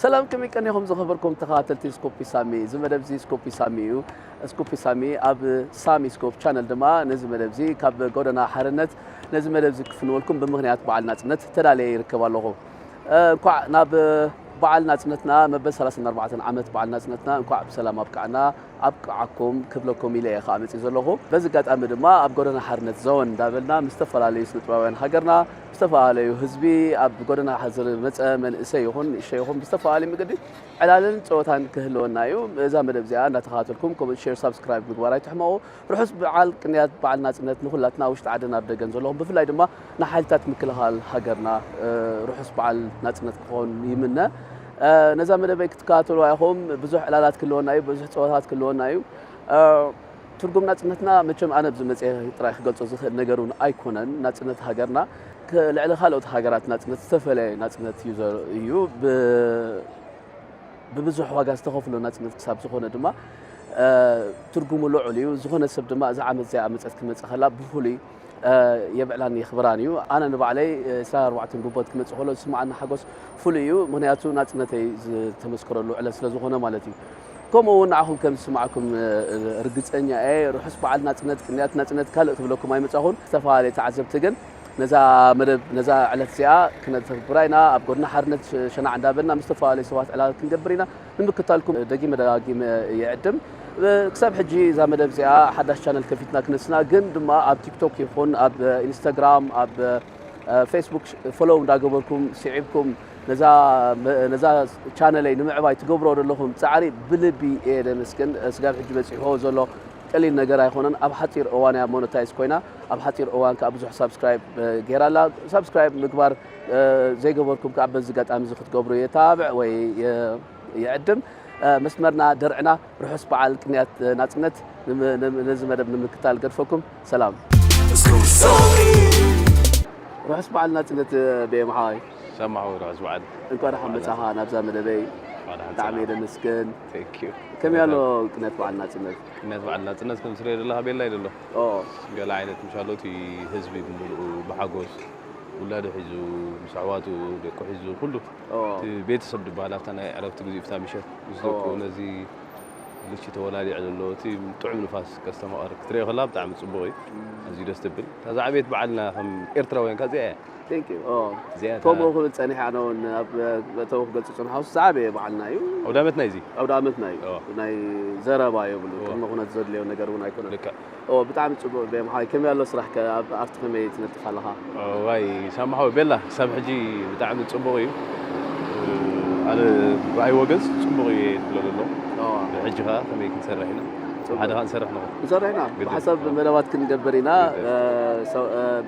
ሰላም ከመይ ቀኒኹም ዝኸበርኩም ተኸታተልቲ ስኮፒ ሳሚ። እዚ መደብ እዚ ስኮፒ ሳሚ እዩ። ስኮፒ ሳሚ ኣብ ሳሚ ስኮፕ ቻነል ድማ ነዚ መደብ እዚ ካብ ጎደና ሓርነት ነዚ መደብ እዚ ክፍንወልኩም ብምኽንያት በዓል ናጽነት ተዳልየ ይርከብ ኣለኹ። እንኳዕ ናብ በዓል ናጽነትና መበል ሰላሳን ኣርባዕተን ዓመት በዓል ናጽነትና እንኳዕ ብሰላም ኣብቃዕና ኣብቃዓኩም ክብለኩም ኢለ እየ ከዓ መፅእ ዘለኹ። በዚ ኣጋጣሚ ድማ ኣብ ጎደና ሓርነት ዘወን እንዳበልና ምስ ዝተፈላለዩ ስነጥበባውያን ሃገርና ዝተፈላለዩ ህዝቢ ኣብ ጎደና ዝመፀ መንእሰይ ይኹን ንእሽተይ ይኹን ብዝተፈላለዩ መገዲ ዕላልን ፀወታን ክህልወና እዩ። እዛ መደብ እዚኣ እንዳተኸታተልኩም ኮመንት ሼር ሳብስክራይብ ምግባር ኣይትሕመቑ። ርሑስ በዓል ቅንያት በዓል ናጽነት ንኹላትና ውሽጢ ዓድን ኣብ ደገን ዘለኹም ብፍላይ ድማ ንሓይልታት ምክልኻል ሃገርና ርሑስ በዓል ናጽነት ክኾን ይምነ። ነዛ መደበይ ክትከታተሉ ኢኹም። ብዙሕ ዕላላት ክህልወና እዩ፣ ብዙሕ ፀወታት ክህልወና እዩ። ትርጉም ናጽነትና መቸም ኣነ ኣብዚ መፅየ ጥራይ ክገልፆ ዝኽእል ነገር እውን ኣይኮነን። ናጽነት ሃገርና ልዕሊ ካልኦት ሃገራት ናጽነት ዝተፈለየ ናጽነት እዩ። ብብዙሕ ዋጋ ዝተኸፍሎ ናጽነት ክሳብ ዝኾነ ድማ ትርጉሙ ልዑል እዩ። ዝኾነ ሰብ ድማ እዛ ዓመት እዚኣ መጸት ክመጽእ ከላ ብፍሉይ የብዕላን የኽብራን እዩ። ኣነ ንባዕለይ ዕስራን ኣርባዕተን ጉቦት ክመጽእ ከሎ ዝስምዓኒ ሓጎስ ፍሉይ እዩ። ምኽንያቱ ናጽነተይ ዝተመስከረሉ ዕለት ስለ ዝኾነ ማለት እዩ። ከምኡ እውን ንዓኹም ከም ዝስማዕኩም ርግጸኛ እየ። ርሑስ በዓል ናጽነት፣ ቅንያት ናጽነት ካልእ ክብለኩም ኣይመጻኹን። ዝተፈላለዩ ተዓዘብቲ ግን ነዛ መደብ ነዛ ዕለት እዚኣ ክነተግብራ ኢና። ኣብ ጎድና ሓርነት ሸናዕ እንዳበልና ምስ ዝተፈላለዩ ሰባት ዕላል ክንገብር ኢና። ንምክታልኩም ደጊመ ደጋጊመ ይዕድም። ክሳብ ሕጂ እዛ መደብ እዚኣ ሓዳሽ ቻነል ከፊትና ክነስና ግን ድማ ኣብ ቲክቶክ ይኹን ኣብ ኢንስታግራም ኣብ ፌስቡክ ፎሎው እንዳገበርኩም ስዒብኩም ነዛ ነዛ ቻነለይ ንምዕባይ ትገብሮ ዘለኹም ጻዕሪ ብልቢ እየ ደመስግን። ስጋብ ሕጂ በጺሕዎ ዘሎ ቀሊል ነገር ኣይኮነን። ኣብ ሓጺር እዋን እያ ሞነታይዝ ኮይና፣ ኣብ ሓጺር እዋን ከኣ ብዙሕ ሳብስክራይብ ገይራ ኣላ። ሳብስክራይብ ምግባር ዘይገበርኩም ከኣ በዚ ኣጋጣሚ እዚ ክትገብሩ የታብዕ ወይ የዕድም። መስመርና ደርዕና ርሑስ በዓል ቅንያት ናጽነት ነዚ መደብ ንምክታል ገድፈኩም ሰላም። ርሑስ በዓል ናጽነት ቤም ሓወይ። ሰማዕ ርሑስ በዓል። እንኳዕ ደሓን መጻኻ ናብዛ መደበይ። ብጣዕሚ እየ ደመስግን። ከመይ ኣሎ ቅንያት በዓል ናጽነት? ቅንያት በዓል ናጽነት ከም ትሪኦ ዘለኻ ቤላ እዩ ዘሎ። ገለ ዓይነት ምሻሎ እቲ ህዝቢ ብምሉኡ ብሓጎስ ውላዱ ሒዙ ምስ ኣሕዋቱ ደቁ ሒዙ ኩሉ እቲ ቤተሰብ ዝበሃል ኣብታ ናይ ዕረፍቲ ግዜ ኣብታ ምሸት ምስ ደቁ ነዚ ልቺ ተወላዲዑ ዘሎ እቲ ጥዑም ንፋስ ከስተማቐር ክትሪኦ ከላ ብጣዕሚ ጽቡቕ እዩ። ኣዝዩ ደስ ትብል። እታ ዝዓበየት በዓልና ከም ኤርትራውያን ከኣ እዚኣ እያ። እዚኣ እታ ከምኡ ክብል ጸኒሐ ኣነ እውን ኣብ መእተዊ ክገልጹ ጽንሓውስ ዝዓበየ በዓልና እዩ። ኣውዳመትና እዩ እዚ። ኣውዳመትና እዩ። ናይ ዘረባ የብሉ። ቅድመ ኩነት ዘድልዮ ነገር እውን ኣይኮነን። ልክዕ። ብጣዕሚ ጽቡቕ ቤም ሓወይ። ከመይ ኣሎ ስራሕ ከ ኣብ ኣርቲ ከመይ ትነጥፍ ኣለኻ? ዋይ ሳማሓወ ቤላ ክሳብ ሕጂ ብጣዕሚ ጽቡቕ እዩ። ኣነ ብኣይ ወገንስ ጽቡቕ እዩ ዝብሎ ዘሎ። ሕጂ ከኣ ከመይ ክንሰርሕ ኢና? ሓደ ከኣ ንሰርሕ ንኹን። ንሰርሕ ኢና። ብሓሳብ መደባት ክንገብር ኢና።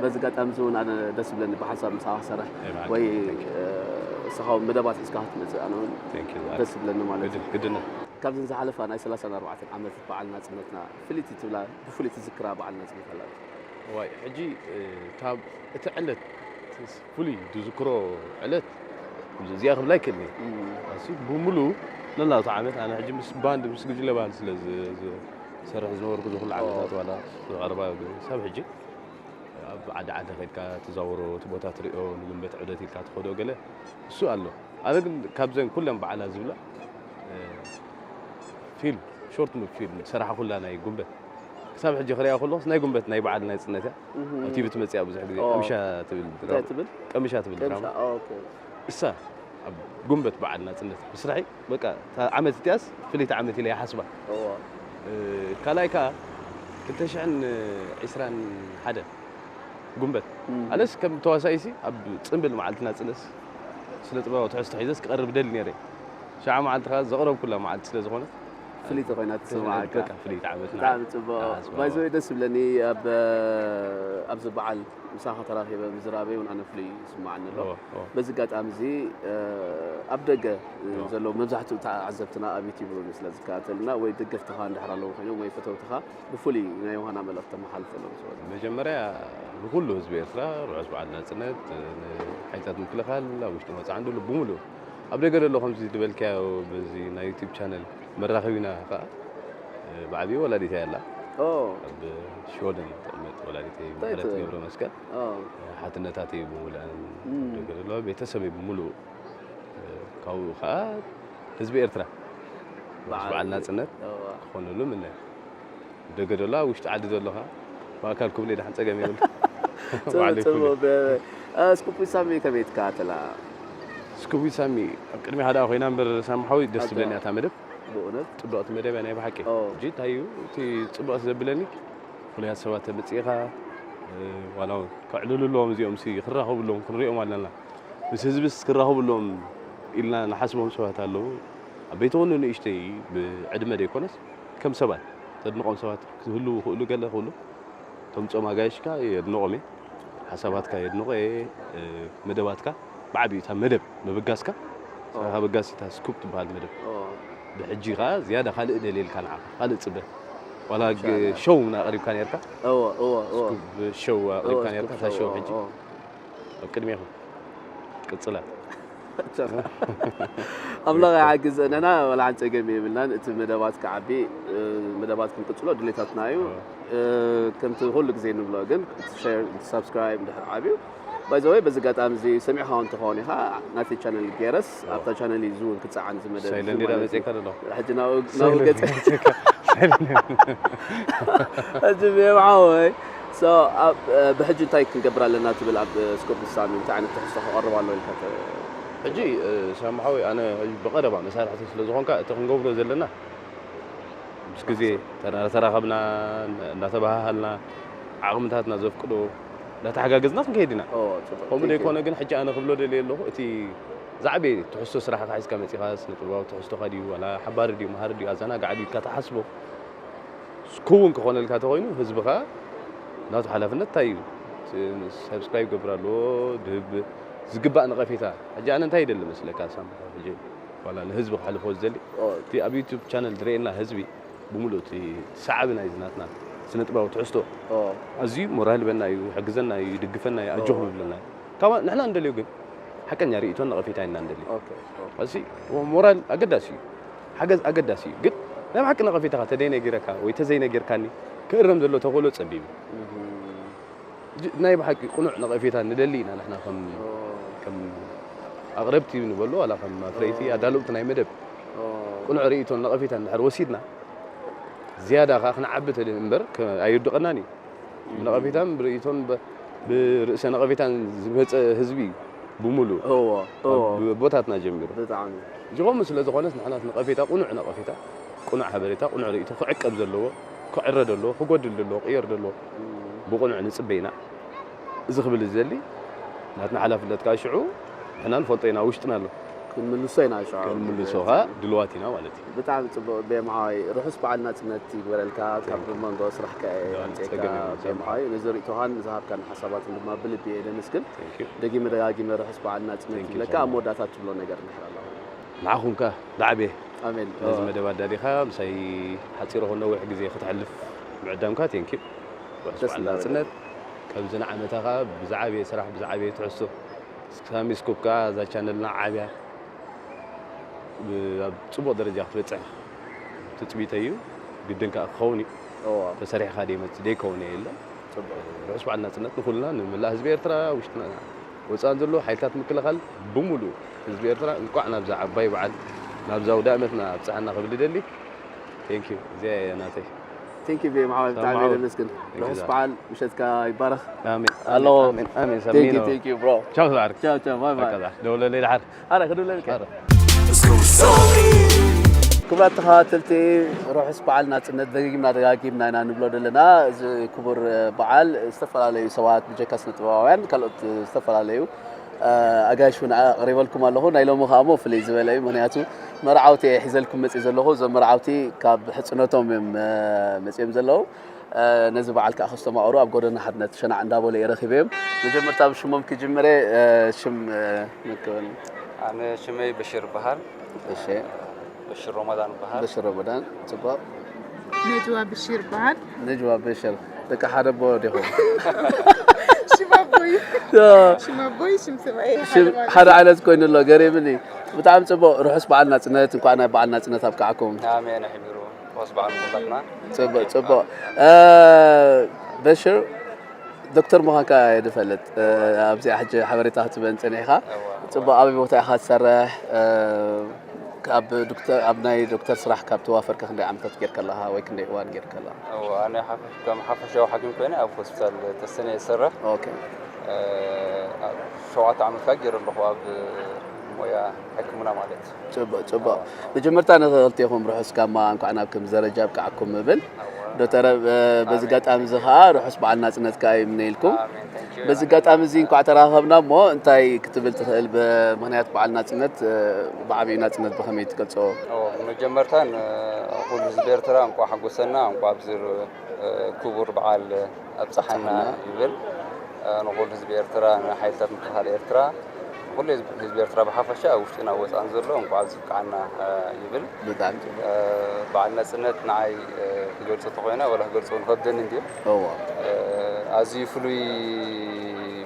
በዚ ኣጋጣሚ እዚ እውን ኣነ ደስ ዝብለኒ ብሓሳብ ምሳኻ ክሰርሕ ወይ ንስኻ እውን መደባት ሒዝካ ክትመጽእ ኣነ እውን ደስ ዝብለኒ ማለት እዩ። ግድን። ካብዘን ዝሓለፋ ናይ ሰላሳን ኣርባዕተን ዓመት በዓል ናጽነትና ፍልይቲ ትብላ ብፍሉይ ትዝክራ በዓል ናጽነት ኣላ ዶ? እዋይ ሕጂ ካብ እቲ ዕለት ፍሉይ ዝዝክሮ ዕለት እዚኣ ክብላ ኣይክእልን እየ። ኣሲ ብምሉኡ ነናቱ ዓመት ኣነ ሕጂ ምስ ባንድ ምስ ጉጅለ ባንድ ስለ ዝሰርሕ ዝነበርኩ ዝኹሉ ዓመታት ዋላ ዝቐረባ ክሳብ ሕጂ ኣብ ዓዲ ዓዲ ከድካ ትዛወሮ እቲ ቦታ ትሪኦ ንጉንበት ዕደት ኢልካ ትኸዶ ገለ እሱ ኣሎ። ኣነ ግን ካብዘን ኩለን በዓላት ዝብላ ፊልም ሾርት ሙቪ ፊልም ዝሰራሓ ኩላ ናይ ጉንበት ክሳብ ሕጂ ክሪኣ ከለኹስ ናይ ጉንበት ናይ በዓል ናጽነት እያ። ኣብ ቲቪ ትመጽእ እያ ብዙሕ ግዜ ቀምሻ ትብል ድራማ። ቀምሻ ትብል ድራማ እሳ ኣብ ጉንበት በዓል ናጽነት ምስራሐይ በቃ እታ ዓመት እቲኣስ ፍልይቲ ዓመት ኢለ ይሓስባ። ካልኣይ ከኣ ክልተ ሽሕን ዕስራን ሓደን ጉንበት ኣነስ ከም ተዋሳኢሲ ኣብ ጽምብል መዓልቲ ናጽነትስ ስነ ጥበባዊ ትሕዝቶ ሒዘስ ክቐርብ ደሊ ነይረ። ሸዓ መዓልቲ ከኣ ዘቕረብኩላ መዓልቲ ስለ ዝኾነት ፍልይቲ ኮይና ትስምዓካ። በቃ ፍልይቲ ዓመትና ብጣዕሚ ጽቡቕ። ባይዘወይ ደስ ዝብለኒ ኣብ ኣብዚ በዓል ምሳኻ ተራኺበ ምዝራበይ እውን ኣነ ፍሉይ ይስምዓኒ ኣሎ። በዚ ኣጋጣሚ እዚ ኣብ ደገ ዘለዉ መብዛሕትኡ ተዓዘብትና ኣብ ዩቲዩብ እውን ስለ ዝከታተልና ወይ ደገፍትኻ እንድሕር ኣለዉ ኮይኖም ወይ ፈተውትኻ ብፍሉይ ናይ ዮሃና መልእኽቲ ተመሓልፈሎም ስለ መጀመርያ ንኩሉ ህዝቢ ኤርትራ ርሑስ በዓል ናጽነት፣ ንሓይልታት ምክልኻል ኣብ ውሽጥን ወጻዕን ደሎ ብምሉእ ኣብ ደገ ደሎ ከምዚ ዝበልካዮ በዚ ናይ ዩቲዩብ ቻነል መራኸቢና ከኣ ብዓቢኡ ወላዲተይ ኣላ። ኦ ኣብ ሽወደን እየ ተቐመጥ። ወላዲተይ እንታይ ምሕረት ትብል? ገብረ መስቀል ኦ ሓትነታተይ ብምሉኣን እም። ደገ ዘለዋ ቤተሰበይ ብምሉእ ካብኡ ከዓ ህዝቢ ኤርትራ በዓል በዓል ናጽነት እዋ። ክኾነሉ ምነ ደገ ዘሎ ኣብ ውሽጢ ዓዲ ዘሎ ከዓ ብኣካል ክብለ ደሓን ጸገም የብሉ። ጽቡቅ ጽቡቅ። ስኩፕ ሳሚ ከመይ ትከታተላ? ስኩቢ ሳሚ ኣብ ቅድሚ ሓደ ኮይና እምበር ሳሚ ሓዊ ደስ ኣታ- ትብለኒ እያ እታ መደብ። ብእውነት ጽብቕቲ መደብ እያ ናይ ብሓቂ። ኦ። ሕጂ እንታይ እዩ እቲ ጽብቕቲ ዘብለኒ ፍሉያት ሰባት ተመጺእኻ እ፣ ዋላ እውን ከዕልሉ ኣለዎም እዚኦም ሲ ክራኸቡ ኣለዎም ክንሪኦም ኣለና። ምስ ህዝብስ ክራኸቡ ኣለዎም ኢልና ንሓስቦም ሰባት ኣለዉ። ዓበይቲ ኮኑ ንእሽተይ ብዕድመ ዘይኮነስ ከም ሰባት ተድንቖም ሰባት ክህልዉ ክእሉ ገለ ክእሉ ተምጾም ኣጋይሽካ የድንቖም እየ። ሓሳባትካ የድንቖ እየ። እ፣ መደባትካ ብዓቢኡ እታ መደብ ምብጋስካ ስራኻ በጋሲታ ስኩፕ ትበሃል መደብ ኦ ብሕጂ ከዓ ዝያዳ ካልእ ደልየልካ ንዓኻ ካልእ ጽበ ዋላ ግ- ኢንሻላህ። ሾው ና ኣቕሪብካ ነርካ እወ እወ እወ ስኩፕ ሾው ኣቕሪብካ ነርካ እታ ሾው ሕጂ ኦ ኣብ ቅድሜኹም ቅጽላ ኣምላኽ ይሓግዘና። ወላ ሓንቲ ጸገም የብልናን። እቲ መደባት ክዓቢ እ፣ መደባት ክንቅጽሎ ድሌታትና እዩ። እ፣ ከምቲ ኩሉ ግዜ ንብሎ ግን እቲ ሸር እቲ ሳብስክራይብ እንድሕር ዓብዩ ባይዘወይ በዚ ኣጋጣሚ እዚ ሰሚዕካ እንተኸውን ኢኻ ናተይ ቻነል ገይረስ ኣብታ ቻነል እዩ ዝውን ክፀዓን ዝመደብ ሳይለንት ዲዳ መፅእካ ደሎ ሕጂ ናብኡ ናብኡ ገፀ ሕጂ ብየምዓወይ ብሕጂ እንታይ ክንገብር ኣለና ትብል ኣብ ስኮፕ ሳሚ እንታይ ዓይነት ትሕዝቶ ክቐርብ ኣሎ ኢልካ ተ- ሕጂ ሳምሓዊ ኣነ ሕጂ ብቐረባ መሳርሕቲ ስለ ዝኾንካ እቲ ክንገብሮ ዘለና ምስ ግዜ ተራኸብና እናተባሃሃልና ዓቕምታትና ዘፍቅዶ እናተሓጋገዝና ክንከይድ ኢና። ኦ፣ ጽቡቕ። ከምኡ Thank you። ዘይኮነ ግን ሕጂ ኣነ ክብሎ ደልየ ኣለኹ እቲ ዝዓበየ ትሕዝቶ ስራሕካ ሒዝካ መፂኻ ስነ ጥበባዊ ትሕዝቶኻ ድዩ ዋላ ሓባሪ ድዩ መሃሪ ድዩ ኣዘናጋዒ ድዩ ኢልካ ትሓስቦ ክውን ክኾነልካ ተኾይኑ ህዝብኻ ናቱ ሓላፍነት እንታይ እዩ? ሰብስክራይብ ገብር ኣለዎ ድህብ ዝግባእ ነቐፌታ ሕጂ ኣነ እንታይ ይደሊ መስለካ ሳምካ ሕጂ ዋላ ንህዝቢ ክሓልፎ ዝደሊ ኦ፣ እቲ ኣብ ዩቱብ ቻነል ዝርእየና ህዝቢ ብምሉእ እቲ ሰዓቢ ናይዚ ናትና ስነ ጥበባዊ ትሕዝቶ ኦ፣ ኣዝዩ ሞራል በና እዩ ሕግዘና እዩ ይድግፈና እዩ ኣጆኹም ይብለና እዩ ካብ ንሕና እንደልዩ ግን ሓቀኛ ርእይቶን ነቐፌታ ኢና እንደልዩ ኦኬ፣ ኦ፣ እዚ ሞራል ኣገዳሲ እዩ ሓገዝ ኣገዳሲ እዩ ግን ናይ ብሓቂ ነቐፌታኻ ተደይነጊረካ ወይ ተዘይነጊርካኒ ክእረም ዘሎ ተኽእሎ ጸቢብ እዩ እም፣ ጅ- ናይ ብሓቂ ቁኑዕ ነቐፌታ ንደሊ ኢና ንሕና ከም ኦ፣ ከም ኣቕረብቲ ንበሎ ዋላ ከም ኣፍረይቲ ኣዳለውቲ ናይ መደብ ኦ፣ ቁኑዕ ርእይቶን ነቐፌታን እንድሕር ወሲድና ዝያዳ ከዓ ክንዓቢ ተደ እምበር ከ- ኣይውድቐናን እዩ ብነቐፌታን ብርእይቶን ብ- ብርእሰ ነቐፌታን ዝመፀ ህዝቢ እዩ ብምሉእ እዎ፣ እዎ፣ ካብ ቦታትና ጀሚሩ ብጣዕሚ እዚ ከምኡ ስለ ዝኾነስ ንሕናስ ነቐፌታ ቁኑዕ ነቐፌታ ቁኑዕ ሓበሬታ ቁኑዕ ርእይቶ ክዕቀብ ዘለዎ ክዕረ ዘለዎ ክጎድል ዘለዎ ክየር ዘለዎ እም፣ ብቁኑዕ ንፅበ ኢና እዚ ክብል ዝደሊ ናትና ሓላፍነት ከዓ ሽዑ ንሕና ንፈልጦ ኢና ውሽጥና ኣሎ ክንምልሶ ኢና ሽዑ። ክንምልሶ ከዓ ድልዋት ኢና ማለት እዩ ብጣዕሚ ጽቡቕ ቤምሓዋይ ርሑስ በዓል ናጽነት ይግበረልካ ካብ መንጎ ስራሕካ እየ ኣምጽኤካ ጸገም የብሉን። ቤምሓዋይ ነዚ ርእቶኻን ዝሃብካን ሓሳባትን ድማ ብልቢ እየ ደመስግን Thank you። ደጊመ ደጋጊመ ርሑስ በዓል ናጽነት Thank you ይብለካ so ኣብ much። መወዳእታ ትብሎ ነገር እንድሕር ኣለኹ ንዓኹም ከ ብዓበየ ኣሜን ነዚ መደብ ኣዳሊኻ ምሳይ ሓፂሮ ከሎ ነዊሕ ግዜ ክትሕልፍ ምዕዳምካ ቴንኪ ርሑስ ደስ በዓል እንዳበለካ። ናፅነት ከምዚ ንዓመታ ከዓ ብዝዓበየ ስራሕ ብዝዓበየ ትሕዝቶ ሳሚ ስኩፕ ከዓ እዛ ቻነልና ዓብያ ብ- ኣብ ፅቡቕ ደረጃ ክትበፅሕ ትፅቢተይ እዩ ግድን ከዓ ክኸውን እዩ እዎ ተሰሪሕካ ደይመፅእ ደይከውን እየ የለን ጽቡቕ ርሑስ በዓል ናፅነት ንኩልና ንመላእ ህዝቢ ኤርትራ ውሽጥና ወፃእን ዘሎ ሓይልታት ምክልኻል ብምሉእ ህዝቢ ኤርትራ እንቋዕ ናብዛ ዓባይ በዓል ናብዛ ውደ ዓመትና ኣብፅሓና ክብል ይደሊ ቴንኪዩ እዚኣ እየ ናተይ ቴንክ ዩ ቤምሓዋይ ብጣዕሚ ሰማዕዎ። እየ ደመስግን Thank you ርሑስ ዛር። በዓል ምሸትካ ይባረኽ ኣሜን ኣለዎ ኣሜን ኣሜን ቴንክ ዩ ሰሚኖ ቴንክ ዩ ብሮ ቻው ዛር ቻው ቻው ባይ ባይ በቃ ዛር ደውለለይ ድሓር ኣረ ክድውለልካ ኣረ ክቡራት ተኸታተልቲ ርሑስ በዓል ናፅነት ደጋጊምና ደጋጊምና ኢና ንብሎ ዘለና እዚ ክቡር በዓል ዝተፈላለዩ ሰባት ብጀካ ስነ ጥበባውያን ካልኦት ዝተፈላለዩ ኣጋይሽ እውን ኣቕሪበልኩም ኣለኹ ናይ ሎሚ ከዓ ሞ ፍልይ ዝበለ እዩ ምክንያቱ መርዓውቲ እየ ሒዘልኩም መፅእ ዘለኹ እዞም መርዓውቲ ካብ ሕፅነቶም እዮም መፅኦም ዘለዉ ነዚ በዓል ከዓ ከስተማቕሩ ኣብ ጎደና ሓድነት ሸናዕ እንዳበሉ እየ ረኺበዮም መጀመርታ ብሽሞም ክጅምረ ሽም መከበል ኣነ ሽመይ በሽር በሃል እሺ በሽር ሮመዳን በሃል በሽር ረመዳን ፅቡቅ ነጅዋ ብሺር በሃል ነጅዋ በሽር ደቂ ሓደ ኣቦ ዲኹም ሽም ኣቦይ ሽም ኣቦይ ሽም ሰብኣይ ሽም ሓደ ዓይነት ኮይኑ ኣሎ ገሪምኒ ብጣዕሚ ፅቡቅ ርሑስ በዓል ናፅነት እንኳዕ ናይ በዓል ናፅነት ኣብቃዓኩም ኣሜን ኣሕቢሩ ርሑስ በዓል ንኹላትና። ጽቡቕ ጽቡቕ። እ፣ በሽር ዶክተር ምዃንካ እየ ዝፈልጥ። እ፣ ኣብዚኣ ሕጂ ሓበሬታ ክትበን ጸኒሕካ። ጽቡቕ፣ ኣበይ ቦታ ኢኻ ትሰርሕ? እ፣ ኣብ ዶክተር፣ ኣብ ናይ ዶክተር ስራሕ ካብ ተዋፈርካ ክንደይ ዓመታት ጌርካ ኣለኻ ወይ ክንደይ እዋን ጌርካ ኣለኻ? እወ፣ ኣነ ሓፈሽ-፣ ከም ሓፈሻዊ ሓኪም ኮይነ ኣብ ሆስፒታል ተሰነ እየ ዝሰርሕ። ኦኬ። እ፣ ኣብ ሸውዓተ ዓመት ካብ ገይረ ኣለኹ ኣብ ሞያ ሕክምና ማለት እዩ። ጽቡቕ ጽቡቕ። መጀመርታ ንኽልቴኹም ርሑስ ጋማ፣ እንኳዕ ናብ ከም ደረጃ ኣብቃዓኩም እብል። ዶክተር፣ እ፣ በዚ ኣጋጣሚ እዚ ኸዓ ርሑስ በዓል ናጽነት ከኣ ይምነየልኩም። ኣሜን፣ thank you። በዚ ኣጋጣሚ እዚ እንኳዕ ተራኸብና እሞ እንታይ ክትብል ትኽእል ብምኽንያት በዓል ናጽነት፣ እ፣ ብዓቢኡ ናጽነት ብኸመይ ትገልጾ? ኦ፣ መጀመርታ ንኹሉ ህዝቢ ኤርትራ እንኳዕ ሓጎሰና፣ እንኳዕ ኣብዚ ር-፣ እ፣ ክቡር በዓል ኣብጽሓና ይብል። እ፣ ንኹሉ ህዝቢ ኤርትራ፣ ንሓይልታት ምክልኻል ኤርትራ፣ ንኹሉ ህዝቢ፣ ህዝቢ ኤርትራ ብሓፈሻ ኣብ ውሽጥን ኣብ ወጻእን ዘሎ እንኳዕ ኣብዚ ኣብቅዓና፣ እ፣ ይብል። ብጣዕሚ ጽቡቕ። እ፣ በዓል ናጽነት ንዓይ፣ እ፣ ክገልጾ ተኾይነ፣ ወላ ክገልጾ እውን ይኸብደኒ እንድዩ። እዎ። እ፣ ኣዝዩ ፍሉይ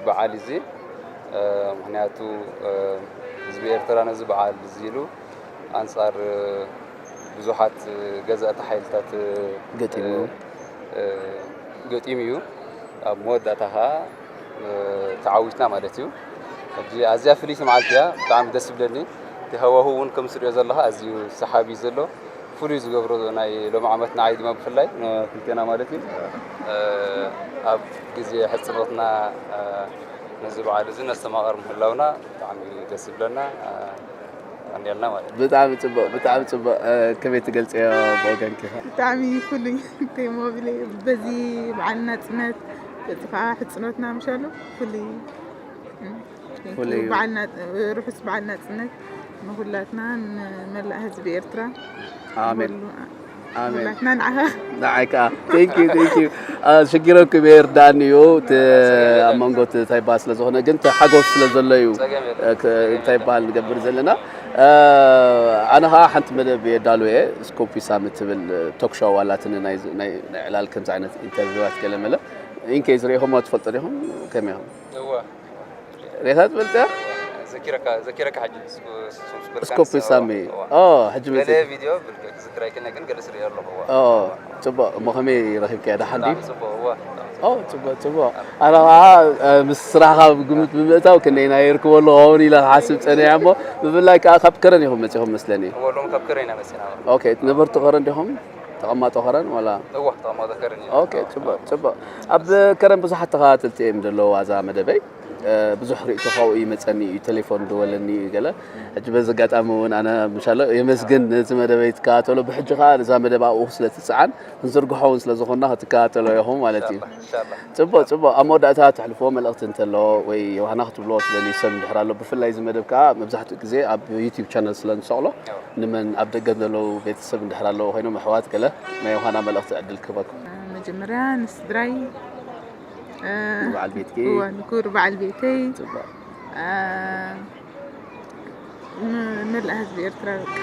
በዓል እዚ። እ፣ ምኽንያቱ፣ እ፣ ህዝቢ ኤርትራ ነዚ በዓል እዚ ኢሉ ኣንጻር፣ እ፣ ብዙሓት፣ እ፣ ገዛእቲ ሓይልታት፣ እ፣ ገጢሙ። እ፣ ገጢሙ እዩ። ኣብ መወዳእታ ኸኣ፣ እ፣ ተዓዊትና ማለት እዩ። ሕጂ ኣዝያ ፍልይቲ መዓልቲ እያ። ብጣዕሚ ደስ ይብለኒ። እቲ ሃዋሁ እውን ከም ትሪኦ ዘለኻ ኣዝዩ ሰሓቢ እዩ ዘሎ። ፍሉይ ዝገብሮ ናይ ሎሚ ዓመት ንዓይ ድማ ብፍላይ ንክልቴና ማለት እዩ። እ፣ ኣብ ግዜ ሕጽኖትና፣ እ፣ ነዚ በዓል እዚ ነስተማቐር ምህላውና ብጣዕሚ ደስ ይብለና። እ፣ ቀንየልና ማለት እዩ። ብጣዕሚ ጽቡቕ፣ ብጣዕሚ ጽቡቕ። እ፣ ከመይ ትገልጽዮ ብወገንኪ? ብጣዕሚ ፍሉይ ቴማ ብለ በዚ በዓል ናጽነት በዚ ከዓ ሕጽኖትና ምሻሉ ፍሉይ ፍሉይ። በዓል ናጽ-፣ ርሑስ በዓል ናጽነት ንኹላትና ንመላእ ህዝቢ ኤርትራ ኣሜን። ንኹሉ ኣሜን። ንኹላትና ንዓኻ ንዓይ ከዓ thank you thank you። እ፣ ሽግረኩም እየ ርዳእኒ እዩ። እቲ ኣብ መንጎ እቲ እንታይ ይበሃል ስለ ዝኾነ ግን እቲ ሓጎስ ስለ ዘሎ እዩ። እ፣ ክ-፣ እንታይ ይበሃል ንገብር ዘለና። እ፣ ኣነ ከዓ ሓንቲ መደብ የዳሉ እየ። ስኮፕ ዊሳም እትብል ቶክ ሾው ኣላትኒ ናይ፣ ናይ፣ ናይ ዕላል ከምዚ ዓይነት ኢንተርቪዋት ገለ መለ። ኢንኬዝ ሪኢኹምዎ ትፈልጡ ዲኹም? ከመይ ኢኹም? እወ። ሬሳ ትፈልጥ እያ? ዘኪረካ፣ ዘኪረካ ሕጂ ስኩ-፣ ስኩ-፣ ስኩ-፣ ስኮፕ ዊሳም እዩ። ኦ፣ ሕጂ ገለ መጽእ። ቪድዮ ብልክዕ ክዝክር ኣይክእልን ግን ገለ ስሪኦ ኣለኹ። እወ። ኦ፣ ጽቡቕ። እሞ ከመይ ረኺብካዮ? ደሓን ድዩ? ብጣዕሚ ጽቡቕ፣ እወ። ኦ፣ ጽቡቕ፣ ጽቡቕ። ኣነ ኸዓ፣ እ፣ ምስ ስራሕኻ ግምት ብምእታው ክንደይ ናይ የርክቦ ኣለኹ ከምኡ ኢለ ክሓስብ ጸኒሐ እሞ፣ ብፍላይ ከኣ ካብ ከረን ኢኹም መጺኹም መስለኒ። እወ፣ ሎሚ ካብ ከረን ኢና መጺና። ኦኬ፣ ነበርቲ ከረን ዲኹም? ተቐማጦ ከረን ዋላ? እወ፣ ተቐማጦ ከረን ኢና። ኦኬ፣ ጽቡቕ፣ ጽቡቕ። ኣብ ከረን ብዙሓት ተኸታተልቲ እዮም ዘለዉ እዛ መደበይ። እ፣ ብዙሕ ርእይቶ ካብኡ ይመጸኒ እዩ፣ ቴሌፎን ደወለኒ እዩ ገለ። ሕጂ በዚ ኣጋጣሚ እውን ኣነ ምሻሎ የመስግን ነዚ መደበይ ትከታተሎ። ብሕጂ ከኣ እዛ መደብ ኣብኡ ስለ ትጽዓን ክንዝርግሖ እውን ስለ ዝኾንና ክትከታተሎ ኢኹም ማለት እዩ። ኢንሻላህ። ጽቡቕ፣ ጽቡቕ። ኣብ መወዳእታ ተሕልፍዎ መልእኽቲ እንተሎ ወይ ዮሃና ክትብልዎ ትደልዩ ሰብ እንድሕር ኣሎ፣ ብፍላይ እዚ መደብ ከኣ መብዛሕትኡ ግዜ ኣብ ዩቲዩብ ቻነል ስለ ንሰቕሎ፣ ንመን ኣብ ደገ ዘለዉ ቤተሰብ እንድሕር ኣለዉ ኮይኖም ኣሕዋት ገለ ናይ ዮሃና መልእኽቲ ዕድል ክህበኩም። መጀመርያ ንስድራይ፣ እ፣ በዓል ቤትኪ። እወ፣ ንክቡር በዓል ቤተይ፣ ጽቡቕ። እ፣ ን-፣ መላእ ህዝቢ ኤርትራ በቃ።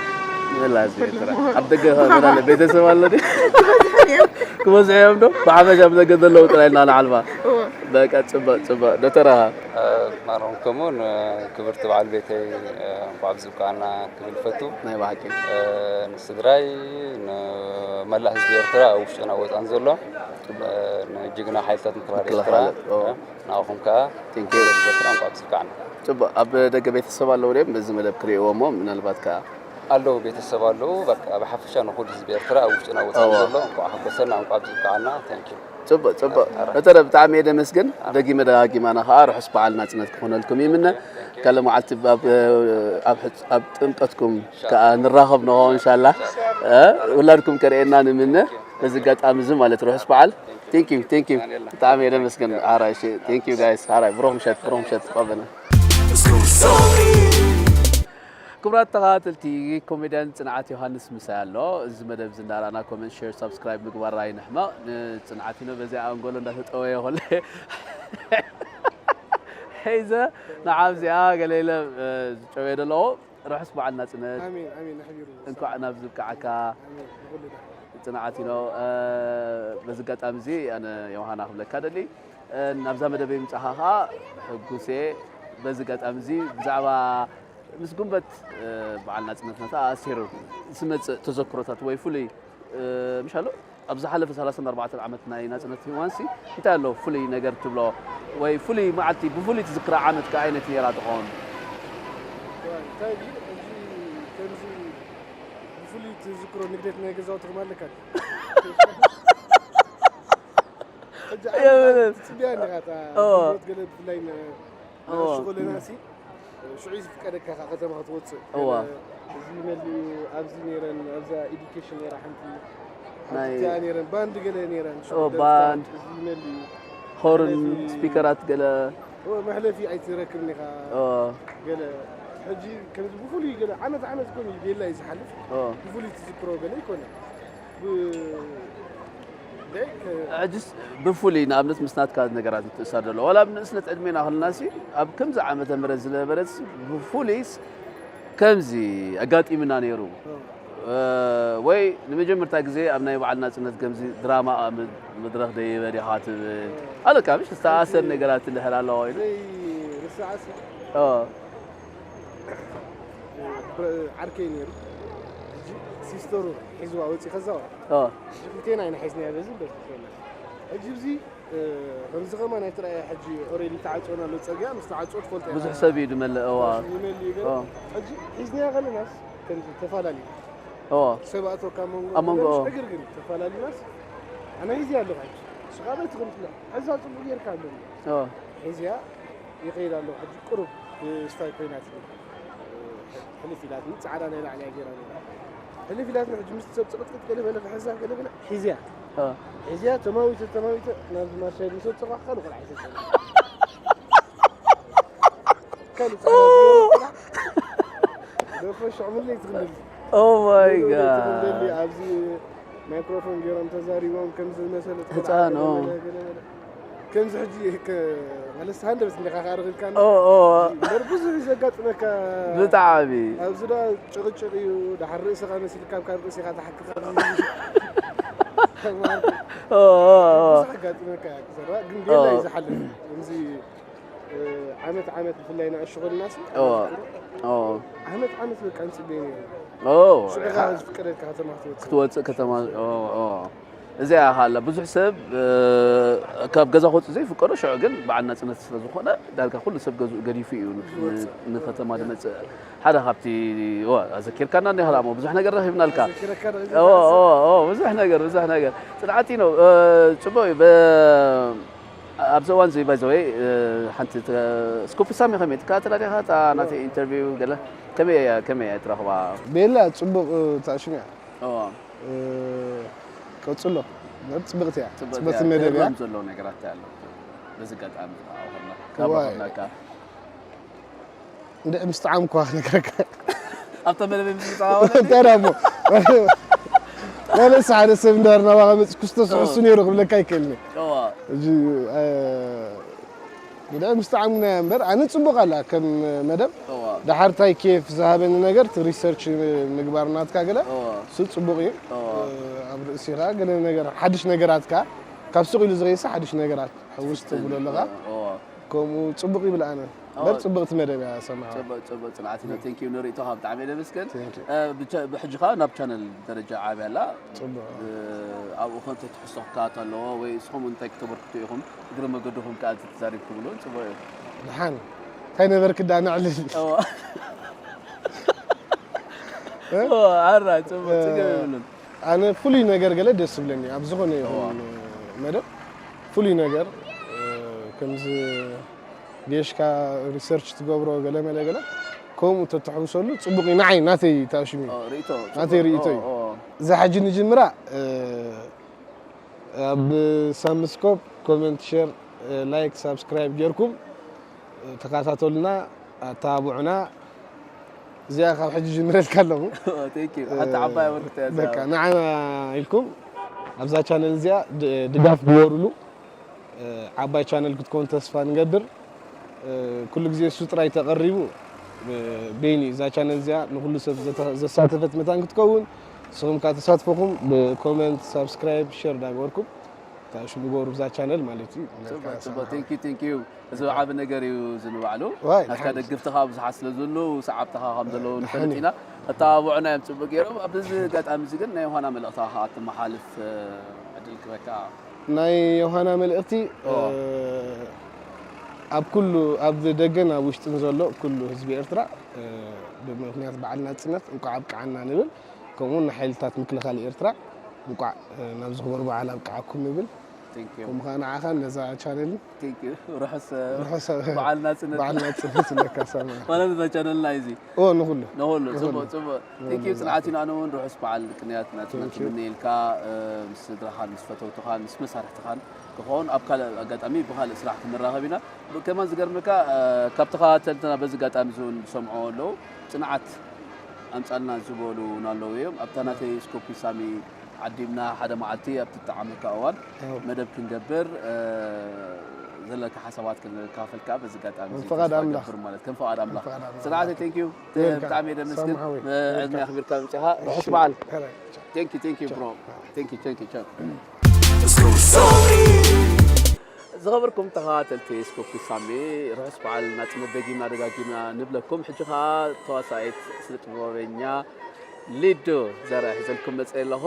መላእ ህዝቢ ኤርትራ። ኣብ ደገ ከመይ ኣሎ? ቤተሰብ ኣሎ ድዩ? ክበዝሑ እዮም ዶ? ብሓፈሻ ኣብ ደገ ዘለዉ ጥራይ ኢና ንዓልባ። እወ። በቃ ጽቡቕ፣ ጽቡቕ። ዶክተር ኣሃ? እ፣ ማሮም ከምኡ ንክብርቲ በዓል ቤተይ፣ እ፣ እንኳዕ ኣብዚ ብቃዕና ክብል ፈቱ። ናይ ብሓቂ። እ፣ ንስድራይ፣ ንመላእ ህዝቢ ኤርትራ ኣብ ውሽጥን ኣብ ወጻእን ዘሎ፣ እ፣ ንጅግና ሓይልታት ምክልኻል ኤርትራ፣ ምክልኻል፣ ኦ። እ፣ ንኣኹም ከኣ Thank you። ክብሪ ዘክራ እንኳዕ ኣብዚ ብቃዕና። ጽቡቕ። ኣብ ደገ ቤተሰብ ኣለዉ ድዮም በዚ መደብ ክርእይዎ እሞ ምናልባት ከኣ? ኣለዉ ቤተሰብ ኣለዉ። በቃ ብሓፈሻ ንኹሉ ህዝቢ ኤርትራ ኣብ ውሽጥን ኣብ ወጻእን እወ። ዘሎ እንኳዕ ሓጎሰና፣ እንኳዕ ኣብዚ ብቃዕና። Thank you። ጽቡቕ፣ ጽቡቕ። ዶክተር ብጣዕሚ እየ ደመስግን። ደጊመ ደጋጊመ ኣነ ከኣ ርሑስ በዓል ናጽነት ክኾነልኩም ይምነ። ካልእ መዓልቲ ኣብ፣ ኣብ ሕጽ-፣ ኣብ ጥምቀትኩም ከኣ ንራኸብ ንኾ እንሻላ። እ፣ ውላድኩም ከርእየና ንምነ። በዚ ኣጋጣሚ እዚ ማለት ርሑስ በዓል። Thank you፣ thank you። ብጣዕሚ እየ ደመስግን። ሓራይ፣ እሺ፣ thank you guys። ሓራይ፣ ብሩኽ ምሸት፣ ብሩኽ ምሸት። ባበና። ክቡራት ተኸታተልቲ፣ ኮሜድያን ጽንዓት ዮሃንስ ምሳይ ኣሎ። እዚ መደብ እዚ እንዳረኣና ኮመንት፣ ሼር፣ ሳብስክራይብ ምግባር ኣይንሕመቕ። ንጽንዓት ኢኖ በዚኣ ኣንጎሎ እንዳተጠወየ ከሎ ሒዘ ንዓብ እዚኣ ገለ ኢለ፣ እ፣ ዝጨወየ ዘለኹ። ርሑስ በዓል ናጽነት። ኣሜን፣ ኣሜን፣ ኣሕቢሩ። እንኳዕ ናብዚ ብቅዓካ። ኣሜን፣ ንኹሉ ድሓን። ጽንዓት ኢኖ፣ እ፣ በዚ ኣጋጣሚ እዚ ኣነ ዮሃና ክብለካ ደሊ፣ እ፣ ናብዛ መደበይ ምጻኻ ከኣ ሕጉስ እየ። በዚ ኣጋጣሚ እዚ ብዛዕባ ምስ ጉንበት፣ እ፣ በዓል ናጽነትና ተኣሲሩ ዝመጽእ ተዘክሮታት ወይ ፍሉይ ምሻሎ ኣብ ዝሓለፈ ሰላሳን ኣርባዕተን ዓመት ናይ ናጽነት ሂዋንሲ እንታይ ኣሎ ፍሉይ ነገር ትብሎ ወይ ፍሉይ መዓልቲ ብፍሉይ ትዝክራ ዓመት ከ ዓይነት ነይራ ትኾን? እንታይ ድዩ ሕጂ ከምዚ ብፍሉይ ትዝክሮ ንግደት ናይ ገዛውትኹም ኣለካ ድዩ? ሕጂ የብልን። ትጽቢያ ኣለኻ እታ ኦ። ንግደት ገለ ብፍላይ ን- ኦ። ንኣሽኹ ለናሲ ሽዑ እዩ ዝፍቀደካ ካብ ከተማ ክትወፅእ እዋ። እዚ መሊኡ ኣብዚ ነይረን ኣብዛ ኤዱኬሽን ነይራ ሓንቲ ናይ- ሓንቲ ነይረን ባንድ ገለ ነይረን ሽዑ ኦ፣ ደርፍታት ባንድ። እዚ መሊኡ ሆርን መሕለፊ- ስፒከራት ገለ ኦ፣ መሕለፊ ኣይትረክብን ኢኻ ኦ፣ ገለ ሕጂ ከምዚ ብፍሉይ ገለ ዓመት ዓመት ኮን እዩ ቤላ እዩ ዝሓልፍ ኦ። ብፍሉይ ትዝክሮ ገለ ይኮነ ብ- ደይ ከ- ሕጅስ ብፍሉይ ንኣብነት ምስ ናትካ ነገራት ምትእሳር ዘሎ ዋላ ኣብ ንእስነት ዕድሜና ከለና ሲ ኣብ ከምዚ ዓመተ ምህረት ዝነበረት ብፍሉይስ ከምዚ ኣጋጢምና ነይሩ እ፣ ወይ ንመጀመርታ ግዜ ኣብ ናይ በዓል ናጽነት ከምዚ ድራማ ኣብ መ- መድረኽ ደይበ ዲኻ ትብል ኣለካ ምሽ ዝተኣሰር ነገራት ትልሕል ኣለዋ ኢሉ ዘይርሳዕሲ ኦ፣ ዓርከይ ነይሩ ሕጂ ሲስተሩ ሒዝዋ ወፂ ከዛዋ ኦ፣ ክልቴና ኢና ሒዝናዮ በዚ በዚ ኮይና ሕጂ ብዚ ከምዚ ከማን ኣይትረኣየ ሕጂ ኦሬዲ ተዓፅወና ኣሎ ፀርግያ ምስ ተዓፅወ ትፈልጦ ኢኻ። ብዙሕ ሰብ እዩ ድመልእ እዋ ይመልእ እዩ ገለ ኦ፣ ሕጂ ሒዝናዮ ከለናስ ከምዚ ተፈላለዩ ኦ፣ ሰብ ኣእቶካ መንጎ ኣብ መንጎ ነገርሽ ዕግርግር እዩ ተፈላለዩናስ ኣነ ሒዝያ ኣለኹ ሕጂ ንስኻ በቲ ከምትብሎ ሕዛ ፅቡቅ ጌርካ ኣለኒ ኦ፣ ሒዝያ ይኸይድ ኣለኹ ሕጂ ቅሩብ ስታይ ኮይናት ሕልፍ ኢላትኒ ፃዕዳ ናይ ላዕሊ ገይራ ነይራ ሕልፍ ኢላትኒ ሕጂ ምስ ሰብ ፅቕጥቅጥ ገለ በለ ክሕዛ ገለ በለ ሒዝያ ኦ፣ ሒዝያ ተማዊተ ተማዊተ ናብዚ ማርሻይ ምስ ወፀኹ ካልእ ቆልዓ ይሰፀ ካልእ ፃዕዳ ዝገበረ ቆልዓ ደርፎ ሽዑ ምለይ ትኽልል ኦ ማይ ትኽልል ጋድ ኣብዚ ማይክሮፎን ገይሮም ተዛሪቦም ከም ዝመሰለ ቆልዓ ህፃን፣ ገለ ኦ። በለ፣ ገለ በለ። ከምዚ ሕጂ ከ- ማለት ሃንደበት እንዲኻ ከኣ ረኺብካ ኦ፣ ኦ፣ እምበር ብዙሕ እዩ ዘጋጥመካ ብጣዕሚ ኣብዚ ዳ ጭቕጭቕ እዩ ድሓር ርእስኻ መሲልካ ካብ ካልእ ርእሲኻ ተሓክኻ ኦ፣ ኦ፣ ኦ። ብዙሕ ኣጋጥመካ እዩ ክዘራ ግን ቤላ እዩ ዝሓልፍ ከምዚ እ፣ ዓመት ዓመት ብፍላይ ንኣሽኹልናስ ኦ፣ ኦ፣ ዓመት ዓመት በቃ ንፅበይ ነይሩ ኦ፣ ሽዑ ዝፍቀደልካ ከተማ ክትወፅእ ክትወፅእ ከተማ ኦ፣ ኦ። እዚኣ ኢኻ ኣላ ብዙሕ ሰብ እ፣ ካብ ገዛ ክወፅእ ዘይፍቀዶ ሽዑ ግን በዓል ናፅነት ስለ ዝኾነ ዳርጋ ኩሉ ሰብ ገዝኡ ገዲፉ እዩ ን- ንከተማ ዝመፅእ ሓደ ካብቲ ዋ ኣዘኪርካና እኒኻ ዳሞ ብዙሕ ነገር ረኺብናልካ ዘኪረካ ዶ ኦ፣ ኦ፣ ኦ፣ ብዙሕ ነገር ብዙሕ ነገር ፅንዓት እዩ ነው እ፣ ፅቡቅ እዩ በ- ኣብዚ እዋን እዚ ባይዘወይ ሓንቲ ስኩፕ ሳሚ ከመይ ትከታተላ ዲኻ እታ ናተይ ኢንተርቪው ገለ ከመይ እያ ከመይ እያ ትረኽባ ቤላ ፅቡቅ ታሽም እያ ኦ፣ እ፣ ቀፅሎ ጽብቕቲ እያ ጽብቕቲ ጽብቕቲ እያ። መደብ እያ ትህበም ዘለዉ ነገራት እንታይ ኣለዉ? በዚ ኣጋጣሚ ከኣ ከለና ካብ ዋይ። ረኸብናካ። እንድዒ ምስ ጠዓምኩዋ ክነግረካ ኣብታ መደበይ ምስ ምጽኣዋ ማለት እዩ? እንታይ ደኣ እሞ ወለስ ሓደ ሰብ እንዳር ናባኻ መጽእ ክስቶ ስሕሱ ነይሩ ክብለካ ይክእልኒ እዋ። እዚ እንድዒ ምስ ጠዓምኩናያ እምበር ኣነ ጽቡቕ ኣላ ከም መደብ እዋ። ደሓር ታይ ኬፍ ዝሃበኒ ነገር እቲ ሪሰርች ምግባር ናትካ ገለ እዋ። እሱ ጽቡቕ እዩ እዋ። ኣብ ርእሲኻ ገለ ነገር ሓድሽ ነገራትካ ካብ ሱቕ ኢሉ ዝኸይሳ ሓድሽ ነገራት ሕውስ ትብሎ ኣለኻ እዋ። ከምኡ ጽቡቕ ይብል ኣነ እምበር ጽብቕቲ መደብ እያ ሰማዕዋ ጽቡቅ ጽቡቅ ጽንዓት ኢና ቴንክ ዩ ንርእይቶኻ ብጣዕሚ እየ ደመስገን Thank you። እ፣ ብቻ- ብሕጂ ኸዓ ናብ ቻነል ደረጃ ዓብያ ኣላ ጽቡቕ እ፣ ኣብኡ ከም ተትሕዝቶ ክከታተል ኣለዎ ወይ ንስኹም እንታይ ክትገብሩ ክትኽእሉ ኢኹም እግረ መገድኹም ከዓ ተዛሪብኩምሉ ጽቡቅ እዩ ድሓን እንታይ ነበርክ ዳ ነዕልል እዋ። እዋ፣ ኣራ ጽቡቅ ጽገም የብሉን ኣነ ፍሉይ ነገር ገለ ደስ ዝብለኒ ኣብ ዝኾነ ይኹን መደብ ፍሉይ ነገር እ፣ ከምዚ ጌሽካ ሪሰርች ትገብሮ ገለ መለ ገለ ከምኡ ተተሕውሰሉ ጽቡቕ እዩ ንዓይ ናተይ ተኣሽሙ እዩ ኦ፣ ርእይቶ ናተይ ርእይቶ እዩ። እዛ ሕጂ ንጅምራ እ፣ ኣብ ሳምስኮፕ ኮመንት ሸር ላይክ ሳብስክራይብ ጌርኩም እ፣ ተከታተሉና ኣተባብዑና እዚኣ ካብ ሕጂ ጅምረልካ ኣለኹ ቴንክ ዩ ሓንቲ ዓባይ ኣበርክቶ እያ እዚኣ። በቃ ንዓና ኢልኩም ኣብዛ ቻነል እዚኣ ድ- ድጋፍ ግበሩሉ እ፣ ዓባይ ቻነል ክትከውን ተስፋ ንገብር እ፣ ኩሉ ግዜ እሱ ጥራይ ተቐሪቡ እ፣ ቤኒ እዛ ቻነል እዚኣ ንኩሉ ሰብ ዘተ- ዘሳተፈት መታን ክትከውን ንስኹም ከዓ ተሳትፎኹም ብኮመንት ሳብስክራይብ ሸር ዳገበርኩም ሽሙ ገበሩ ብዛ ቻነል ማለት እዩ። ጽቡቅ ጽቡቅ thank you thank you እዚ ዓቢ ነገር እዩ ዝንባዕሉ ዋይ፣ ናትካ ደሓን። ደግፍትኻ ብዙሓት ስለ ዝህሉ ሰዓብትኻ ከም ዘለዉ ንፈልጥ ደሓን። ኢና እተባብዑና እዮም ጽቡቅ ገይሮም ኣብዚ ኣጋጣሚ እዚ ግን ናይ ዮሃና መልእኽትኻ ከዓ እትመሓልፍ ዕድል ክበካ ናይ ዮሃና መልእኽቲ ኦ። ኣብ ኩሉ ኣብ ደገን ኣብ ውሽጥን ዘሎ ኩሉ ህዝቢ ኤርትራ ብምክንያት በዓል ናጽነት እንኳዕ ኣብቅዓና ንብል። ከምኡውን ንሓይልታት ምክልኻል ኤርትራ እንኳዕ ናብዚ ክቡር በዓል ኣብቅዓኩም ንብል። Thank you ከምኡ ከዓ ንዓኻን ነዛ ቻነልን thank you ርሑስ ርሑስ በዓል ናጽነት በዓል ናጽነት ይብለካ ሰማ ማለት ነዛ ቻነልና እዩ እዚ ኦ ንኹሉ ንኹሉ ጽቡቅ ጽቡቅ thank you ጽንዓት ኢና እውን ርሑስ በዓል ቅንያት ናጽነት Thank you። ይምነየልካ ምስ ስድራኻን ምስ ፈተውትኻን ምስ መሳርሕትኻን ክኸውን ኣብ ካልእ ኣጋጣሚ ብኻልእ ስራሕ ክንራኸብ ኢና ከማን ዝገርመካ ካብ ተኸታተልትና በዚ ኣጋጣሚ እዚ እውን ዝሰምዑ ኣለዉ ጽንዓት ኣምጻልና ዝበሉ እውን ኣለዉ እዮም ኣብታ ናተይ ስኮፒ ሳሚ ዓዲምና ሓደ መዓልቲ ኣብ ትጠዓመካ እዋን ኣዎ። መደብ ክንገብር ዘለካ ሓሳባት ክንካፈልካ በዚ ኣጋጣሚ ከም ፍቓድ ኣምላኽ። ማለት ከም ፍቓድ ኣምላኽ ከም ፍቓድ ኣምላኽ። ስርዓተ thank you Welcome። ብጣዕሚ እየ ደመስግን ሳምሓዊ። ዕድመ ኣኽቢርካ ምምጻኻ ርሑስ በዓል ሕራይ። thank you thank you bro thank you thank you Slow Sony. ዝኸበርኩም ተኸታተልቲ ስኮፒ ሳሚ ርሑስ በዓል ናጽነት ደጊምና ደጋጊምና ንብለኩም ሕጂ ኸዓ ተዋሳኢት ስነ ጥበበኛ ሊዱ ዘርኣ ሒዘልኩም መጸ ኣለኹ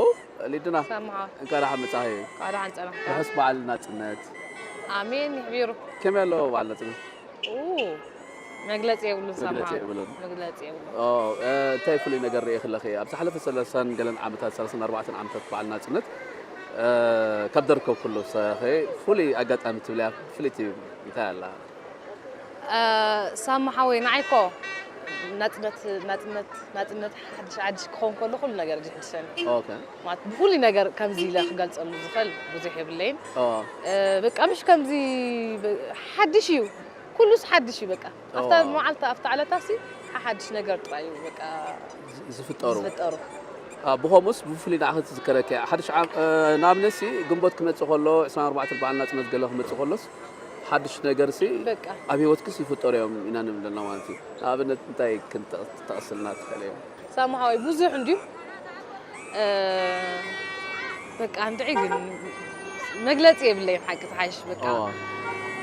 ሊዱና ሰምዓ እንካ ደሓን መጻኺ ቃል ሓንጸና ርሑስ በዓል ናጽነት ኣሜን ይሕቢሩ ከመይ ኣለዎ በዓል ናጽነት ኡ መግለጺ የብሉን ሰምዓ መግለጺ የብሉን። መግለጺ የብሉን ኦ፣ እ፣ እንታይ ፍሉይ ነገር ርኢኺ ኣለኺ ኣብ ዝሓለፈ ሰላሳን ገለን ዓመታት ሰላሳን ኣርባዕተን ዓመታት በዓል ናጽነት እ፣ ካብ ደርከብክሉ ሰኸ ፍሉይ ኣጋጣሚ ትብልያ ፍልይቲ እንታይ ኣላ እ፣ ሳማ ሓወይ ንዓይ እኮ ናጽነት ናጽነት ናጽነት ሓድሽ ሓድሽ ክኸውን ከሎ ኩሉ ነገር እዩ ዝሕድሰኒ ኦኬ ማለት ብፍሉይ ነገር ከምዚ ኢለ ክገልጸሉ ዝኽእል ብዙሕ የብለይን ኦ፣ እ፣ በቃ ምሽ ከምዚ ብ- ሓድሽ እዩ ኩሉስ ሓድሽ እዩ በቃ ኣብታ ኦ። መዓልታ ኣብታ ዕለታ ሲ ሓድሽ ነገር ጥራይ እዩ በቃ ዝፍጠሩ ዝፍጠሩ ኣ፣ ብኸምኡስ ብፍሉይ ንዓኺ ትዝከረኪ ሓድሽ ዓም እ፣ ንኣብነትሲ ግንቦት ክመጽእ ከሎ ዕስራን ኣርባዕተን በዓል ናጽነት ገለ ክመጽእ ከሎስ ሓድሽ ነገርሲ በቃ ኣብ ህይወትክስ ይፍጠሩ እዮም ኢና ንብል ዘለና ማለት እዩ ንኣብነት እንታይ ክንጠቕስልና ትኽእል እዮም ሳማ ሓወይ ብዙሕ እንድዩ እ፣ በቃ እንድዒ ግን መግለጺ የብለይን ሓቂ ትሓይሽ በቃ ኦ።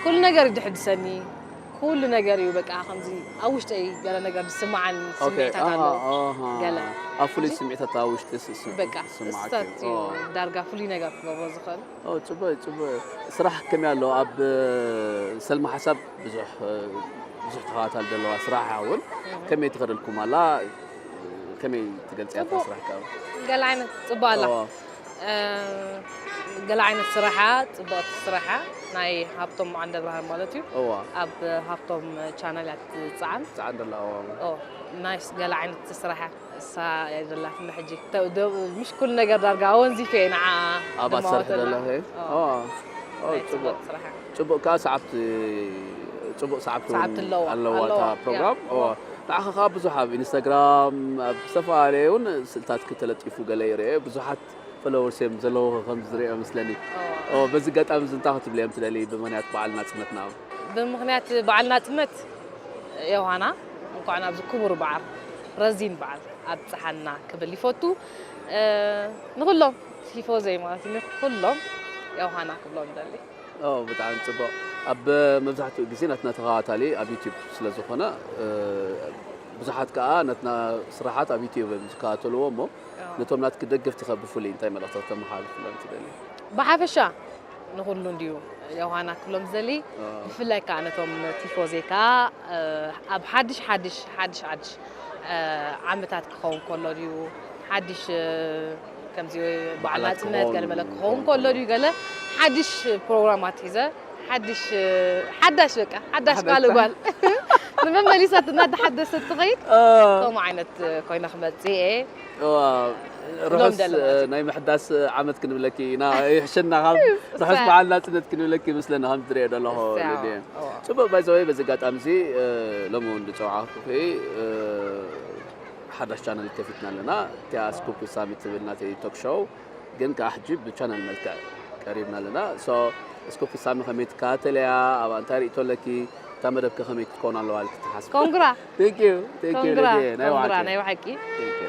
ኩሉ ነገር ይድሕድሰኒ ኩሉ ነገር እዩ በቃ ከምዚ ኣብ ውሽጠይ ገለ ነገር ዝስማዓኒ ኦኬ ስምዒታት ኣሃ ኣለዉ ኣሃ ገለ ኣብ ፍሉይ ስምዒታት ኣብ ውሽጢ ስ- ስ- በቃ ዝስማዓኪ እሳት እዩ ኦ። ዳርጋ ፍሉይ ነገር ክገብሮ ዝኽእል ኦ፣ ጽቡቅ ጽቡቅ ስራሕ ከመይ ኣሎ ኣብ ሰልማ ሓሳብ ብዙሕ ብዙሕ ተኸታታሊ ዘለዋ ስራሕ እውን ከመይ ትኸደልኩም ኣላ ከመይ ትገልጽያ እታ ጽቡቅ። ስራሕ ካብ ገለ ዓይነት ጽቡቅ ኣላ ኦ፣ እ፣ ገለ ዓይነት ስራሓ ጽቡቅ ስራሓ ናይ ሃብቶም ዓንደ ብርሃን ማለት እዩ እዋ ኣብ ሃብቶም ቻነል እያ ትጽዓን ጻዕን ደላ እዋ ኦ ናይስ ገለ ዓይነት ስራሓ እሳ እያ ዘላትና ሕጂ ተ- ደ- ምሽ ኩሉ ነገር ዳርጋ ኣወንዚፈ እየ ንዓ ኣብ ኣሰርሕ ደላ ኦ ኦ፣ ናይ ጽቡቅ ጽቡቅ ስራሓ ጽቡቅ ከዓ ሰዓብቲ ጽቡቅ ሰዓብቲ እውን ሰዓብቲ ኣለዋ፣ ኣለዋ ኣለዋ፣ እታ ፕሮግራም ያ፣ ኦ እዋ። ንዓኻ ከዓ ብዙሕ ኣብ ኢንስታግራም ኣብ ዝተፈላለየ እውን ስልታት ክተለጢፉ ገለ ይርአ ብዙሓት ፎሎወርስ እዮም ዘለውኻ ከም ዝርአ መስለኒ ኦ። ኦ በዚ ኣጋጣሚ እዚ እንታይ ክትብልዮም ትደሊ ብምኽንያት በዓል ናጽነትና ብምኽንያት በዓል ናጽነት ዮሃና እንኳዕ ናብዚ ክቡር በዓል ረዚን በዓል ኣብጽሓና ክብል ይፈቱ እ፣ ንኹሎም ቲፎዘይ ማለት እዩ ንኹሎም ዮሃና ክብሎም ደሊ ኦ ብጣዕሚ ጽቡቅ ኣብ መብዛሕትኡ ግዜ ናትና ተኸታታሊ ኣብ ዩቲዩብ ስለ ዝኾነ እ፣ ብዙሓት ከዓ ናትና ስራሓት ኣብ ዩቲዩብ እዮም ዝከታተልዎ እሞ ነቶም ናትኪ ደገፍቲ ከ ብፍሉይ እንታይ መልእኽቲ ክተመሓላልፍሎም ትደሊ ብሓፈሻ ንኹሉ እንድዩ ዮሃና ክብሎም ዝደሊ ብፍላይ ከዓ ነቶም ቲፎዘይ ከዓ እ፣ ኣብ ሓድሽ ሓድሽ ሓድሽ ሓድሽ እ፣ ዓመታት ክኸውን ከሎ ድዩ ሓድሽ እ፣ ከምዚ በዓል በዓላት ናጽነት ክኸውን ገለ መለ ከሎ። ክኸውን ከሎ ድዩ ገለ ሓድሽ ፕሮግራማት ሒዘ ሓድሽ እ፣ ሓዳሽ በቃ ሓዳሽ ሓዳሽ ካልእ ጓል ንመመሊሰት እናተሓደሰት ትኸይድ ከምኡ ዓይነት ኮይነ ክመጽእ እየ እዋ፣ ሎም ርሑስ ደለ ማለት እዩ። ናይ ምሕዳስ ዓመት ክንብለኪ ኢና ይሕሸና ካብ ርሑስ እሰይ። በዓል ናጽነት ክንብለኪ ምስለና ከም ዝሪኦ ዘለኹ እሰይ፣ ልድየ እዋ። ጽቡቅ ባይዘወይ በዚ ኣጋጣሚ እዚ እ፣ ሎሚ እውን ዝፀዋዕኩኺ እ፣ ሓዳሽ ቻነል ከፊትና ኣለና እቲኣ ስኩፕ ሳሚ ትብል ናተይ ቶክ ሾው ግን ከዓ ሕጂ ብቻነል መልክዕ ቀሪብና ኣለና ሶ ስኩፕ ሳሚ ከመይ ትከታተልያ ኣብኣ እንታይ ርእቶ ኣለኪ እታ መደብከ ከመይ ክትከውን ኣለዋ ኢልኪ ትሓስቢ ኮንግራ Thank you, thank you, ኮንግራ ልድየ። ናይ ኮንግራ ባዕልኪ። ናይ ባዕቂ Thank you.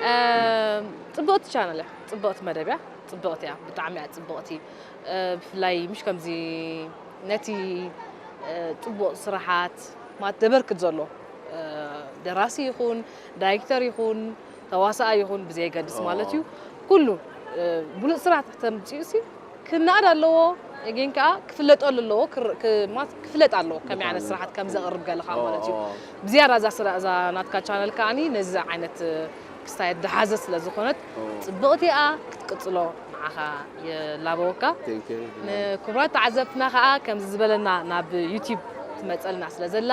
ጽብቕቲ ቻነል እያ ጽብቕቲ መደብ እያ ጽብቕቲ እያ፣ ብጣዕሚ እያ ጽብቕቲ። እ፣ ብፍላይ ምሽ ከምዚ ነቲ፣ እ፣ ጽቡቕ ስራሓት ማለት ደበርክት ዘሎ፣ እ፣ ደራሲ ይኹን፣ ዳይሬክተር ይኹን፣ ተዋሳኣይ ይኹን ብዘየገድስ ማለት እዩ። ኩሉ፣ እ፣ ብሉጽ ስራሕ ተምጽኡ ሲ ክናኣድ ኣለዎ፣ ግን ከኣ ክፍለጠሉ ኣለዎ፣ ክር-፣ ክ-፣ ማለት ክፍለጥ ኣለዎ፣ ከመይ ዓይነት ስራሓት ከም ዘቕርብ ገለ ከኣ ማለት እዩ። ብዝያዳ እዛ ስራ-፣ እዛ ናትካ ቻነል ከኣኒ ነዚ ዓይነት ክስታየት ዝሓዘ ስለ ዝኾነት፣ ጽብቕቲ እያ፣ ክትቅጽሎ ንዓኻ የላበወካ። ንክቡራት ተዓዘብትና ከኣ ከምዚ ዝበለና ናብ ዩቲዩብ ትመጸልና ስለ ዘላ፣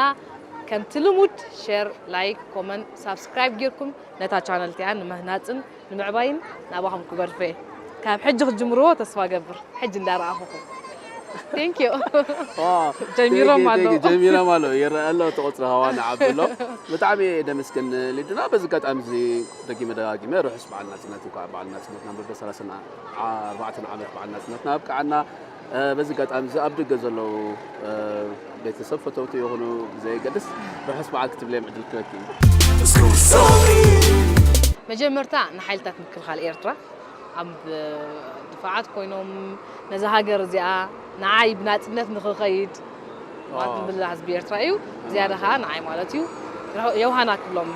ከምቲ ልሙድ ሼር፣ ላይክ፣ ኮመንት፣ ሳብስክራይብ ጌርኩም ነታ ቻነል እቲኣ ንምህናጽን ንምዕባይን ናባኹም ክገድፎ እየ። ካብ ሕጂ ክትጅምርዎ ተስፋ ገብር። ሕጂ እንዳረኣኹኹም። Thank you። ጀሚሮም ኣለዉ። ጀሚሮም ኣለዉ። ይረአ ኣሎ፣ እቲ ቁጽሪ ሃዋ ንዓቢ ኣሎ። ብጣዕሚ እየ ደመስግን ሊዱና። በዚ ኣጋጣሚ እዚ ደጊመ ደጋጊመ ርሑስ በዓል ናጽነት፣ እንኳዕ በዓል ናጽነትና በበ ሰላሳን ኣርባዕተን ዓመት በዓል ናጽነትና ኣብቅዓና። እ፣ በዚ ኣጋጣሚ እዚ ኣብ ደገ ዘለዉ፣ እ፣ ቤተሰብ ፈተውቲ ይኹኑ ብዘየገድስ ርሑስ በዓል ክትብለዮም ዕድል ክበኪ እዩ። መጀመርታ ንሓይልታት ምክልኻል ኤርትራ ኣብ ድፋዓት ኮይኖም ነዛ ሃገር እዚኣ ንዓይ ብናጽነት ንኽኸይድ ማለት ንብላ ህዝቢ ኤርትራ እዩ። ዝያዳ ከዓ ንዓይ ማለት እዩ። ዮሃና ክብሎም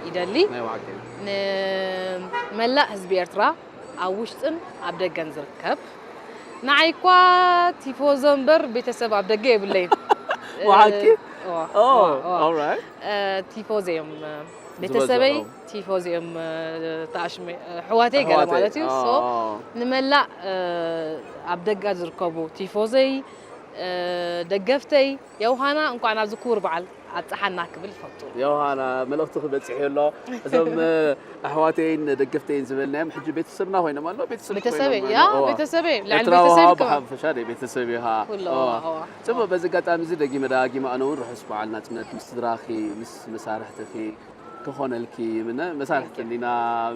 ይደሊ። ናይ ብሓቂ። ንመላእ ህዝቢ ኤርትራ ኣብ ውሽጥን ኣብ ደገን ዝርከብ። ንዓይ እኳ ቲፎዞ እምበር ቤተሰብ ኣብ ደገ የብለይን። ብሓቂ? እዋ፣ ኦ፣ እዋ፣ እዋ። All right። እ፣ ቲፎዞ እዮም። ቤተሰበይ ዝበዝሑ። ቲፎዞ እዮም፣ እ፣ ተኣሽመ-፣ እ፣ ኣሕዋተይ ገለ ኣሕዋተይ፣ ማለት እዩ። ኦ፣ So፣ ኦ። ንመላእ፣ እ፣ ኣብ ደገ ዝርከቡ ቲፎዞይ፣ እ፣ ደገፍተይ፣ ዮሃና እንኳዕ ናብዚ ክቡር በዓል ኣብጽሓና ክብል ይፈቱ። ዮሃና፣ መልእኽትኺ በጺሑ ኣሎ። እዞም፣ እ፣ ኣሕዋተይን ደገፍተይን ዝበልናዮም ሕጂ ቤተሰብና ኮይኖም ኣለዉ። ቤተሰብ ቤተሰበይ፣ ኮይኖም ያ፣ ኣለዉ። እዋ። ቤተሰበይ፣ ልዕሊ ኤርትራዊ ቤተሰብ ሃዋ ይከ-፣ ብሓፈሻ ደይ ቤተሰብ ኢኻ። ኩሉ፣ እዋ። እዋ፣ እዋ። ጽቡቕ፣ በዚ ኣጋጣሚ እዚ ደጊመ ደጋጊመ ኣነ እውን ርሑስ በዓል ናጽነት ምስ ስድራኺ፣ ምስ መሳርሕትኺ ክኾነልኪ፣ ምነ-፣ መሳርሕቲ እንዲና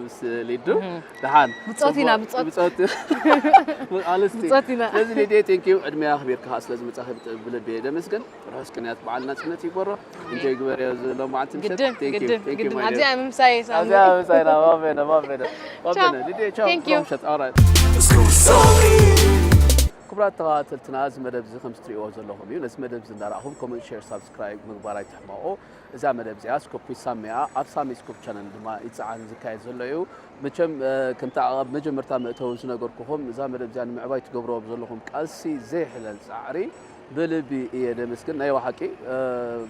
ምስ ሊዱ። እህ። ደሓን። ብጾት ኢና፣ ጽቡቕ፣ ብጾት። ብጾት። ኣልስቲ። ብጾት ኢና። ስለዚ ሊድየ፣ thank you፣ ዕድመ ኣኽቢርካ ስለ ዝመጻኺ ብጥ-፣ ብልቢ እየ ደመስግን። ርሑስ ቅንያት በዓል ናጽነት ይግበሮ። እንጆይ ግበርዮ ሎማዓንቲ ምሸት። ግድን፣ Thank you፣ ግድን፣ thank you፣ ግድን። my ኣብዚኣ dear። ምሳይ ሳሚ። ኣብዚኣ ምሳይ ኢና፣ ባቤነ፣ ባቤነ። ቻው። ባቤነ፣ ሊድየ፣ ቻው። Thank you። ሎም ምሸት፣ all right። ክቡራት ተኸታተልትና፣ እዚ መደብ እዚ ከም እትርእይዎ ዘለኹም እዩ። ነዚ መደብ እዚ እንዳረኣኹም፣ ኮመንት፣ ሼር፣ ሳብስክራይብ ምግባር ኣይትሕመቑ። እዛ መደብ እዚኣ ስኮፕ ዊዝ ሳሚ እያ። ኣብ ሳሚ ስኮፕ ቻነል ድማ ይጸዓን ዝካየድ ዘሎ እዩ። መቸም፣ እ፣ ከምቲ ኣብ መጀመርታ መእተዊ ዝነገርኩኹም፣ እዛ መደብ እዚኣ ንምዕባይ ትገብርዎ ዘለኹም ቃልሲ ዘይሕለል ጻዕሪ ብልቢ እየ ደመስግን። ናይ ብሓቂ፣ እ፣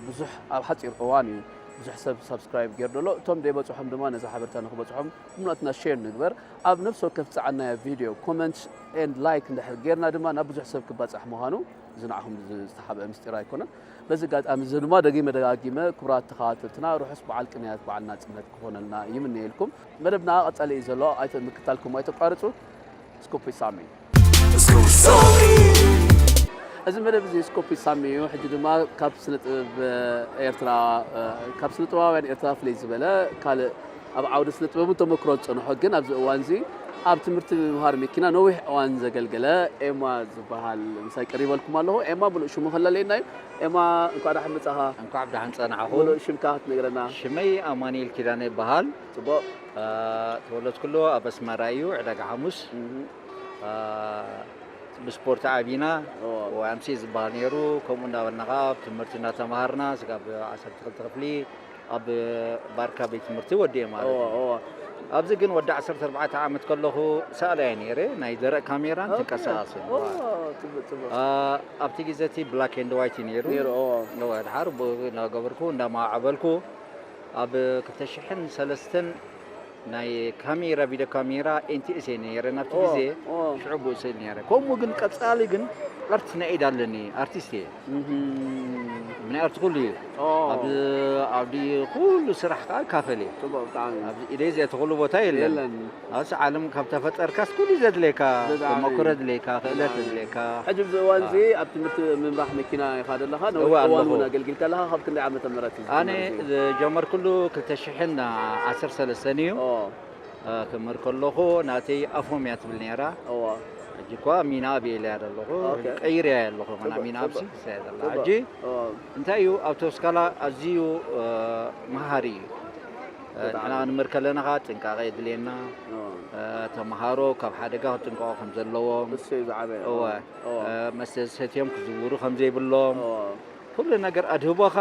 ብዙሕ ኣብ ሓጺር እዋን እዩ ብዙሕ ሰብ ሳብስክራይብ ገይሩ ዘሎ። እቶም ዘይበጽሖም ድማ ነዛ ሓበሬታ ንኽበጽሖም ኩላትና ሼር ንግበር። ኣብ ነፍሲ ወከፍ ዝጸዓናዮ ቪድዮ ኮመንት ኤንድ ላይክ እንድሕር ጌርና ድማ ናብ ብዙሕ ሰብ ክባጻሕ ምዃኑ እዚ ንዓኹም ዝተሓብአ ምስጢር ኣይኮነን። በዚ ኣጋጣሚ እዚ ድማ ደጊመ ደጋጊመ ክቡራት ተኸታተልትና ርሑስ በዓል ቅንያት በዓል ናጽነት ክኾነልና ይምነየልኩም። መደብና ቀጻሊ እዩ ዘሎ፣ ኣይተ-፣ ምክታልኩም ኣይተቋርጹ። ስኮፕ ዊዝ ሳሚ። እዚ መደብ እዚ ስኮፕ ዊዝ ሳሚ እዩ። ሕጂ ድማ ካብ ስነ ጥበብ ኤርትራ፣ እ፣ ካብ ስነ ጥበባውያን ኤርትራ ፍልይ ዝበለ ካልእ ኣብ ዓውዲ ስነ ጥበብን ተመክሮን ዝጸንሖ ግን ኣብዚ እዋን እዚ ኣብ ትምህርቲ ምምሃር መኪና ነዊሕ እዋን ዘገልገለ ኤማ ዝበሃል ምሳይ ቀሪበልኩም ኣለኹ። ኤማ ምሉእ ሽሙ ከለለየና እዩ። ኤማ እንኳዕ ደሓን መጻኻ። እንኳዕ ብደሓን ጸናሕኹም። ምሉእ ሽምካ ክትነግረና። ሽመይ ኣማኑኤል ኪዳነ ይበሃል። ጽቡቕ። እ፣ ተወለድኩሉ ኣብ ኣስመራ እዩ፣ ዕዳጋ ሓሙስ። እህ። እ፣ ብስፖርት ዓቢና፣ ኦ። ኦ ኤም ሲ ዝበሃል ነይሩ፣ ከምኡ እንዳበልና ኸዓ ኣብ ትምህርቲ እንዳተማሃርና፣ ስጋብ ዓሰርተ ክልተ ክፍሊ ኣብ ባርካ ቤት ትምህርቲ ወዲኤ ማለት ኦ፣ እዩ። ኦ። ኣብዚ ግን ወዲ ዓሰርተ ኣርባዕተ ዓመት ከለኹ ሰኣላይ ነይረ፣ ናይ ደረቕ ካሜራን ኦኬ። ትንቀሳቐስን። ኦ፣ ጽቡቕ፣ ጽቡቕ። አ፣ ኣብቲ ግዜ እቲ ብላክ ኤንድ ዋይት እዩ ነይሩ። ነይሩ፣ ኦ። ኦ፣ ድሓር ብኡ እናገበርኩ፣ እንዳማዕበልኩ፣ ኣብ ክልተ ሽሕን ሰለስተን ናይ ካሜራ፣ ቪድዮ ካሜራ ኤን ቲ ኤስ እየ ነይረ ናብቲ ኦ፣ ግዜ። ኦ። ሽዑ ብኡ ስእል ነይረ። ከምኡ ግን ቀጻሊ ግን ኣርት ናይ ኢድ ኣለኒ፣ ኣርቲስት እየ። እህም። ምኽንያቱ ኩሉ እዩ። ኦ። ኣብ ዓውዲ ኩሉ ስራሕ ከዓ ይካፈል እየ። ጽቡቕ፣ ብጣዕሚ። ኣብ ኢደይ ዘየእቲ ኩሉ ቦታ የለን። የለን። ኣብዚ ዓለም ካብ ተፈጠርካስ ኩሉ ዘድልየካ፣ ብጣዕሚ። ተመክሮ የድልየካ፣ ክእለት ብጣዕሚ። የድልየካ። ሕጂ ኣብዚ እዋን እዚ አ። ኣብ ትምህርቲ ምምራሕ መኪና ኢኻ ዘለኻ፣ ነዊሕ እወ፣ እዋን ኣለኹ። እውን ኣገልጊልካ ኣለኻ። ካብ ክንደይ ዓመተ ምህረት እዩ ኣነ ዝጅምር እዚ? ዝጀመርኩሉ ክልተ ሽሕን ዓሰርተ ሰለስተን እዩ። ኦ። እ፣ ክምህር ከለኹ ናተይ ኣፎም እያ ትብል ነይራ። እዋ። ሕጂ እኳ ሚና ኣብየ ኢለያ ዘለኹ፣ ኦኬ። ቀይረያ ኣለኹ፣ ምና ጽቡቅ፣ ሚና ጽቡቅ። ኣብሲ ትስያ ዘላ። ጽቡቅ። ሕጂ እዋ። እንታይ እዩ፣ ኣብ ተወስካላ ኣዝዩ፣ እ፣ መሃሪ እዩ። እ፣ ንሕና ክንምር ከለና ኸዓ ጥንቃቐ የድልየና። እ፣ ተምሃሮ ካብ ሓደጋ ክጥንቀቑ ከም ዘለዎም፣ እሱ እዩ ዝዓበየ። እወ፣ እ፣ መስተ ዝሰትዮም ክዝውሩ ከም ዘይብሎም፣ ኩሉ ነገር ኣድህቦኻ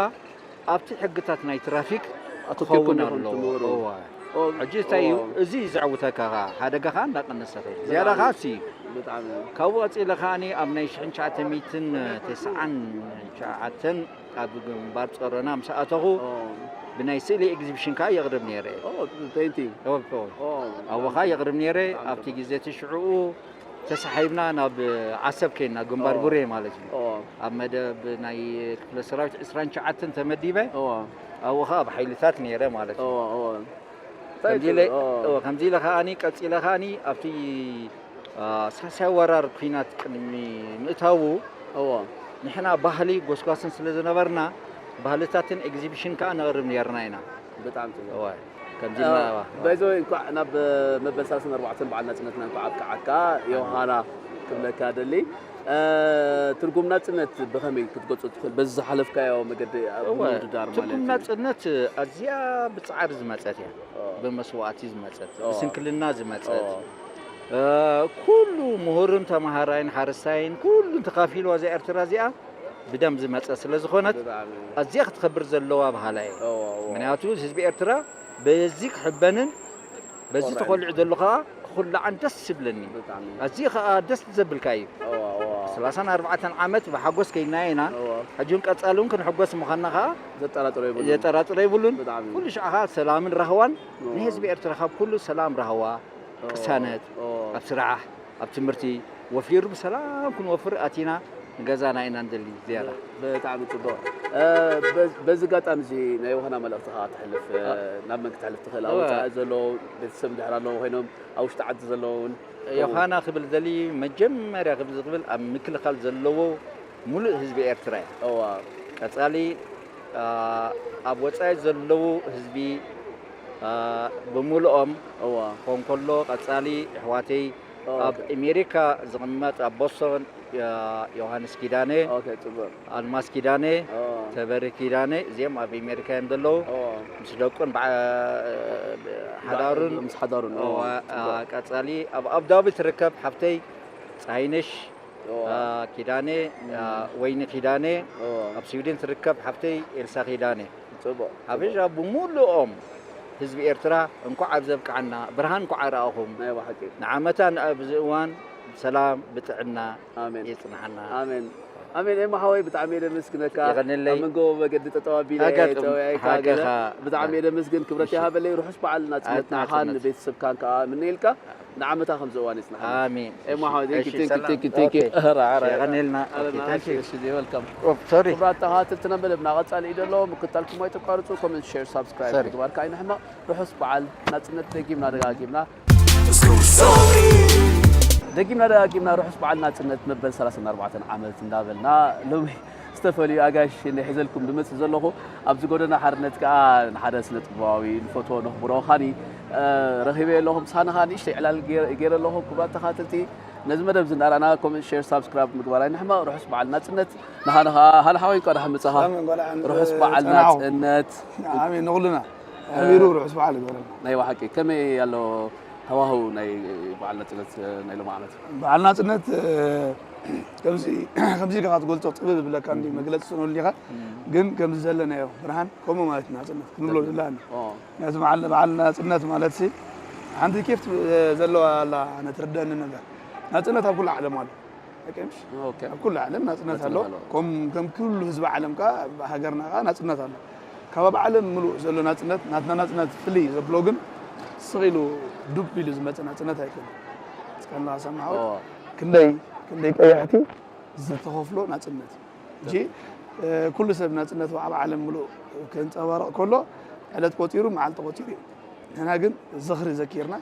ኣብቲ ሕግታት ናይ ትራፊክ ኣተኲርኩም ክኸውን ኢኹም ኣለዎ። ትምህሩ። እወ። ኦ፣ ሕጂ እንታይ እዩ? እዎ። እዚ እዩ ዘዕውተካ ኸዓ፣ ሓደጋ ኸዓ እንዳቀነሰ ኸይድ። ዝያዳ ብጣዕሚ፣ ኸዓ እሱ እዩ። ብጣዕሚ። ካብኡ ቀጺለ ኸዓኒ ኣብ ናይ ሽሕን ትሽዓተ ሚእትን ተስዓን ትሽዓተን ኣብ ግንባር ጾሮና ምስ ኣተኹ፣ ኦ። ብናይ ስእሊ ኤግዚቢሽን ከኣ የቕርብ ነይረ። ኦ፣ ፔይንቲንግ። ኦ፣ ኦ። ኦ። ኣብኡ ከኣ የቕርብ ነይረ። ብጣዕሚ ኣብቲ ጽቡቕ። ግዜ እቲ ሽዑኡ ተሳሒብና ናብ ዓሰብ ኬድና፣ ግንባር ኦ። ቡሬ ማለት እዩ። ኦ። ኣብ መደብ ናይ ክፍለ ሰራዊት ዕስራን ትሽዓተን ተመዲበ። ኦ። ኣብኡ ከኣ ኣብ ሓይልታት ነይረ ማለት እዩ። ኦ፣ ኦ። ከምዚ ኢለ፣ ኦ። ኦ፣ ከምዚ ኢለ ከኣኒ፣ ቀጺለ ከኣኒ ኣብቲ አ፣ ሳልሳይ ወራር ኲናት ቅድሚ ምእታዉ፣ እዎ። ንሕና ባህሊ ጎስጓስን ስለ ዝነበርና፣ ባህልታትን ኤግዚቢሽን ከኣ ነቕርብ ኔርና ኢና። ብጣዕሚ ጽቡቕ። እወ፣ ከምዚ አ፣ ኢልና፣ እወ። ባይ ዘ ወይ፣ እንኳዕ ናብ መበል ሰላሳን ኣርባዕተን በዓል ናጽነትና እንኳዕ ኣብቅዓካ፣ ኣሜን። ዮሃና ክብለካ ደሊ። አ፣ ትርጉም ናጽነት ብኸመይ ክትገልጾ ትኽእል? በዚ ዝሓለፍካዮ መገዲ ኣብ እወ፣ ምውድዳር ማለት ትርጉም እዩ። ናጽነት ኣዝያ ብጻዕሪ ዝመጸት እያ። ኦ። ብመስዋእቲ ዝመጸት፣ ኦ። ብስንክልና ዝመጸት። ኦ። እ፣ ኩሉ ምሁርን ተምሃራይን ሓረስታይን ኩሉን ተኻፊልዋ እዛ ኤርትራ እዚኣ ብደም ዝመጸ ስለ ዝኾነት፣ ብጣዕሚ። ኣዝያ ክትኸብር ዘለዋ በሃላይ እየ። እዎ፣ እዎ። ምኽንያቱ ህዝቢ ኤርትራ በዚ ክሕበንን በዚ ኦራይት። ተኾሊዑ ዘሎ ከኣ ክኹላዕን ደስ ዝብለኒ። ብጣዕሚ። ኣዝዩ ከኣ ደስ ዘብልካ እዩ። እዎ፣ እዎ። ሰላሳን ኣርባዕተን ዓመት ብሓጎስ ከይድናዮ ኢና። እዎ። ሕጂ እውን ቀጻሊ እውን ክንሕጎስ ምዃንና ከኣ ዘጠራጥሮ የብሉን። ዘጠራጥሮ የብሉን። ብጣዕሚ። ኩሉ ሻዕ ከኣ ሰላምን ራህዋን እዎ። ንህዝቢ ኤርትራ ካብ ኩሉ ሰላም ራህዋ ኦ፣ ቅሳነት፣ ኦ። ኣብ ስራሕ፣ ኣብ ትምህርቲ ወፊሩ ብሰላም ክንወፍር ኣቲና ንገዛና ኢና ንደሊ ዝያዳ። ብ-፣ ብጣዕሚ ጽቡቕ። እ፣ በዝ-፣ በዚ ኣጋጣሚ እዚ ናይ ዮሃና መልእኽቲ ከኣ ተሕልፍ፣ እ፣ እ፣ ናብ መን ክተሕልፍ ትኽእል? ኣብ እወ። ወጻኢ ዘለዉ ቤተሰብ እንድሕር ኣለዉ ኮይኖም፣ ኣብ ውሽጢ ዓዲ ዘለዉ እውን ከምኡ። ዮሃና ክብል ደሊ መጀመርያ ክብል ዝኽብል ኣብ ምክልኻል ዘለዎ ሙሉእ ህዝቢ ኤርትራ እዩ። እዋ። ቀጻሊ፣ አ፣ ኣብ ወጻኢ ዘለዉ ህዝቢ፣ አ፣ ብምሉኦም እዋ። ክኾን ከሎ፣ ቀጻሊ ኣሕዋተይ ኦ፣ ኣብ ኦኬ። ኣሜሪካ ዝቕመጥ ኣብ ቦስቶን፣ አ፣ ዮሃንስ ኪዳነ፣ ኦኬ፣ ጽቡቕ። ኣልማዝ ኪዳነ፣ ኦ። ተበሪ ኪዳነ፣ እዚኦም ኣብ ኣሜሪካ እዮም ዘለዉ። ኦ። ምስ ደቁን በዓ-፣ ሓዳሩን፣ ምስ ሓዳሩን፣ ኦ፣ እዋ፣ አ፣ ጽቡቕ። ቀጻሊ ኣብ ኣቡዳቢ ትርከብ ሓፍተይ ጸሃይነሽ ኦ። አ፣ ኪዳነ፣ አ፣ እም። ወይኒ ኪዳነ፣ ኦ። ኣብ ስዊድን ትርከብ ሓፍተይ ኤልሳ ኪዳነ። ጽቡቕ፣ ሓፈሻ ጽቡቕ። ብምሉኦም ህዝቢ ኤርትራ እንኳዕ ኣብዚ ኣብቅዓና፣ ብርሃን እንኳዕ ኣርኣኹም። ናይ ብሓቂ። ንዓመታ ኣብዚ እዋን ብሰላም ብጥዕና ኣሜን። የጽንሓና። ኣሜን። ኣሜን። ኤማ ሓወይ ብጣዕሚ እየ ደመስግነካ። የቐንለይ። ኣብ መንጎ መገዲ ጠጠው ኣቢለ ኣጋጥም፣ ጸዊዐካ ሓቀኻ። ገለ። ብጣዕሚ እየ ደመስግን። ክብረት እሺ። ይሃበለይ። ርሑስ በዓል ናጽነት ኣድናጽነት። ንዓኻን ንቤተሰብካን ከኣ ምነየልካ። ንዓመታ ከምዚ እዋን ይጽናሕና። ኣሜን። ኤማ ሓወይ፣ thank you፣ እሺ፣ thank you፣ ሰላም። Thank you። ኦኬ። ኧረ፣ ኧረ፣ ኧረ፣ የቐንየልና። ኧረ፣ ኦኬ፣ ንዓኻ thank you። እሺ፣ እሺ፣ welcome። ኦ፣ ሶሪ። ክቡራት ተኸታተልትና መደብና ቀጻሊ እዩ ዘሎ። ምክታልኩም ኣይተቋርጹ። ኮመንት፣ ሼር፣ ሳብስክራይብ ሶሪ። ምግባር ከኣ ኣይንሕመቕ። ርሑስ በዓል ናጽነት ደጊምና ደጋጊምና። ደጊምና ደጋጊምና ርሑስ በዓል ናጽነት መበል ሰላሳን ኣርባዕተን ዓመት እንዳበልና ሎሚ ዝተፈልዩ ኣጋይሽ እየ ሒዘልኩም ዝመጽእ ዘለኹ። ኣብዚ ጎደና ሓርነት ከኣ ንሓደ ስነ ጥበባዊ ንፈትዎ ነኽብሮ ሃኒ፣ እ፣ ረኺበዮ ኣለኹ። ምሳኒ ከኣ ንእሽተይ ዕላል ገይረ፣ ገይረ ኣለኹ። ክቡራት ተኸታተልቲ፣ ነዚ መደብ እዚ እንዳረኣና ኮመንት፣ ሼር፣ ሳብስክራይብ ምግባር ኣይንሕመቕ። ርሑስ በዓል ናጽነት። ንሃኒ ከኣ፣ ሃኒ ሓወይ፣ እንኳዕ ደሓን መጻኻ። ሰላም፣ እንኳዕ ደሓን ርሑስ በዓል ጸናሕኩም። ናጽነት። ኣሜን፣ ንኹልና። እ፣ ኣሕቢሩ ርሑስ በዓል ይግበረልና። ናይ ብሓቂ ከመይ ኣሎ ሃዋህው ናይ በዓል ናጽነት ናይ ሎሚ ዓመት? በዓል ናጽነት፣ እ፣ ከምዚ፣ ከምዚ ኢልካ ክትገልጾ ጽብብ ዝብለካ እንዲ እም። መግለጺ ትስእነሉ ኢኻ። እም። ግን ከምዚ ዘለናዮ ብርሃን ከምኡ ማለት እዩ ናጽነት ክንብሎ እም። ዘለና። ኦ። ምኽንያቱ በዓል፣ በዓል ናጽነት ማለት ሲ ሓንቲ ኬፍ ት-፣ ዘለዋ ኣላ ኣነ ትርደኣኒ ነገር። ናጽነት ኣብ ኩሉ ዓለም ኣሎ። በቃ ምሽ? ኦኬ። ኣብ ኩሉ ዓለም ናጽነት ናጽነት ኣሎ። ኣሎ። ከም፣ ከም ኩሉ ህዝቢ ዓለም ከኣ ኣብ ሃገርና ከኣ ናጽነት ኣሎ። ካብ ኣብ ዓለም ምሉእ ዘሎ ናጽነት፣ ናትና ናጽነት ፍልይ ዘብሎ ግን ስቕ ኢሉ ዱብ ኢሉ ዝመጽእ ናጽነት ኣይኮነን። እስካንዳ ሰማዕዎ ኦ። ክንደይ፣ ክንደይ ቀያሕቲ ዝተኸፍሎ ናጽነት እዩ። ሕጂ፣ እ፣ ኩሉ ሰብ ናጽነቱ ኣብ ዓለም ምሉእ ከንጸባርቕ ከሎ፣ ዕለት ቆጺሩ፣ መዓልቲ ቆጺሩ እዩ። ንሕና ግን ዝኽሪ ዘኪርና፣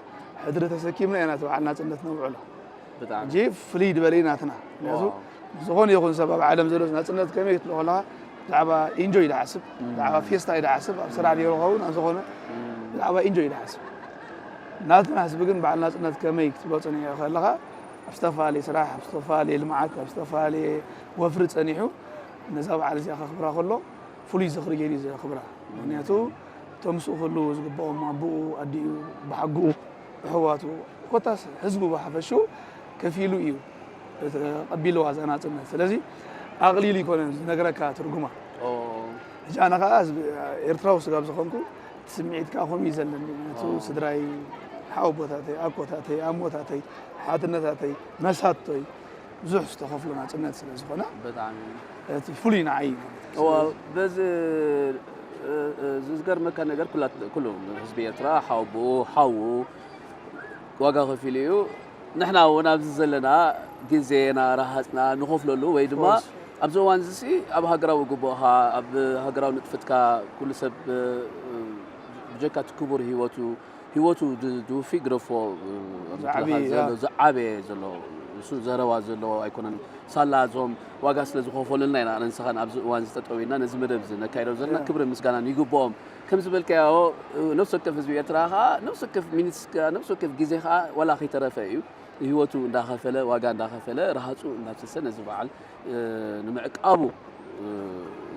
ሕድሪ ተሰኪምና ኢና እቲ በዓል ናጽነት ነብዕሎ። ብጣዕሚ። ሕጂ ፍልይ ዝበለ እዩ ናትና። ምኽንያቱ፣ ዋው። ዝኾነ ይኹን ሰብ ኣብ ዓለም ዘሎ ናጽነት ከመይ ክትብሎ ከለኻ፣ ብዛዕባ ኢንጆይ እዩ ዝሓስብ፣ እም። ብዛዕባ ፌስታ እዩ ዝሓስብ፣ ኣብ ስራሕ ነይሩ ኸውን፣ ኣብ ዝኾነ እም። ብዛዕባ ኢንጆይ እዩ ዝሓስብ። ናትና ህዝቢ ግን በዓል ናጽነት ከመይ ክትብሎ ጸኒሑ ከለኻ፣ ኣብ ዝተፈላለየ ስራሕ፣ ኣብ ዝተፈላለየ ልምዓት፣ ኣብ ዝተፈላለየ ወፍሪ ጸኒሑ ነዛ በዓል እዚኣ ከኽብራ ከሎ ፍሉይ ዝኽሪ ገይሩ እዩ ዘኽብራ። ምኽንያቱ እቶም ምስኡ ክህልዉ ዝግብኦም ኣቦኡ፣ ኣዲኡ፣ ብሓጉኡ፣ ኣሕዋቱ፣ ኮታስ ህዝቡ ብሓፈሽኡ ከፊሉ እዩ እቲ ቀቢልዋ እዛ ናጽነት። ስለዚ ኣቕሊል ይኮነን ዝነግረካ ትርጉማ። ኦ። ሕጂ ኣነ ከኣ ህዝቢ ኤርትራዊ ስጋብ ዝኾንኩ እቲ ስምዒት ከኣ ከምኡ እዩ ዘለኒ። ምክንያቱ ኦ። ስድራይ፣ ሓወቦታተይ፣ ኣኮታተይ፣ ኣሞታተይ፣ ሓትነታተይ፣ መሳቶይ ብዙሕ ዝተኸፍሎ ናጽነት ስለ ዝኾነ ብጣዕሚ። እቲ ፍሉይ ንዓይ እዩ ማለት እዩ። እዋ፣ ስለዚ በዚ፣ እ፣ እ፣ ዝገርመካ ነገር ኩላት-፣ ኩሉ ህዝቢ ኤርትራ ሓወቦኡ፣ ሓዉ ዋጋ ከፊሉ እዩ። ንሕና እውን ኣብዚ ዘለና ግዜና፣ ረሃጽና ንኸፍለሉ ወይ ድማ ኦፍኮርስ። ኣብዚ እዋን እዚ ሲ ኣብ ሃገራዊ ግቡእኻ፣ ኣብ ሃገራዊ ንጥፈትካ ኩሉ ሰብ፣ እ፣ ብጀካ እቲ ክቡር ህይወቱ፣ ህይወቱ ድ-፣ ድውፊ ግደፎ፣ እ፣ ኣብ ዝዓበየ፣ ምትላፋት ዘሎ፣ ያ። ዝዓበየ ዘሎ፣ እሱ ዘረባ ዘለዎ ኣይኮነን። ሳላ እዞም ዋጋ ስለ ዝኸፈሉልና ኢና ኣነ ንስኻን ኣብዚ እዋን እዚ ጠጠው ኢልና ነዚ መደብ እዚ ነካይዶ ዘለና። ያ። ክብርን ምስጋናን ይግብኦም። ከም ዝበልካዮ፣ ነፍሲ ወከፍ ህዝቢ ኤርትራ ከኣ፣ ነፍሲ ወከፍ ሚኒትስ ከኣ፣ ነፍሲ ወከፍ ግዜ ከኣ ዋላ ከይተረፈ እዩ። ህይወቱ እንዳኸፈለ፣ ዋጋ እንዳኸፈለ፣ ረሃጹ እንዳፍሰሰ ነዚ በዓል፣ እ፣ ንምዕቃቡ፣ እ፣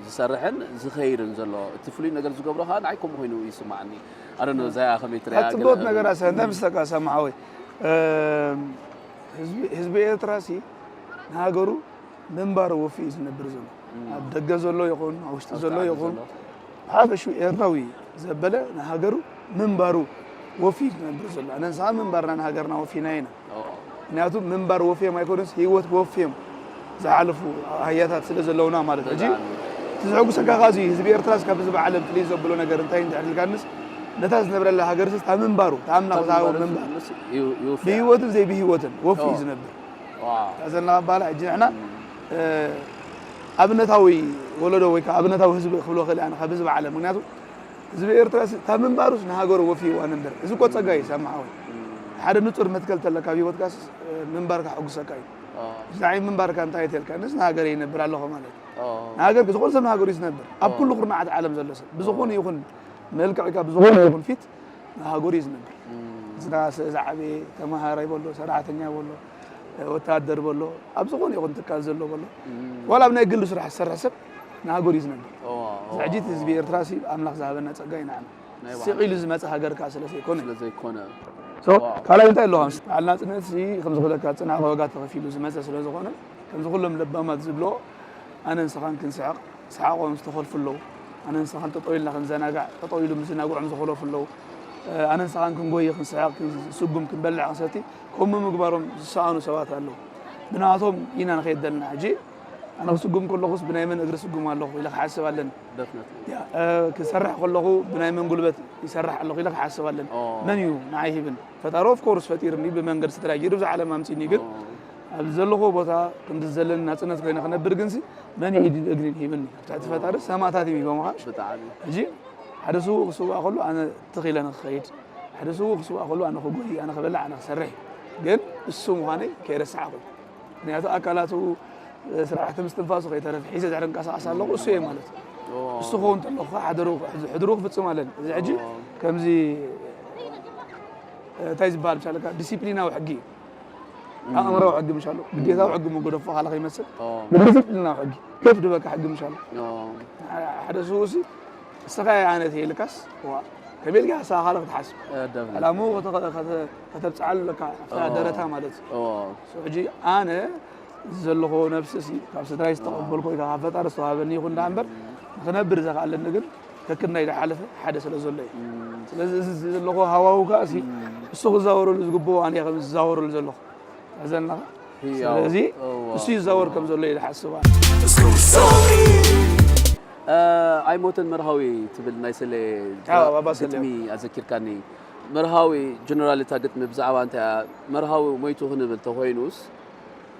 ዝሰርሕን ዝኸይድን ዘሎ። እቲ ፍሉይ ነገር ዝገብሮ ከኣ ንዓይ ከምኡ ኮይኑ ይስማዓኒ። ኣረኖ፣ እዛ እያ ከመይ ትሪኣ? ሓንቲ ጽብቕቲ ገለ ነገር ኣሰ-፣ እንታይ ምስለካ ሰማሓወይ? እ፣ ህዝቢ፣ ህዝቢ ኤርትራ ሲ ንሃገሩ ምንባሩ ወፊ እዩ ዝነብር ዘሎ። እም። ኣብ ደገ ዘሎ ይኹን፣ ኣብ ውሽጢ ኣብ ዘሎ ውሽጢ ዓዲ ይኹን፣ ዘሎ። ብሓፈሽኡ ኤርትራዊ ዘበለ ንሃገሩ ምንባሩ ወፊ እዩ ዝነብር ዘሎ። ኣነ ንስኻ ምንባርና ንሃገርና ወፊና ኢና። ኦ። ምክንያቱ ምንባር ወፍዮም ኣይኮነስ፣ ህይወት ወፍዮም ዝሓለፉ ኣህያታት ስለ ዘለውና ማለት እዩ። ሕጂ ብጣዕሚ። እቲ ዘሐጉሰካ ከኣ እዚ ህዝቢ ኤርትራስ ካብ ህዝቢ ዓለም ፍልይ ዘብሎ ነገር እንታይ እንድሕር ኢልካንስ፣ ነታ ዝነብረላ ሃገርስ እታ ምንባሩ፣ እታ ኣምላኽ እታ ዝሃቦ ምንባሩ ምንባር። ምስ-፣ ይው-፣ ይውፍያ። ብህይወትን ዘይብህይወትን ወፊ እዩ ኦ። ዝነብር። ዋው። እታ ዘለና ባላ ሕጂ ንሕና፣ እም። እ፣ ኣብነታዊ ወለዶ ወይ ከኣ ኣብነታዊ ህዝቢ ክብሎ ክእል ኣነ ካብ ህዝቢ ዓለም። ምክንያቱ ህዝቢ ኤርትራ ሲ-፣ ካብ ምንባሩስ ንሃገሩ ወፊዋ ነበር። እዚ እኮ ጸጋ እዩ፣ ሳሚ ሓወይ። እም። ሓደ ንጹር መትከል ተለካ ኣብ ህይወትካስ፣ እ፣ ምንባርካ ሕጉሰካ እዩ። ኦ። እዚ ንዓይ ምንባርካ እንታይ ተልካ? ንስ ንሃገረ ይነብር ኣለኹ ማለት እዩ። ኦ። ንሃገር፣ ዝኾነ ሰብ ንሃገሩ እዩ ዝነብር። ኣብ ኦ። ኩሉ ኩርናዓት ዓለም ዘሎ ሰብ፣ ብዝኾነ ኦ። ይኹን መልክዕ፣ ካብ ብዝኾነ ይኹን ፊት ንሃገሩ እዩ ዝነብር። እም። ዝናሰ፣ ዝዓበየ፣ ተመሃራይ በሎ፣ ሰራሕተኛ በሎ፣ ወተሃደር በሎ፣ ኣብ ዝኾነ ይኹን ትካል ዘሎ በሎ፣ እም። ዋላ ኣብ ናይ ግሊ ስራሕ ዝሰርሕ ሰብ ንሃገሩ እዩ ዝነብር። ኦ፣ ኦ፣ እዚ ሕጂ እቲ ህዝቢ ኦ። ኤርትራ ሲ ኣምላኽ ዝሃበና ጸጋ ኢና ንሕና። ናይ ባዕሉ። ስቕ ኢሉ ዝመጽእ ሃገር ከኣ ስለ ዘይኮነ። ስለ ዘይኮነ። ሶ፣ ዋው። ካልኣይ እንታይ ኣለዎ? በዓል ናጽነት ሲ ከም ዝኽለካ ጽናሕ ዋጋ ተኸፊሉ ዝመጸ ስለ ዝኾነ፣ ከምዚ ኩሎም ለባማት ዝብሎ፣ ኣነ ንስኻን ክንስሕቕ፣ ሰሓቖም ዝተኸልፉ ኣለዉ። ኣነ ንስኻን ጠጠው ኢልና ክንዘናጋዕ፣ ጠጠው ኢሉ ምዝናግዖም ዝኸለፉ ኣለዉ። ኣነ ንስኻን ክንጎይ፣ ክንስሕቕ፣ ክንስጉም፣ ክንበልዕ፣ ክንሰቲ፣ ከምኡ ምግባሮም ዝሰኣኑ ሰባት ኣለዉ። ብናቶም ኢና ንኸይድ ዘለና። ሕጂ ኣነ ክስጉም ከለኹስ ብናይ መን እግሪ ስጉም ኣለኹ ኢለ ክሓስብ ኣለኒ። ደፍነትሊ። ያ፣ እ፣ ክሰርሕ ከለኹ ብናይ መን ጉልበት ይሰርሕ ኣለኹ ኢለ ክሓስብ ኣለኒ። ኦ። መን እዩ ንዓይ ሂብን? ፈጣሪ ኦፍ ኮርስ ፈጢርኒ፣ ብመንገዲ ስድራይ ገይሩ ብዛ ዓለም ኣምጺእኒ፣ ግን ኦ። ኣብዚ ዘለኹዎ ቦታ ክንዲ ዘለኒ ናጽነት ኮይነ ክነብር ግንሲ መን እዩ ኢድን እግሪን ሂብኒ? ኣብ ትሕቲ ፈጣሪ ሰማእታት እዮም ሂቦምኻ። ብጣዕሚ። ሕጂ ሓደ ስዉእ ክስዋእ ከሎ ኣነ ትኽ ኢለ ንክኸይድ፣ ሓደ ስዉእ ክስዋእ ከሎ ኣነ ክጎይ፣ ኣነ ክበልዕ፣ ኣነ ክሰርሕ። ግን እሱ ምዃነይ ከይረሳዕኹ። ምክንያቱ ኣካላቱ ስርዓተ ምስትንፋሱ ከይተረፈ ሒዘ ድሕሪ እንቀሳቐስ ኣለኹ፣ እሱ እየ ማለት እዩ። ኦ። እሱ ክኸውን እንተለኹ ከዓ ሓደሩ፣ ሕድሩ ክፍጽም ኣለኒ። እዚ ሕጂ ኦ። ከምዚ፣ እንታይ ዝበሃል ምሻለካ፣ ዲሲፕሊናዊ ሕጊ እዩ። እም። ኣእምራዊ ሕጊ ምሻሎ፣ ግዴታዊ ሕጊ ምጎደፎ ካለ ከይመስል፣ ኦ። ዲሲፕሊናዊ ሕጊ፣ ከፍ ድበካ ሕጊ ምሻሎ። ኦ። ሓደ ስዉሲ፣ እስኻ ኣነ ተይልካስ፣ ዋ፣ ከመይ ኢልካ እስኻ ካልእ ክትሓስብ? እ፣ ደብረ። ዕላምኡ ከተ-፣ ከተ-፣ ከተብጽዓሉ ኣለካ፣ ኣብታ ኦ። ደረታ ማለት እዩ። ኦ። ሶ፣ ሕጂ ኣነ ዘለኹዎ ነብሲ ሲ፣ ካብ ስድራይ ዝተቐበልኩ ወይ ካብ ፈጣሪ ዝተዋሃበኒ ይኹን ደኣ እምበር፣ እም። ንኽነብር ዘኽኣለኒ ግን ከክንዳይ ዝሓለፈ ሓደ ስለ ዘሎ እዩ። እም። ስለዚ እዚ ዘለኹዎ ሃዋሁ ከኣ ሲ፣ እም። እሱ ክዛወረሉ ዝግብኦ ኣነ እየ ከም ዝዛወረሉ ዘለኹ። ኣዘናኻ? ህያው። ስለዚ እዋ። እሱ ይዛወር ከም ዘሎ እየ ዝሓስብ ኣነ። እ፣ ኣይሞተን መርሃዊ ትብል ናይ ሰሌ ኣዎ፣ ባባ ሰሌ። ግጥሚ ኣዘኪርካኒ። መርሃዊ ጀነራል እታ ግጥሚ ብዛዕባ እንታይ እያ? መርሃዊ ሞይቱ ክንብል ተኾይኑስ?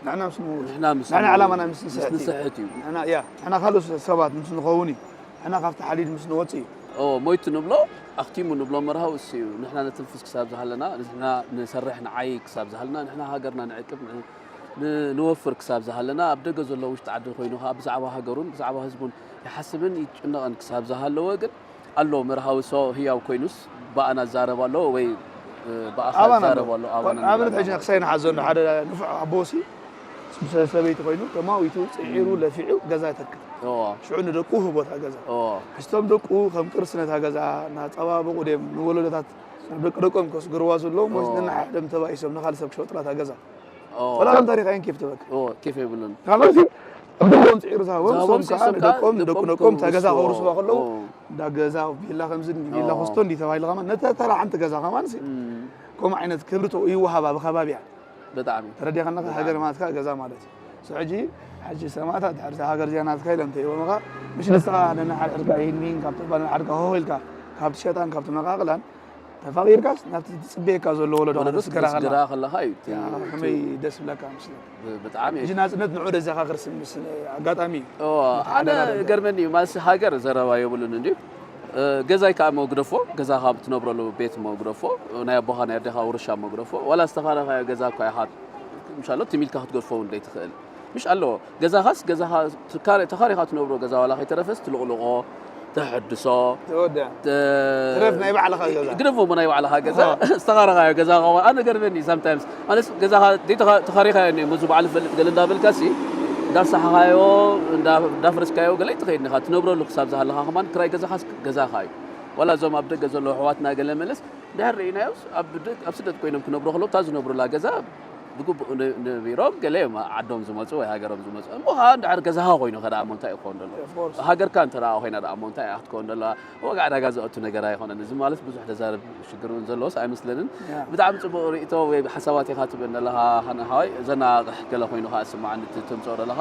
ንሕና ምስ ንሞት። ንሕና ምስ ንሕና ንሞት። ዕላማና ምስ ንስሕት እዩ። ንስሕት እዩ። ንሕና፣ ያ፣ ንሕና ካልኦት ሰባት ምስ ንኸውን እዩ። ንሕና ካብቲ ሓዲድ ምስ ንወጽእ እዩ። ኦ፣ ሞይቱ ንብሎ፣ ኣኽቲሙ ንብሎ መርሃዊ እሱ እዩ። ንሕና ነትንፍስ ክሳብ ዝሃለና፣ ንሕና ንሰርሕ ንዓይ ክሳብ ዝሃለና፣ ንሕና ሃገርና ንዕቅብ፣ ን-፣ ን-፣ ንወፍር ክሳብ ዝሃለና፣ ኣብ ደገ ዘሎ ውሽጢ ዓዲ ኮይኑ ኸዓ ብዛዕባ ሃገሩን ብዛዕባ ህዝቡን ይሓስብን ይጭነቕን ክሳብ ዝሃለወ ግን ኣሎ መርሃዊ ሶ ህያው ኮይኑስ ብኣና ዝዛረብ ኣሎ ወይ፣ እ፣ ብኣኻ ኣባና ዝዛረብ ኣሎ። ኣሎ፣ ኣባና ኣብነት ኣሎ። ሕጂ ክሳይ ንሓዞ ኣሎ ሓደ ንፉዕ ኣቦሲ ምስ ሰበይቲ ኮይኑ ተማዊቱ ጽዒሩ ለፊዑ ገዛ ይተክል። ሽዑ ንደቁ ህቦታ ገዛ። ሕስቶም ደቁ ከም ቅርሲ ነታ ገዛ እናጸባበቑ ድዮም ንወለዶታት ናብ ደቂ ደቆም ከስግርዋ ዘለዎም ወይስ ነንሓድሕዶም ተባኢሶም ንኻልእ ሰብ ክሸጡላ እታ ገዛ? ወላ ከም ታሪኻይን ኬፍ ትበክ። ኬፍ የብሉን። ካልኦት ኣብ ደቆም ጽዒሩ ዝሃቦም ዝሃቦም ሶም ከዓ ንሶም ከዓ ንደቁ ደቆም ደቆም እታ ገዛ ከውርስዋ። ከውርስዋ ከለዉ እንዳ ገዛ ቪላ ከምዚ ቪላ ኮስቶ እንዲ ተባሂሉ ከማን ነታ ተራ ሓንቲ ገዛ ከማን ሲ ከምኡ ዓይነት ክብሪ ተው ይወሃባ ብከባቢያ። ብጣዕሚ ተረዲኻ ኣለኻ። ሃገር ማለት ከዓ ገዛ ማለት እዩ። So ሕጂ ሕጂ ሰማእታት ድሕሪ እዛ ሃገር እዚኣ ናትካ ኢሎም እንተይቦምኻ ምሽ ንስኻ ነንሓድሕድካ ይህን ሚን ካብ ትባል ንሓድካ ሆሆ ኢልካ ካብ ትሸጣን ካብ ትመቃቕላን ተፋቒርካስ ናብቲ ትጽበየካ ዘሎ ወለዶ ወለዶ ክትስገራ ከላ ክትስገራ ከለኻ እዩ እቲ ያ፣ ከመይ ደስ ብለካ ምስለ ብ- ብጣዕሚ እዩ። ሕጂ ናጽነት ንዑ ደዘኻኽር ስምስ ኣጋጣሚ እዩ። እዎ፣ ኣነ ተሓደራረበ። ገርመኒ እዩ ማለት ሃገር ዘረባ የብሉን እንዲ ገዛይ ከዓ መግደፎ ገዛኻ ትነብረሉ ቤት መግደፎ ናይ ኣቦኻ ናይ ኣዴኻ ውርሻ መግደፎ ዋላ ዝተኻረኻዮ ገዛ እኳ ኢኻ ምሻሎ ትሚልካ ክትገድፎ እውን ዘይትኽእል ምሽ ኣለዎ ገዛኻስ ገዛኻ ተኻሪኻ ትነብሮ ገዛ ዋላ ከይተረፈስ ትልቕልቆ ተሐድሶ ተወደ ተ- ትረፍ ናይ ባዕልኻ ገዛ ግደፎ እሞ ናይ ባዕልኻ ገዛ ዝተኻረኻዮ ገዛ ኸዋ ኣነ ገርመኒ ሳምታይምስ ማለት ገዛኻ ተኻሪኻዮ እኒ ምዙ በዓል ፈልጥ ገለ እንዳበልካ ሲ እንዳሳሓኻዮ እንዳፍረስካዮ ገለ ትኸይድ ኻ ትነብረሉ ክሳብ ዝሃለኻ ከማን ክራይ ገዛኻስ ገዛኻ እዩ ዋላ እዞም ኣብ ደገ ዘለዉ ኣሕዋትና ገለ መለስ ድሕር ርኢናዮስ ኣብ ደግ- ኣብ ስደት ኮይኖም ክነብሩ ከለዉ እታ ዝነብሩላ ገዛ ብግቡእ ነ- ነቢሮም ገለ እዮም ዓዶም ዝመፁ ወይ ሃገሮም ዝመፁ እሞ ከዓ እንድሕር ገዛኻ ኮይኑ ከ ደኣ እሞ እንታይ እዩ ክኸውን ዘሎ Of course። ሃገርካ እንተ ደኣ ኮይና ደኣ እሞ እንታይ እያ ክትከውን ዘለዋ ዋጋ ዕዳጋ ዘእቱ ነገር ኣይኮነን እዚ ማለት ብዙሕ ተዛረብ ሽግር እውን ዘለዎስ ኣይመስለንን Yeah። ብጣዕሚ ፅቡቅ ርእቶ ወይ ሓሳባት ኢኻ ትብል ዘለኻ ሃና ሓዋይ ዘናቕሕ ገለ ኮይኑ ከዓ ስማዓኒ እቲ ተምፅኦ ዘለኻ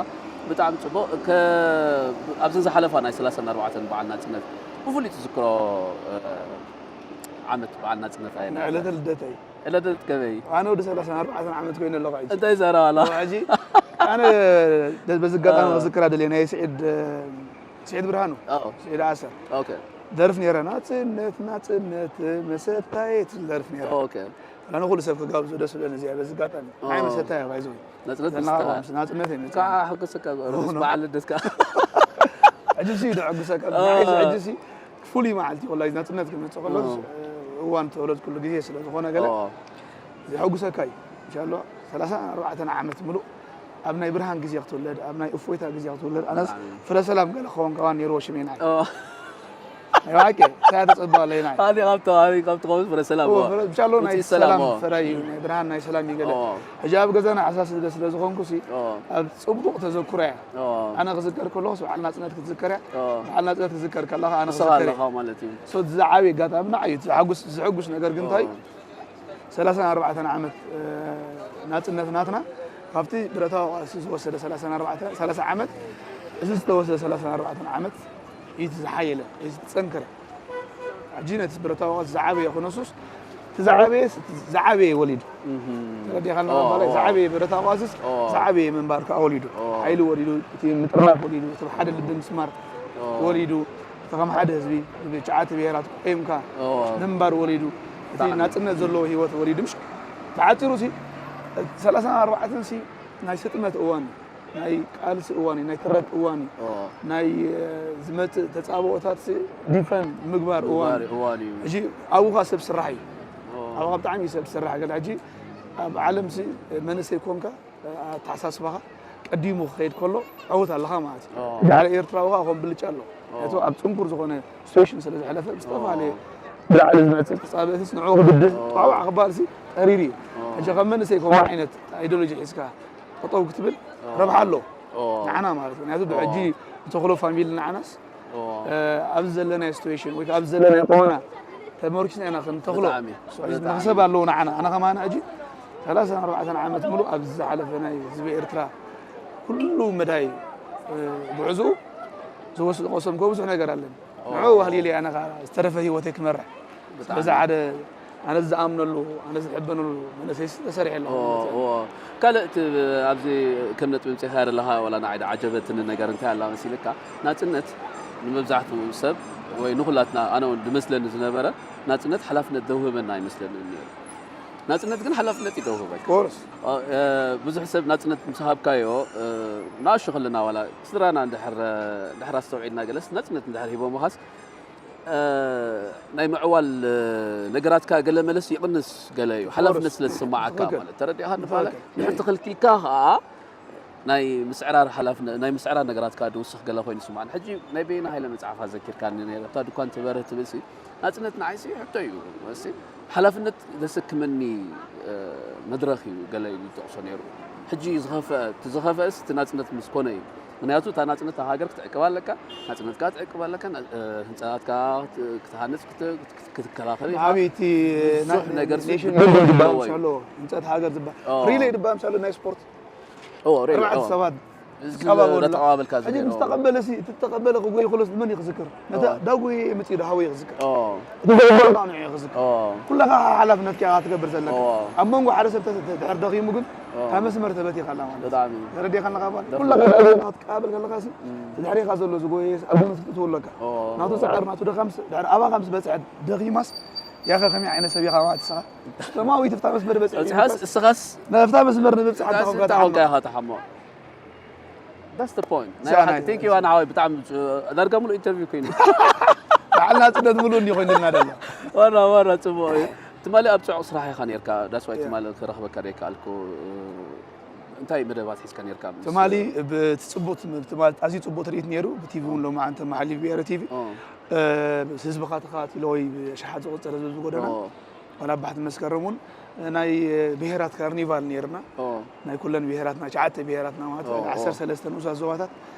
ብጣዕሚ ፅቡቅ ከ- ኣብዘን ዝሓለፋ ናይ ሰላሳን ኣርባዕተን በዓል ናፅነት ብፍሉይ ትዝክሮ እ፣ ዓመት በዓል ናፅነት ኣየና ዕለተ ልደተይ ዕለተ ልደት ከመይ ኣነ ወዲ ሰላሳን ኣርባዕተን ዓመት ኮይኑ ኣለኹ ሕጂ እንታይ ይዛረብ ኣላ ሕጂ ኣነ በዚ ኣጋጣሚ ክዝክራ ደልየ ናይ ስዒድ ስዒድ ብርሃኑ ስዒድ ዓሰር ደርፍ ነይረ ናፅነት ናፅነት መሰታየት ደርፍ ነይረ ኣነ ኩሉ ሰብ ክጋብዞ ደስ ብለኒ እዚኣ በዚ ኣጋጣሚ ናይ መሰታየ ባይዘ ናፅነት ናፅነት እዩ ከዓ ሕጉሰካ ርሑስ በዓል ልደትካ ሕጂ ሲ ደሕጉሰካ ሕጂ ሲ ፍሉይ መዓልቲ ወላ ናፅነት ክመፅእ ከሎ እዋን ተወለድኩሉ ግዜ ስለ ዝኾነ ገለ ዘሐጉሰካ እዩ እንሻሎ ሰላሳ ኣርባዕተ ዓመት ምሉእ ኣብ ናይ ብርሃን ግዜ ክትውለድ ኣብ ናይ እፎይታ ግዜ ክትውለድ ኣነስ ፍረ ሰላም ገለ ክኸውን ከዋን ነይርዎ ሽሜና ናይ ባቄ ሳያ ተፀባ ኣለይ ናይ ሓደ ካብቶ ኣበይ ካብቲ ከውስ ፍረ ሰላም እዎ። ብቻሎ ናይ ውፅኢት ሰላም ሰላም እዎ። ፍረ እዩ ናይ ብርሃን ናይ ሰላም እዩ ገለ ኦ። ሕጂ ኣብ ገዛና ሓሳስ ስለ ዝኾንኩ ሲ ኦ። ኣብ ፅቡቕ ተዘክሮ እያ ኦ። ኣነ ክዝከር ከለኹ በዓል ናፅነት ክትዝከር እያ ኦ። በዓል ናፅነት ክትዝከር ከለኻ ኣነ ንስኻ ክዝከር እየ ኣለኻ ማለት እዩ። So ዝዓብየ ኣጋጣሚ ንዓይ እዩ ዘሐጉስ ዘሐጉስ ነገር ግን እንታይ ኦ። ሰላሳን ኣርባዕተን ዓመት ናፅነት ናትና ካብቲ ብረታዊ ቃልሲ ዝወሰደ ሰላሳ ዓመት እዚ ዝተወሰደ ሰላሳ ዓመት እዩ ዝሓየለ እዩ ዝፀንክረ ሕጂ ነቲ ብረታዊ ቃልሲ ዝዓበየ ክነሱስ እቲ ዝዓበየ ዝዓበየ ወሊዱ ተረዲኻና ባባላይ ዝዓበየ ብረታዊ ቃልሲስ ዝዓበየ ምንባር ከዓ ወሊዱ ሓይሊ ወሊዱ እቲ ምጥርናፍ ወሊዱ እቲ ሓደ ልቢ ምስማር ወሊዱ እቲ ከም ሓደ ህዝቢ ብትሽዓተ ብሄራት ቆይምካ ምንባር ወሊዱ እቲ ናፅነት ዘለዎ ህይወት ወሊዱ ምሽ ብሓፂሩ ሲ ሰላሳን ኣርባዕተን ሲ ናይ ስጥመት እዋን እዩ ናይ ቃልሲ እዋን እዩ ናይ ትረት እዋን እዩ ናይ ዝመፅእ ተፃብኦታት ሲ ዲፈን ምግባር እዋን እዩ እዋን እዩ ሕጂ ኣብኡ ከዓ ሰብ ስራሕ እዩ ኣብኡ ከዓ ብጣዕሚ እዩ ሰብ ዝስራሕ ገለ ሕጂ ኣብ ዓለም ሲ መንእሰይ ኮንካ ኣተሓሳስባኻ ቀዲሙ ክኸይድ ከሎ ዕውት ኣለኻ ማለት እዩ። ድሕሪ ኤርትራዊ ኸዓ ከም ብልጫ ኣሎ። እቱ ኣብ ጽንኩር ዝኾነ ሲትዌሽን ስለ ዝሕለፈ ብዝተፈላለየ ብላዕሊ ዝመጽእ ተጻብእትስ ንዕኡ ክብድህ ጣዕዋዕ ክበሃል ሲ ቀሪር እዩ። ሕጂ ከም መንእሰይ ከምኡ ዓይነት ኣይዲዮሎጂ ሒዝካ ጠጠው ክትብል ረብሓ ኣሎ ንዓና ማለት እዩ። ምክንያቱ ብሕጂ ንተኽሎ ፋሚሊ ንዓናስ ኣብዚ ዘለናዮ ሲትዌሽን ወይ ከዓ ኣብዚ ዘለናዮ ቁመና ተመርኪስና ኢና ክንተኽሎ ብጣዕሚ፣ ብጣዕሚ። መኽሰብ ኣለዎ ንዓና ኣነ ከማን ሕጂ ሰላሳን ኣርባዕተን ዓመት ሙሉእ ኣብዚ ዝሓለፈ ናይ ህዝቢ ኤርትራ ኩሉ መዳይ ጉዕዝኡ ዝወስድ ቆሰም ከ ብዙሕ ነገር ኣለኒ ንዑ ዋህሊለ ኣነ ከዓ ዝተረፈ ህይወተይ ክመርሕ በዛ ሓደ ኣነ ዝኣምነሉ ኣነ ዝሕበነሉ መንእሰይ ተሰሪሐ ኣለኹ ማለት እዩ። ካልእ እቲ ኣብዚ ከም ነጥቢ ምፅኢኻ ዘለኻ ዋላ ንዓይ ዓጀበትኒ ነገር እንታይ ኣላ መሲልካ ናፅነት ንመብዛሕትኡ ሰብ ወይ ንኹላትና ኣነ እውን ዝመስለኒ ዝነበረ ናፅነት ሓላፍነት ዘውህበና ኣይመስለንን ነይሩ። ናፅነት ግን ሓላፍነት እዩ ዘውህበካ። ኮርስ ብዙሕ ሰብ ናፅነት ምስ ሃብካዮ ንኣሹ ከለና ዋላ ስድራና እንድሕር ኣስተውዒልና ገለስ ናፅነት እንድሕር ሂቦምኻስ ናይ ምዕዋል ነገራትካ ገለ መለስ ይቕንስ ገለ እዩ ሓላፍነት ስለ ዝስማዓካ ማለት ተረዲእኻ ንፋለ ድሕር ተኸልኪልካ ከዓ ናይ ምስዕራር ሓላፍነት፣ ናይ ምስዕራር ነገራት ከኣ ድውስኽ ገለ ኮይኑ ይስምዓኒ። ሕጂ ናይ በየነ ሃይለ መጽሓፍ ኣዘኪርካኒ ነይረ። እታ ድኳን ትበርህ ትብል ሲ፣ ናጽነት ንዓይ ሲ ሕቶ እዩ። ሲ ሓላፍነት ዘሰክመኒ፣ እ፣ መድረኽ እዩ ገለ ኢሉ ዝጠቕሶ ነይሩ። ሕጂ ዝኸፍአ፣ እቲ ዝኸፍአስ እቲ ናጽነት ምስ ኮነ እዩ። ምኽንያቱ እታ ናጽነት እታ ሃገር ክትዕቅባ ኣለካ፣ ናጽነትካ ክትዕቅባ ኣለካ፣ ና-፣ እ፣ ህንጻታትካ ክት-፣ ክትሃንጽ፣ ክት-፣ ክት-፣ ክትከላኸል ኢኻ። ዓብይቲ ብዙሕ ናይ ነገር ሲ ኔሽን ክግበር ቢልዲንግ ዝበሃል ኣለዎ ምስ እዩ። ኣሎ፣ ህንጸት ሃገር ዝበሃል። ኦ። ሪሌ ዝበሃል ምስ ኣሎ ናይ ስፖርት ኦ፣ ሪሊ፣ ኣርባዕተ ኦ። ሰባት እዚ ዝቀባበሉላ። ዘተቀባበልካ እዚ ሕጂ ሪኦ። ምስ ተቐበለ ሲ፣ እቲ ተቐበለ ክጎይ ክሎስ መን እዩ ክዝክር? ነታ ኦ። ዳጎየ መጺኡ ዶ ሃወየ ክዝክር? ኦ። እቲ ዘበልካ ንዑ እዩ ክዝክር። ኦ። ኩላኻ ሓላፍነትካ ኢኻ ትገብር ዘለካ። ኦ። ኣብ መንጎ ሓደ ሰብ ተ-፣ ተ-፣ ድሕር ደኺሙ ግን ኦ። ካብ መስመር ተበቲኻ ኣላ ማለት እዩ። ብጣዕሚ። ተረዲእካ ኣለኻ ባል? ደፍ-፣ ኩላኻ ዳጎየ ክትቀባበል ከለኻ ሲ፣ እም። እቲ ድሕሬኻ ዘሎ ዝጎየ ኣብ ጎኑ ክትእትዎ ኣለካ። ኦ። ናቱ ጻዕር፣ ናቱ ድኻም ስ-፣ ድሕር ኣባኻ ምስ በጽሐ ደኺማስ፣ ያኸ ከመይ ዓይነት ሰብ ኢኻ ማለት ንስኻ? ተማዊት ፍታ መስመር በጽሐ በጽሓስ፣ ኢልካስ፣ እስኻስ ናብታ መስመር ንምብጻሕ እንታይ እንታይ ኮንካ እንታይ ኮንካ ትሓሞ? ኢኻ ትሓሞ? That's the point። ናይ እዚኣ ብሓቂ፣ ናይ thank you ኣና ሓወይ፣ ብጣዕሚ ጽ-፣ ዳርጋ ሙሉእ ኢንተርቪው ኮይኑ። በዓል ናጽነት ሙሉእ እንዲዩ ኮይኑልና ደሎ። ዋና፣ ዋና ጽቡቕ እዩ። ትማሊ ኣብ ጽዑቕ ስራሕ ኢኻ ነርካ፣ that's why ያ። ትማሊ ክረኽበካ ዘይከኣልኩ። እንታይ መደባት ሒዝካ ነርካ? ምስ ትማሊ ብቲ ጽቡቕ ትም-፣ ትማሊ ኣዝዩ ጽቡቕ ትርኢት ነይሩ፣ ብቲቪ እውን ሎማዓንቲ መሓሊፍ ብሄረ ቲቪ። ኦ። እ፣ ህዝብኻ ተኸታቲሎ ወይ ብኣሽሓት ዝቑጸር ህዝቢ ዝጎደና። ኦ። ዋላ ኣባሕቲ መስከረም እውን ናይ ብሄራት ካርኒቫል ነይርና። ኦ። ናይ ኩለን ብሄራትና፣ ትሽዓተ ብሄራትና ማለት ኦ፣ ኦ። ዓሰርተ ሰለስተ ንኡሳት ዞባታት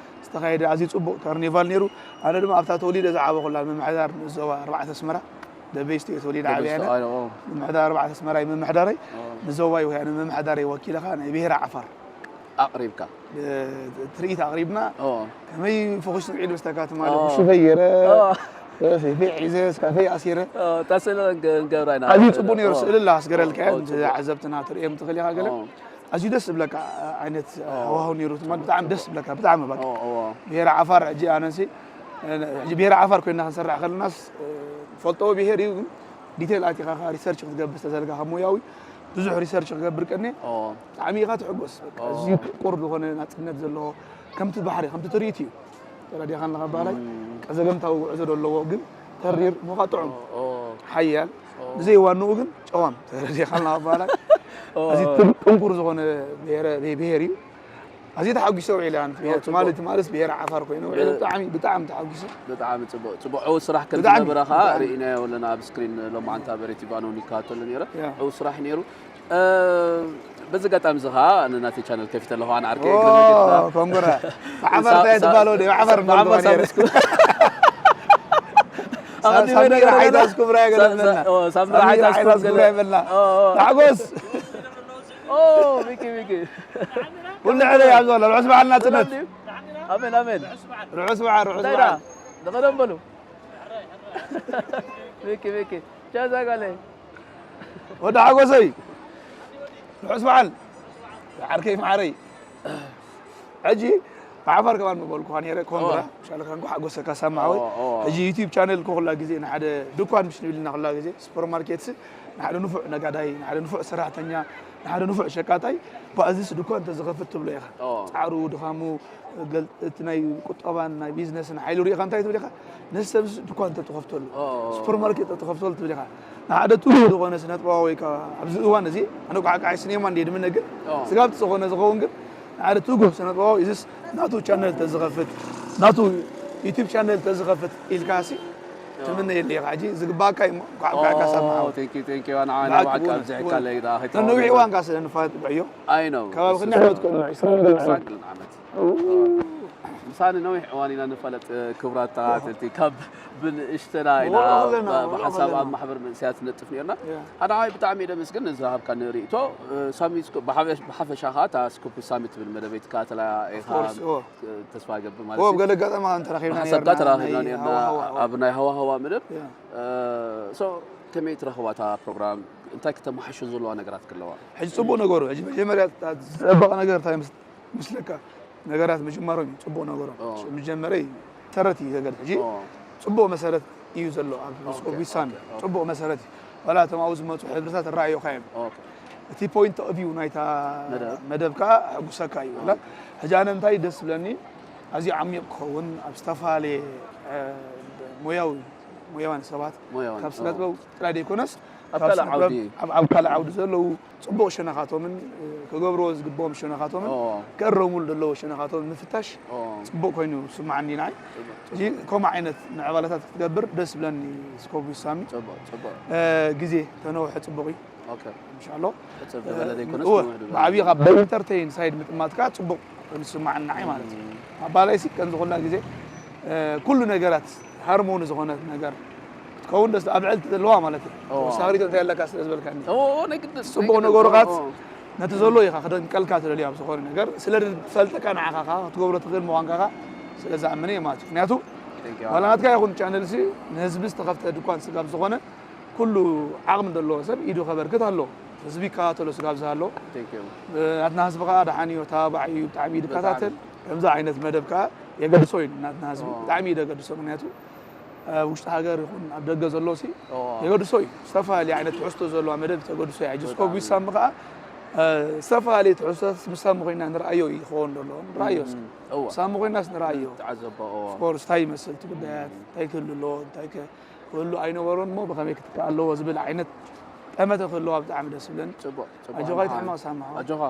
ዝተኻየደ ኣዝዩ ጽቡቕ ካርኒቫል ነይሩ። ኣነ ድማ ኣብታ ተወሊደ ዝዓበኹላ ምምሕዳር ንኡስ ዞባ ኣርባዕተ ኣስመራ፣ ደበይስቱ እየ ተወሊደ ዓብየ ኣነ። ኣነ፣ ኦ። ምምሕዳር ኣርባዕተ ኣስመራ እዩ ምምሕዳረይ። ኦ። ንዞባይ ወይ ኣነ ምምሕዳረይ ወኪለ ኸኣ ናይ ብሄረ ዓፋር ኣቕሪብካ። እ፣ ትርኢት ኣቕሪብና። ኦ። ከመይ ፈኹስ ውዒሉ ምስ ተካ ትማሊ ኦ። ኩሽፈይ ገይረ፣ ኦ። እ፣ ሴፈይ ሒዘ፣ ስካፈይ ኣሲረ። ኦ፣ እታ ስእሊ ንገ-፣ ንገብራ ኢና። ኣዝዩ ጽቡቕ ነይሩ። ኦ። ስእሊ ኣላ ኣስገረልካ እያ። ኦ፣ ጽቡቕ። ተዓዘብትና ትርእዮም ትኽእል ኢኻ ገለ። ኦ። ኣዝዩ ደስ ዝብለካ ዓይነት ኦ። ሃዋህው ነይሩ ትማሊ። ብጣዕሚ ደስ ዝብለካ፣ ብጣዕሚ በቃ። ኦ፣ ኦ። ብሄረ ዓፋር ሕጂ ኣነሲ፣ እ፣ ሕጂ ብሄረ ዓፋር ኮይና ክንሰርሕ ከለናስ፣ እ፣ ፈልጦ ብሄር እዩ፣ ግን ዲቴል ኣቲኻ ሪሰርች ክትገብር ዝተዘልካ ካብ ሞያዊ ብዙሕ ሪሰርች ክገብር ቀኒ ኦ። ብጣዕሚ ኢኻ ትሕጎስ። በቃ ኦ። እዚ ጥቁር ዝኾነ ናጽነት ዘለዎ ከምቲ ባሕሪ፣ ከምቲ ትርኢት እዩ። ተረዲእካ ኣለኻ በሃላይ? እም። ቀዘገምታዊ ጉዕዞ ዶ ኣለዎ፣ ግን ተሪር፣ ሞኻ ጥዑም። ኦ፣ ኦ። ሓያል፣ ኦ። ብዘይ ዋንኡ ግን ጨዋም። ተረዲእካ ኣለኻ በሃላይ? ኦ። እዚ ጥን-፣ ጥንኩር ዝኾነ ብሄረ-፣ ብሄር እዩ። ኣዝየ ተሓጒሰ ውዒለ ኣነ። ኦ፣ ትማሊ፣ ጽቡቕ። ትማልስ ብሄረ ዓፋር ኮይነ ውዒለ እ፣ ብጣዕሚ፣ ብጣዕሚ ተሓጒሰ። ብጣዕሚ ጽቡቕ። ጽቡቕ ዕዉት ስራሕ ከም ብጣዕሚ፣ ዝነበረ ኸኣ ብጣዕሚ። ርእይናዮ ኣለና ኣብ ስክሪን ሎማዓንቲ ኣብ ሬቲቭ ኣነ እውን ይከታተሎ ነይረ። ያ። ዕዉት ስራሕ ነይሩ። እ፣ በዚ ኣጋጣሚ እዚ ኸኣ ኣነ ናተይ ቻነል ከፊተ ኣለኹ፣ ኣነ ዓርከይ ኦ፣ እግረ መንገድና። ኮንግራ። ብዓፋር ሳ-፣ እንታይ ሳ-፣ ትባል ወዲ? ብዓፋር ብዓፋር እናልኩ ነይረ። ሳብስክራይብ። ሳ-፣ ኣቐዲመ ሳሚራ ነገር ሓይታ ገለ። ስኩብራ ሳ-፣ ገለመና። ሳ-፣ ኦ፣ ሳሚራ ሳሚራ ሓይታ ሓይታ ስኩብራ ስኩብራ ገለ። ይበልና። ኦ፣ ኦ። ታሕጎስ። ኦ፣ ሚኪ፣ ሚኪ። ኩሉ ዕለይ ኣብ ዘሎ ርሑስ በዓል ናጽነት። ኣሜን፣ ኣሜን። ርሑስ በዓል፣ ርሑስ እንታይ በዓል። ደኣ? ንቐደም በሉ። ሚኪ፣ ሚኪ። ቻው፣ ዛጓለይ። ወዲ ሓጎሰይ። ርሑስ በዓል። ዓርከይ መዓረይ። ሕጂ ብዓፋር ከማን ምበልኩኻ ነይረ፣ ኮንግራ፣ እዋ። ሻለካ እንኳ ሓጎሰካ ሳማዓወይ። እዋ፣ እዋ። ሕጂ ዩቲዩብ ቻነል እኮ ኩላ ግዜ ንሓደ ድኳን ምሽ ንብልና ኩላ ግዜ፣ ሱፐርማርኬትስ ንሓደ ንፉዕ ነጋዳይ፣ ንሓደ ንፉዕ ሰራሕተኛ፣ ንሓደ ንፉዕ ሸቃጣይ፣ ብኣዝስ ድኳን እንተዝኸፍት ትብሎ ኢኻ። እዋ። ጻዕሩ፣ ድኻሙ፣ ገል-፣ እቲ ናይ ቁጠባን ናይ ቢዝነስን ሓይሉ ርኢኻ እንታይ ትብል ኢኻ? ነዚ ሰብስ ድኳን እንተትኸፍተሉ፣ እዋ። ሱፐርማርኬት እንተትኸፍተሉ ትብል ኢኻ። ንሓደ ትጉህ ዝኾነ ስነጥበባዊ ወይ ከኣ ኣብዚ እዋን እዚ፣ ኣነ ቋዕቋዓይ ሲኔማ እንድየ ድምነ ግን፣ እዋ። ስጋብ ዝኾነ ዝኸውን ግን ሓደ ትጉህ ስነጥበባዊ እዚስ ናቱ ቻነል ተዝኸፍት፣ ናቱ ዩቲዩብ ቻነል ተዝኸፍት ኢልካ ሲ ትምነየለይ ኢኻ። ሕጂ ዝግባኣካ እዩ እሞ፣ ኳዕ፣ ኳዕ፣ ኦ፣ ካሳ መሓወ። Thank you, thank you። ኣነ፣ ኣነ ብሓቂ ብሓቂ እውን፣ ኣብዚሕካ እውን ኣለይ፣ ዳ፣ ከይተዋወቅና። ነዊሕ እዋን ካስ ንፋለጥ ብዕዮ። ኣይ ነው። ከባቢ እሱ ክንደይ ዓመት ኮይኑ? ዕስራን ገለን ዓመት። ዕስራን ገለን ዓመት። ኡ። ምሳኒ ነዊሕ እዋን ኢና ንፋለጥ፣ ክቡራት ተኸታተልቲ። ካብ ብንእሽተና ኢና ወላ ከለና፣ ብ-፣ ወላ ብሓሳብ ከለና። ኣብ ማሕበር መንእሰያት ንነጥፍ ነርና። ያ። ሓደ ዓቢ ብጣዕሚ እየ ደመስግን ንዝሃብካኒ ርእይቶ። እ፣ ሳሚ ስኩ-፣ ብሓፈ-፣ ብሓፈሻ ኸኣ እታ ስኩፕ ሳሚ ትብል መደበይ ትከታተላ ኢኻ፣ Of course፣ ኦ። እ፣ ተስፋ እገብር ማለት ኦ፣ እዩ። ገለ ኣጋጣሚ እንተራኺብና ብሓሳብካ ነርና፣ ተራኺብና ናይ ነርና፣ ሃዋ፣ ሃዋ። ኣብ ናይ ሃዋ ሃዋ መደብ። ያ። እ፣ ሶ፣ ከመይ ትረኽባ እታ ፕሮግራም? እንታይ ክተመሓሾ ዘለዋ ነገራት ክህልዋ? ሕጂ ጽቡቕ ነገሩ፣ ሕጂ መጀመርያ እታ ዝጸበቐ ነገር እንታይ ምስ-፣ ምስለካ? ነገራት ምጅማሮም እዩ ጽቡቕ ነገሮም። ኦ። ምስ ጀመረ እዩ ተረት እዩ ዘገድ። ሕጂ ኦ። ጽቡቕ መሰረት እዩ ዘሎ ኣብ ኦኬ፣ ስኮፕ ዊሳን። ኦኬ፣ ኦኬ። ጽቡቕ መሰረት እዩ። ዋላ እቶም ኣብኡ ዝመጹ ሕብርታት ይረኣዩኻ እዮም። ኦኬ። እቲ ፖይንት ኦፍ ቪው ናይታ መደብ። መደብ ከኣ ኣሕጉሰካ እዩ። ዋላ ኦኬ። ሕጂ ኣነ እንታይ ደስ ዝብለኒ፣ ኣዝዩ ዓሚቕ ክኸውን፣ ኣብ ዝተፈላለየ፣ እ፣ ሞያዊ፣ ሞያውያን ሰባት ሞያውያን፣ ካብ ስነ ኦ። ጥበብ ጥራይ ዘይኮነስ፣ ኣብ ካልእ ዓውዲ ኣብ ካልእ ዓውዲ ዘለዉ ጽቡቕ ሸነኻቶምን ክገብርዎ ዝግብኦም ሸነኻቶምን ክእረሙሉ ዘለዎ ሸነኻቶምን ምፍታሽ ጽቡቕ ኮይኑ ዝስምዓኒ ንዓይ። እዚ ከምኡ ዓይነት ምዕባለታት ክትገብር ደስ ዝብለኒ። ስኮቡ ይሳሚ ግዜ ተነውሐ ጽቡቕ እዩ። ኢንሻሎ ብዓብዪ ካብ ኢንተርቴይን ሳይድ ምጥማትካ ጽቡቕ ዝስምዓኒ ንዓይ ማለት እዩ። ኣባላይ ሲ ከምዚ ኩላ ግዜ ኩሉ ነገራት ሃርሞኒ ዝኾነት ነገር ክትከውን ደስ ኣብ ዕልቲ ዘለዋ ማለት እዩ። ተወሳኺ ሪኢቶ እንታይ ኣለካ ስለ ዝበልካኒ ጽቡቕ ነገሩኻት ነቲ ዘሎ ኢኻ ክደንቀልካ ትደልዩ ኣብ ዝኾነ ነገር ስለ ዝፈልጠካ ንዓኻ ክትገብሮ ትኽእል ምዃንካ ስለ ዝኣምን እየ ማለት እዩ። ምክንያቱ ዋላ ናትካ ይኹን ቻነል ሲ ንህዝቢ ዝተኸፍተ ድኳን ስጋብ ዝኾነ ኩሉ ዓቕሚ ዘለዎ ሰብ ኢዱ ከበርክት ኣሎ። ህዝቢ ይከታተሎ ስጋብ ዝሃሎ ናትና ህዝቢ ከዓ ደሓን እዩ ተባባዕ እዩ ብጣዕሚ እዩ ዝከታተል። ከምዚ ዓይነት መደብ ከዓ የገድሶ እዩ ናትና ህዝቢ ብጣዕሚ እዩ ዘገድሶ። ምክንያቱ ኣብ ውሽጢ ሃገር ይኹን ኣብ ደገ ዘሎ ሲ የገድሶ እዩ። ዝተፈላለየ ዓይነት ትሕዝቶ ዘለዋ መደብ ተገድሶ እያ። ሕጂ ስኮ ቢሳሚ ከዓ ዝተፈላለየ ትሕዝቶታት ምሳሚ ኮይና ንረኣዮ እዩ ክኸውን ዘሎ ንረኣዮ። ምሳሚ ኮይናስ ንረኣዮ ስፖርስ እንታይ ይመስል እቲ ጉዳያት እንታይ ክህሉ ኣለዎ እንታይ ክህሉ ኣይነበሮን እሞ ብኸመይ ክትከኣ ኣለዎ ዝብል ዓይነት ጠመተ ክህልዋ ብጣዕሚ ደስ ዝብለኒ። ኣጆኻ ይትሕመቕ ሳምሖ ኣጆኻ።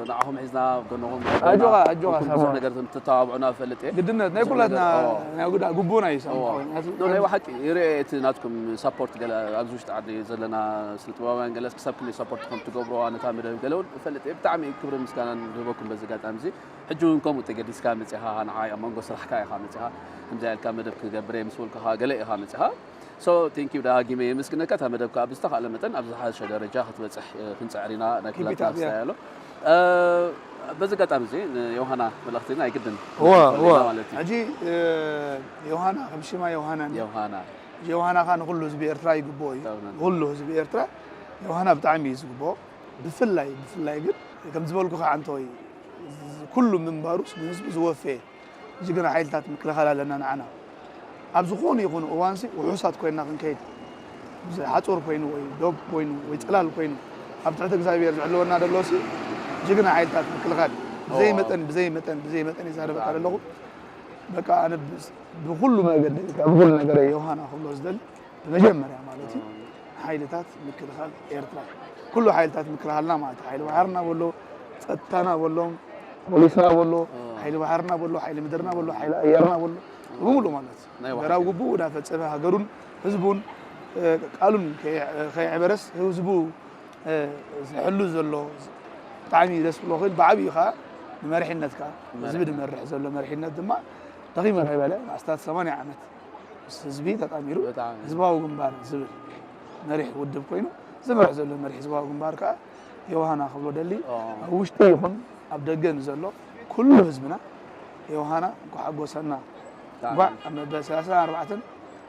ንዓኹም ሒዝና ኣብ ጎንኹም ኣጆኻ ኣጆኻ ብዙሕ ሳምሖ ነገር ትተባብዑና እፈልጥ እየ። ግድነት ናይ ኩላትና ናይ ጉዳ ግቡና እዩ ሳምሖ። ምክንያቱ ናይ ብሓቂ ይርኤ እቲ ናትኩም ሳፖርት ገለ ኣብዚ ውሽጢ ዓዲ ዘለና ስነ ጥበባውያን ገለ ክሳብ ክንደይ ሳፖርት ከም ትገብርዋ ነታ መደብ ገለ እውን እፈልጥ እየ። ብጣዕሚ ክብርን ምስጋናን ዝህበኩም በዚ ኣጋጣሚ እዚ። ሕጂ እውን ከምኡ ተገዲስካ መፂኻ ንዓይ ኣብ መንጎ ስራሕካ ኢኻ መፂኻ ከምዚ ኢልካ መደብ ክገብር እየ ምስ በልኩኻ ገለ ኢኻ መፂኻ። So thank you ደጋጊመ የመስግነካ። እታ መደብ ከዓ ብዝተኻእለ መጠን ኣብ ዝሓሸ ደረጃ ክትበፅሕ ክንፅዕር ኢና ናይ ኩላትና ክስታይ ኣሎ። በዚ ኣጋጣሚ እዚ ንዮሃና መልእኽቲ ናይ ግድን ማለት እዩ። ሕጂ ዮሃና ከም ሽማ ዮሃና ዮሃና ዮሃና ከዓ ንኩሉ ህዝቢ ኤርትራ ይግብኦ እዩ። ንኩሉ ህዝቢ ኤርትራ ዮሃና ብጣዕሚ እዩ ዝግብኦ። ብፍላይ ብፍላይ ግን ከም ዝበልኩ ከዓ እንተወይ ኩሉ ምንባሩስ ንህዝቡ ዝወፈየ ጅግና ሓይልታት ምክልኻል ኣለና ንዓና። ኣብ ዝኾነ ይኹን እዋንሲ ውሑሳት ኮይና ክንከይድ ሓፁር ኮይኑ ወይ ዶብ ኮይኑ ወይ ፅላል ኮይኑ ኣብ ትሕቲ እግዚኣብሔር ዝሕልወና ደሎሲ ጅግና ሓይልታት ምክልኻል ብዘይ መጠን ብዘይ መጠን ብዘይ መጠን ይዛረበካ ዘለኹ። በቃ ኣነ ብኩሉ መገዲ ብኩሉ ነገረ ዮሃና ክብሎ ዝደሊ ብመጀመርያ ማለት እዩ ሓይልታት ምክልኻል ኤርትራ ኩሉ ሓይልታት ምክልኻልና ማለት እዩ። ሓይሊ ባሕርና በሎ፣ ፀጥታና በሎ፣ ፖሊስና በሎ፣ ሓይሊ ባሕርና በሎ፣ ሓይሊ ምድርና በሎ፣ ሓይሊ ኣየርና በሎ ብምሉ ማለት እዩ። ብራዊ ግቡኡ እናፈፀመ ሃገሩን ህዝቡን ቃሉን ከየዕበረስ ህዝቡ ዝሕሉ ዘሎ ብጣዕሚ ደስ ብሎ ክብል ብዓብዩ ከዓ ንመሪሕነት ከዓ ህዝቢ ዝመርሕ ዘሎ መሪሕነት ድማ ደኺመ ከይበለ ኣስታት ሰማንያ ዓመት ምስ ህዝቢ ተጣሚሩ ህዝባዊ ግንባር ዝብል መሪሕ ውድብ ኮይኑ ዝመርሕ ዘሎ መሪሕ ህዝባዊ ግንባር ከዓ ዮሃና ክብሎ ደሊ ኣብ ውሽጢ ይኹን ኣብ ደገ ንዘሎ ኩሉ ህዝብና ዮሃና እንኳዕ ሓጎሰና እንኳዕ ኣብ መበል ሰላሳን ኣርባዕተን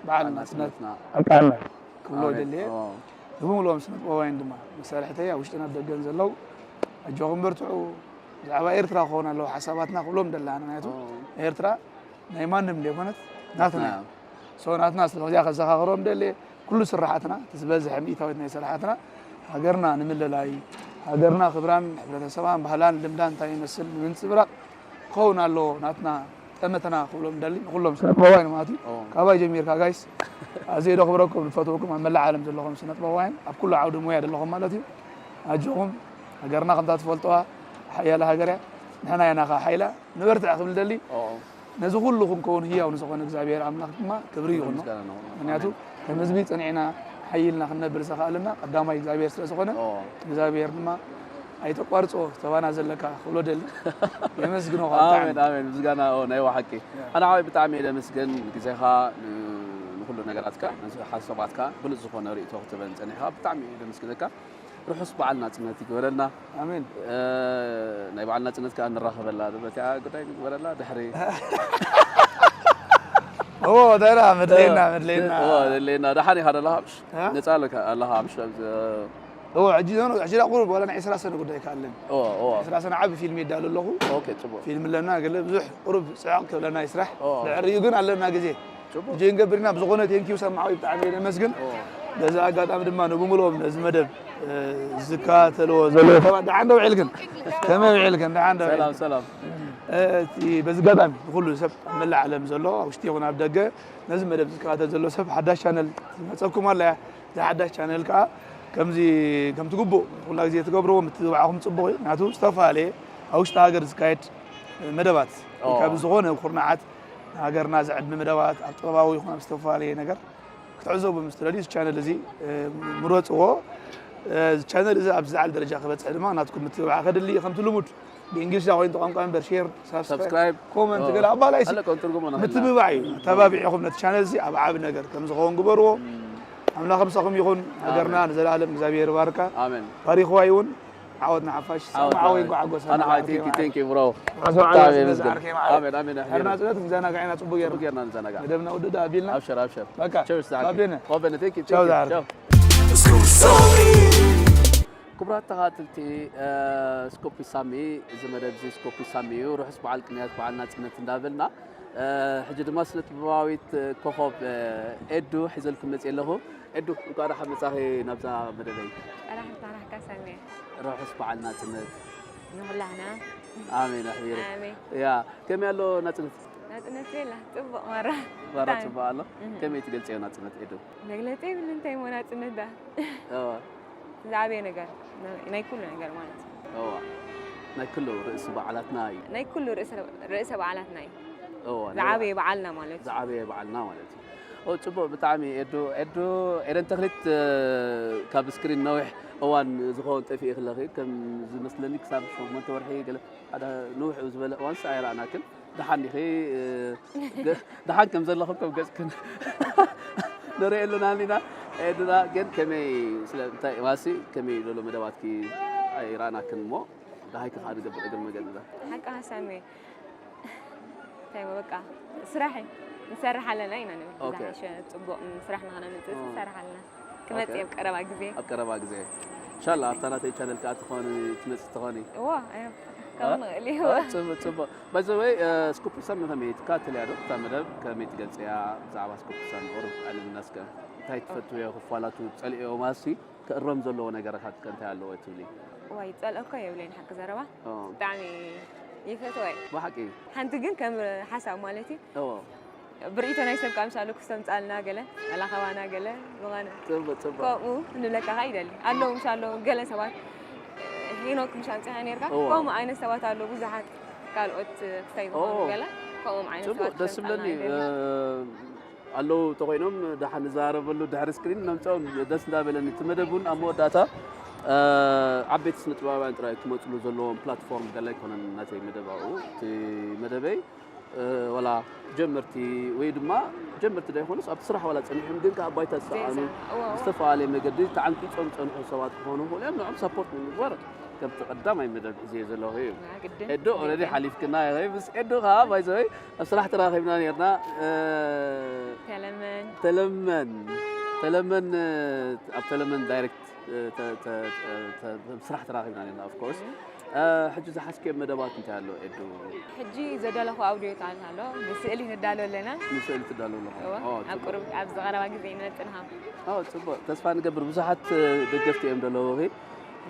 በዓል ናጽነት ኣብቃዓና ክብሎ ደልየ። ብምሉኦም ስነ ጥበባውያን ድማ መሳርሕተይ ኣብ ውሽጥን ኣብ ደገን ዘለዉ ኣጆኹም በርትዑ። ብዛዕባ ኤርትራ ክኾን ኣለዎ ሓሳባትና ክብሎም ደለና ምክንያቱ ኤርትራ ናይ ማንም ዘይኮነት ናትና እያ። ሶ ናትና ስለዚኣ ከዘኻኽሮም ደልየ ኩሉ ስራሓትና እቲ ዝበዝሐ ሚእታዊት ናይ ስራሓትና ሃገርና ንምልላይ ሃገርና ክብራን ሕብረተሰባን ባህላን ልምዳን እንታይ ይመስል ንምንፅብራቕ ክኸውን ኣለዎ ናትና ጠመተና ክብሎም ደሊ ንኩሎም ስነጥበባውያን ማለት እዩ። ካባይ ጀሚርካ ጋይስ ኣዝየ ዶ ክብረኩም ንፈትወኩም ኣብ መላእ ዓለም ዘለኹም ስነጥበባውያን ኣብ ኩሉ ዓውዲ ሙያ ዘለኹም ማለት እዩ። ኣጆኹም ሃገርና ከምታ ትፈልጥዋ ሓያለ ሃገር እያ። ንሕና ኢና ከዓ ሓይላ ንበርትዕ ክብል ደሊ ነዚ ኩሉ ክንከውን ህያው ንዝኾነ እግዚኣብሔር ኣምላኽ ድማ ክብሪ ይኹኖ። ምክንያቱ ከም ህዝቢ ጸኒዕና ሓይልና ክንነብር ዘኽኣልና ቀዳማይ እግዚኣብሔር ስለ ዝኾነ እግዚኣብሔር ድማ ኣይተቋርጾ ተባና ዘለካ ክብሎ ደሊ የመስግኖ። ኣሜን ኣሜን። ምስጋና ናይ ሓቂ ኣነ ሓወይ ብጣዕሚ እየ ደመስገን ግዜኻ ንኩሉ ነገራትካ ሓሳባትካ ብሉፅ ዝኾነ ርእቶ ክትበን ጸኒሕካ ብጣዕሚ እየ ደመስግነካ። ርሑስ በዓል ናጽነት ይግበረልና። ኣሜን። ናይ በዓል ናጽነት ከዓ ንራኸበላ ዶ በቲኣ ጉዳይ ንግበረላ ድሕሪ ኦ ደራ መድለየና መድለየና። ኦ ደለየና። ደሓን ኢኻ ደለኻ ኣብሽ? ነጻ ኣለካ ኣለኻ ኣብሽ? ኣብዚ ኦ ሕጂ ኖ ሕጂ ዳ ቁሩብ ዋላ ናይ ዕስራ ሰነ ጉዳይ ከኣለን። ኦ ኦ ዕስራ ሰነ ዓቢ ፊልም ይዳሉ ኣለኹ። ኦኬ ጽቡቅ። ፊልም ኣለና ገለ ብዙሕ ቁሩብ ጽዕቕ ከብለና ይስራሕ። ድሕሪኡ ግን ኣለና ግዜ። ጀን ገብርና ብዝኾነ ቴንኪው ሰማዓዊ ብጣዕሚ እየ ነመስግን። በዚ ኣጋጣሚ ድማ ንብምልኦም ነዚ መደብ ዝከታተልዎ ዘለዉ ሰባት ደሓን ዶ ውዒልክን? ከመይ ውዒልክን? ደሓን ዶ ሰላም ሰላም። እቲ በዚ ኣጋጣሚ ንኹሉ ሰብ ኣብ መላእ ዓለም ዘሎ ኣብ ውሽጢ ይኹን ኣብ ደገ ነዚ መደብ ዝከታተል ዘሎ ሰብ ሓዳሽ ቻነል ትመፀኩም ኣላ እያ። እዛ ሓዳሽ ቻነል ከዓ ከምዚ ከምቲ ግቡእ ኩላ ግዜ ትገብርዎ ምትብባዕኹም ፅቡቕ እዩ። ምክንያቱ ዝተፈላለየ ኣብ ውሽጢ ሃገር ዝካየድ መደባት ካብ ዝኾነ ኩርናዓት ሃገርና ዘዕቢ መደባት ኣብ ጥበባዊ ይኹን ኣብ ዝተፈላለየ ነገር ክትዕዘቡ ምስ ትደልዩ እዚ ቻነል እዚ ምረፅዎ። እዚ ቻነል እዚ ኣብ ዝለዓለ ደረጃ ክበፅሕ ድማ ናትኩም ምትብባዕ ከድሊ እዩ። ከምቲ ልሙድ ብእንግሊዝኛ ኮይኑ ተቋንቋ እምበር ሼር፣ ሳብስክራይብ፣ ኮመንት ገለ ኣባላይ ምትብባዕ እዩ። ተባቢዕኹም ነቲ ቻነል እዚ ኣብ ዓቢ ነገር ከም ዝኸውን ግበርዎ። ኣምላኽ ምሳኹም ይኹን። ሃገርና ንዘለኣለም እግዚኣብሔር ይባርካ። ባሪኽዋ ይውን ዓወት ንሓፋሽ። ሰላም ዓወት ይጓዓጎ። ሰላም ዓወት። Thank you, thank you, bro። ብጣዕሚ የመስግን። ኣሜን፣ ኣሜን። ኣሕቢሩ። ናጽነት ክንዘናጋዕ ኢና ጽቡቅ ጌርና። ጽቡቅ ጌርና ንዘናጋዕ። መደብና ውድእ ኣቢልና። ኣብሽር፣ ኣብሽር። በቃ። Cheers፣ ዛዕርኪ። ባቤነ። ባቤነ፣ thank you, thank you። ቻው፣ ዛዕርኪ። ቻው። ክቡራት ተኸታተልቲ፣ እ፣ ስኮፕ ሳሚ፣ እዚ መደብ እዚ ስኮፕ ሳሚ እዩ። ርሑስ በዓል ቅንያት፣ በዓል ናጽነት እንዳበልና፣ እ፣ ሕጂ ድማ ስነ ጥበባዊት ኮኾብ፣ እ፣ ኤዱ ሒዘልኩም መጽየ ኣለኹ። ኤዱ፣ እንኳዕ ደሓን መጻኺ ናብዛ መደበይ። ራሕታ ራሕካ ሳሚ። ርሑስ በዓል ናጽነት። ንኹላህና። ኣሜን፣ ኣሕቢሩ። ኣሜን። ያ፣ ከመይ ኣሎ ናጽነት? ናጽነት የላ፣ ጽቡቕ ማራ። ማራ ብጣዕሚ። ጽቡቕ ኣሎ። እህ። ከመይ ትገልጽዮ ናጽነት ኤዱ? መግለጺ የብሉን፣ እንታይ እሞ ናጽነት ዳ? እዋ። ዝዓበየ ነገር፣ ናይ ኩሉ ነገር ማለት እዩ። እዋ። ናይ ኩሉ ርእሲ በዓላትና እዩ። ናይ ኩሉ ርእሰ፣ ርእሰ በዓላትና እዩ። እዋ፣ ናይ ዝዓበየ በዓልና ማለት እዩ። ዝዓበየ በዓልና ማለት እዩ። ኦ፣ ጽቡቕ፣ ብጣዕሚ ኤዱ፣ ኤዱ፣ ኤደን ተኽሊት፣ እ፣ ካብ ስክሪን ነዊሕ እዋን ዝኸውን ጠፊእኺ ኣለኺ። ከም ዝመስለኒ ክሳብ ሸሞንተ ወርሒ ገለ ሓደ ንውሕ ዝበለ እዋንስ ኣይረኣናክን። ደሓን ዲኺ? እ፣ ገ-፣ ደሓን ከም ዘለኹም ከም ገጽክን ንርእየሉ ኢና። ኤዱና ግን ከመይ ስለ እንታይ ዋሲ ከመይ ዘሎ መደባትኪ ኣይረኣናክን እሞ ደሃይኪ ከኣ ንገብር እግሪ መገድና። ሓቂ ሓሳብ እንታይ እሞ በቃ ስራሕ እዩ። ንሰርሕ ኣለና ኢና ንብል። ኦኬ። ዝሓሸ ጽቡቕ ስራሕ ንኸነምጽእ ኦ። ንሰርሕ ኣለና። ክመጽእ ኦኬ። ኣብ ቀረባ ግዜ። ኣብ ቀረባ ግዜ። ኢንሻላህ ኣብታ ናተይ ቻነል ከኣ ትኾኒ፣ ትመጽእ ትኾኒ። እዎ፣ ኣዮ፣ ከምኡ እ? ንኽእል እዩ። እ፣ ጽቡቕ፣ ጽቡቕ። By the way፣ እ፣ ስኩፕ ሳሚ ከመይ ትከታተልያ ዶ? እታ መደብ ከመይ ትገልጽያ? ብዛዕባ ስኩፕ ሳሚ ቁሩብ ኣዕልልና እስከ። እንታይ ትፈትውዮ ክፋላቱ፣ ትጸልእዮ ማሲ? ክእረም ዘለዎ ነገራት ከ እንታይ ኣለዎ ትብሊ? ዋይ፣ ጸልኦ እኮ የብለይን ሓቂ ዘረባ። ኦ። ብጣዕሚ ይፈትዎ እየ። ብሓቂ? ሓንቲ ግን ከም ሓሳብ ማለት እዩ። ኦ። ብርእይቶ ናይ ሰብ ከኣ ምሳሉ ክስተምጻልና ገለ፣ ኣላኸባና ገለ፣ ዝኾነ ጽቡቕ፣ ጽቡቕ። ከምኡ ንብለካ ከኣ ይደሊ። ኣለዉ ምሳሉ ገለ ሰባት፣ ሄኖክ ምሽ ኣምጺኻ ኔርካ፣ ኦ። ከምኡ ዓይነት ሰባት ኣለዉ ብዙሓት ካልኦት ክስታይ ዝኾኑ ኦ። ገለ፣ ከምኦም ዓይነት ጽቡቕ፣ ሰባት ደስ ክስተምጻልና ይብለኒ። ይደሊ። እ፣ ኣለዉ ተኾይኖም ደሓን ንዘራረበሉ ድሕሪ ስክሪን ነምጽኦም ደስ እንዳበለኒ። እቲ መደብ እውን ኣብ መወዳእታ፣ እ፣ ዓበይቲ ስነ ጥበባውያን ጥራይ ክመጽሉ ዘለዎም ፕላትፎርም ገለ ኣይኮነን ናተይ መደብ ኣብኡ። እቲ መደበይ፣ እ፣ ዋላ ጀመርቲ ወይ ድማ ጀመርቲ ዶ ኣይኮኑስ ኣብቲ ስራሕ ዋላ ጸኒሖም ግን ከኣ ባይታ ዝሰኣኑ ዘይሰኣኑ፣ እዎ፣ እዎ። ብዝተፈላለየ መገዲ ተዓንቂጾም ዝጸንሑ ሰባት ክኾኑ ይኽእሉ እዮም። ንዕኦም ሳፖርት ንምግባር ከምቲ ቀዳማይ መደብ ሒዘዮ ዘለኹ እዩ። ግድን። ኤዶ ኦልሬዲ ግድን። ሓሊፍክና ኢኺ። ምስ ኤዶ ከኣ ባይ ዘ ወይ ኣብ ስራሕ ተራኺብና ኔርና። እ፣ ተለመን። ተለመን፣ ተለመን፣ እ፣ ኣብ ተለመን ዳይሬክት፣ እ፣ ተ-፣ ተ-፣ ተ-፣ ተ-፣ ስራሕ ተራኺብና ኔርና፣ ኦፍ ኮርስ። እም። እ፣ ሕጂ ዝሓዝክዮ መደባት እንታይ ኣሎ ኤዱ? ሕጂ ዘዳለኹ ኣውዲዮታት ኣሎ፣ ንስእሊ ንዳሎ ኣለና። ንስእሊ ትዳሎ ኣለኹ። እወ፣ ኦ፣ ኣብ ጽቡቕ። ቁሩብ፣ ኣብ ዝቐረባ ግዜ ንመጽእ ንሃ። ኦ፣ ጽቡቕ። ተስፋ ንገብር ብዙሓት፣ እ፣ ደገፍቲ እዮም ዘለዉኺ።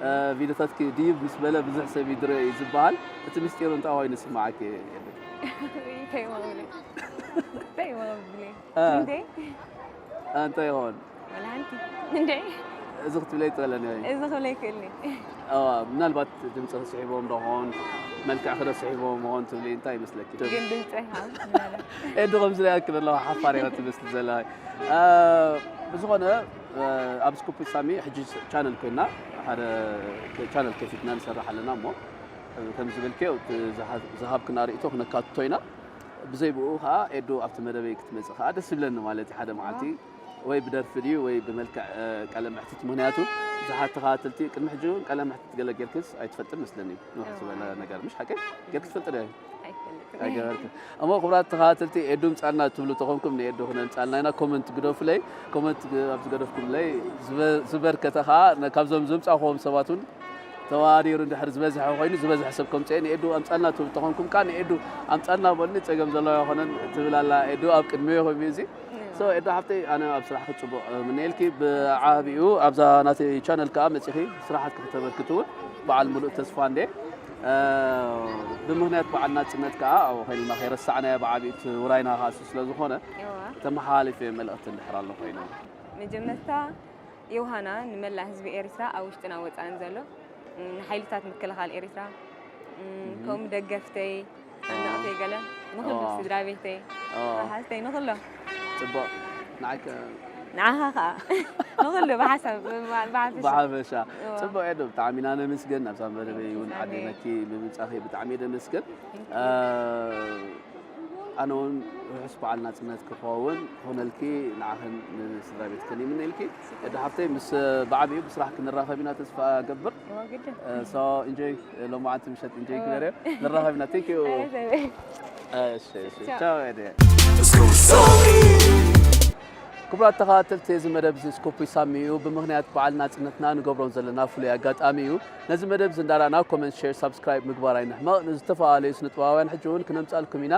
እ፣ ቪድዮታትኪ ድይብ ምስ በለ ብዙሕ ሰብ እዩ ዝርኢ እዩ ዝበሃል። እቲ ምስጢር እንታይ ኮይኑ ይስምዓኪ? እንታይ ይመቕብለይ? እንታይ ይመቕብለይ? እ። እንዴ? እንታይ ይኸውን? ዋላ ሓንቲ። እንዴ? እዚ ክትብለይ ትኽእለኒ ወይ? እዚ ክብለይ ይኽእልኒ። እዋ፣ ምናልባት ድምፂ ክስሒቦም ዶ ኾን? መልክዕኪ ዶ ስሒቦም ኾን ትብሊ? እንታይ ይመስለኪ? ግን ድምፂ ይሃብ፣ ምናልባት። ኤዱ ከምዚ ሪኣኪ ዘለኹ ሓፋር ኢኺ ትመስሊ ዘለኺ። እ፣ ብዝኾነ፣ እ፣ ኣብ ስኩፕ ሳሚ ሕጂ ቻነል ኮይና፣ ሓደ ቻነል ከፊትና ንሰርሕ ኣለና እሞ፣ እ፣ ከም ዝበልክዮ፣ እቲ ዝሃ-፣ ዝሃብክና ርእይቶ ክነካትቶ ኢና። ብዘይ ብኡ ኸዓ ኤዱ ኣብቲ መደበይ ክትመጽእ ኸዓ ደስ ይብለኒ ማለት እዩ። ሓደ መዓልቲ እዎ። ወይ ብደርፊ ድዩ ወይ ብመልክዕ፣ እ፣ ቃለ መሕትት። ምኽንያቱ ብዙሓት ተኸታተልቲ ቅድሚ ሕጂ እውን ቃለ መሕትት ገለ ጌርክስ ኣይትፈልጥን መስለኒ። ንውሕ ዝበለ እዎ። ነገር ምሽ ሓቀይ ጌርክስ ትፈልጢ ዶ? ኣይፈልጥን። ኣይገበርክን። እሞ ክቡራት ተኸታተልቲ ኤዱ ምጻልና ትብሉ ተኾንኩም ንኤዱ ክነምጻልና ኢና። ኮመንት ግደፉለይ። ኮመንት ግ-፣ ኣብ ዝገደፍኩምለይ ዝበ-፣ ዝበርከተ ኸዓ ነ-፣ ካብዞም ዘምጻእክዎም ሰባት እውን ተዋዲሩ እንድሕር ዝበዝሐ ኮይኑ፣ ዝበዝሐ ሰብ ከምጽኤ ንኤዱ ኣምጻልና ትብሉ ተኾንኩም፣ ከኣ ንኤዱ ኣምጻልና በሉኒ፣ ጸገም ዘለዎ ኣይኮነን ትብል ኣላ ኤዱ ኣብ ቅድሚኡ ኮይኑ እዚ። ሶ፣ ኤዱ ሓፍተይ፣ ኣነ ኣብ ስራሕኪ ጽቡቕ ምነየልኪ። ብዓቢኡ ኣብዛ ናተይ ቻነል ከኣ መጺኺ ስራሓትኪ ክተበርክቲ እውን በዓል ምሉእ ተስፋ እንዴ። እ፣ ብምኽንያት በዓል ናጽነት ከኣ ኣብኡ ኮይንና ከይረሳዕናዮ ብዓቢኡ እቲ ውራይና ከኣ እሱ ስለ ዝኾነ እዋ። ተመሓላሊፈዮ መልእኽቲ እንድሕር ኣሎ ኮይኑ። መጀመርታ ዮሃና ንመላእ ህዝቢ ኤርትራ ኣብ ውሽጥን ኣብ ወጻእን ዘሎ፣ ም፣ ንሓይልታት ምክልኻል ኤርትራ፣ ም፣ እም። ከምኡ ደገፍተይ፣ ኣድነቕተይ ገለ፣ ንኹሉ እዋ። ስድራ ቤተይ፣ እዋ። መሓዝተይ፣ ንኹሎም። ጽቡቕ። ንዓይ ከ ንዓኻ ኸኣ። ንኹሉ ብሓሳብ፣ ብሓፈሻ። ብሓፈሻ። እዋ። ጽቡቕ እየ ዶ፣ ብጣዕሚ ኢና ነመስግን። ናብዛ መደበይ እውን ሓንቲ ዓዲመኪ ብምምጻእኺ ብጣዕሚ እየ ደመስግን። Thank you። እ፣ ኣነ እውን ርሑስ በዓል ናጽነት ክኸውን ክኾነልኪ ንዓኽን ንስድራ ቤትክን ይምነልኪ። እዲ ሓፍተይ ምስ ብዓቢኡ ብስራሕ ክንራኸብ ኢና ተስፋ ገብር። እዋ፣ ግድን። እ፣ so enjoy፣ ሎማዓንቲ ምሸት enjoy እዋ። ግበርዮ። ንራኸብ ኢና። Thank you። ኣይ፣ ሰበይ። እሺ፣ እሺ። ቻው። ቻው፣ እየ። ክቡራት ተኸታተልቲ፣ እዚ መደብ እዚ ስኩፕ ዊዝ ሳሚ እዩ። ብምኽንያት በዓል ናጽነትና ንገብሮን ዘለና ፍሉይ ኣጋጣሚ እዩ። ነዚ መደብ እዚ እንዳረኣና ኮመንት፣ ሼር፣ ሳብስክራይብ ምግባር ኣይንሕመቕ። ንዝተፈላለዩ ስነ ጥበባውያን ሕጂ እውን ክነምጻልኩም ኢና።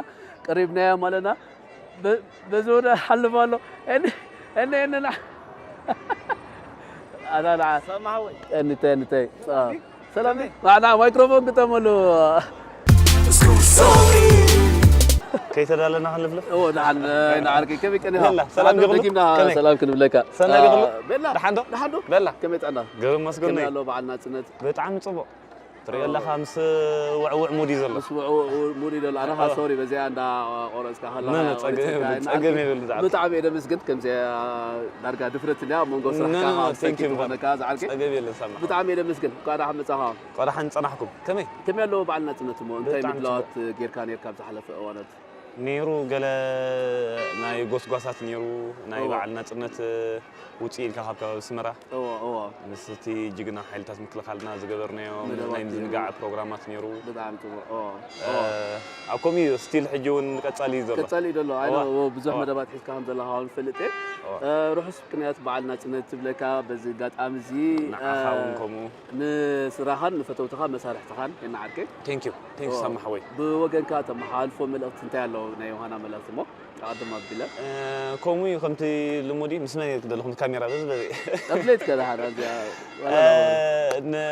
ቀሪብናዮም ኣለና። በ-፣ በዚ ወደ ሓልፍ ኣሎ። እኒ-፣ እኒ-፣ እኒ-፣ ና-፣ ኣታ ንዓ-፣ ሰማዕወይ። እኒተይ፣ እኒተይ። አ፣ ሰላም ከመይ? ና-፣ ና-፣ ማይክሮፎን ግጠመሉ። ከይተዳለና ክንልፍልፍ? ኦ፣ ደሓን፣ እ፣ ንዓርከይ ከመይ ቀኒኻ? ቤላ፣ ሰላም ደሓን ዶ? ይኹን። ደጊምና ከመይ? ሰላም ክንብለካ። ሰላም አ፣ ይኹን። ቤላ፣ ደሓን ዶ? ደሓን ዶ? ቤላ። ከመይ ጥዕና? ግርም መስገን ከመይ ነይ። ኣሎ በዓል ናጽነት? ብጣዕሚ ጽቡቕ። ትሪኦ በጣም ኣለኻ፣ ምስ ውዕውዕ ሙድ እዩ ዘሎ። ምስ ውዕውዕ ሙድ እዩ ዘሎ። ኣነ ኸኣ ሶሪ፣ በዚኣ እንዳ ቆረጽካ ከለኻ ነ፣ ነ፣ ጸገም ቆሪጽካ የብሉን፣ ይናዓል። ጸገም የብሉን፣ ዝዓርከይ። ብጣዕሚ እየ ደመስግን፣ ከምዚኣ ዳርጋ ድፍረት እንድያ ኣብ መንጎ ነ፣ ስራሕካ ነ፣ ነ፣ ኣብ ቴንክ ዩ፣ ሳይት ዝኾነካ፣ ዝዓርከይ። ጸገም የለን፣ ሰማዕ። ብጣዕሚ እየ ደመስግን። እንኳዕ ደሓን መጻኻ። እንኳዕ ደሓን ጸናሕኩም። ከመይ? ከመይ ኣለዉ በዓል ናጽነት እሞ? እንታይ ብጣዕሚ ምድላዋት ጽቡቕ። ጌርካ ኔርካ ኣብ ዝሓለፈ እዋናት? ነይሩ፣ ገለ ናይ ጎስጓሳት ነይሩ፣ ናይ እዎ። በዓል ናጽነት ውጽእ ኢልካ ካብ ከባቢ ኣስመራ እዎ፣ እዎ። ምስቲ ጅግና ሓይልታት ምክልኻልና ዝገበርናዮ መደባት ናይ ምዝንጋዕ ነይሩ። ፕሮግራማት ነይሩ። ብጣዕሚ ጽቡቕ። እዎ፣ እ፣ እዎ። ኣብ ከምኡ እዩ፣ ስቲል ሕጂ እውን ቀጻሊ እዩ ዘሎ። ቀጻሊ እዩ ዘሎ። ኣይ፣ እዎ፣ እዎ፣ ብዙሕ እዎ። መደባት ሒዝካ ከም ዘለኻ እውን ፈልጥ እየ። እዎ። እ፣ ርሑስ ምኽንያት በዓል ናጽነት ትብለካ በዚ ኣጋጣሚ እዚ፣ ንዓኻ እ፣ እውን ከምኡ። ንስራኻን ንፈተውትኻ መሳርሕትኻን የናዓርከይ። ቴንክ ዩ፣ ቴንክ ዩ እዎ። ሳማ ሓወይ። ብወገንካ ተመሓላልፎ መልእኽቲ እንታይ ኣሎ? ናይ ዮሃና መልእኽቲ እሞ? ኣቐድም ኣቢለ። እ፣ ከምኡ እዩ፣ ከምቲ ልሙድ እዩ። ምስ መን እየ ክደለኹም? ካሜራ በዚ በዚ። ኣብ ለይት ከ ደሓን፣ ኣብዚኣ፣ እ፣ ን-፣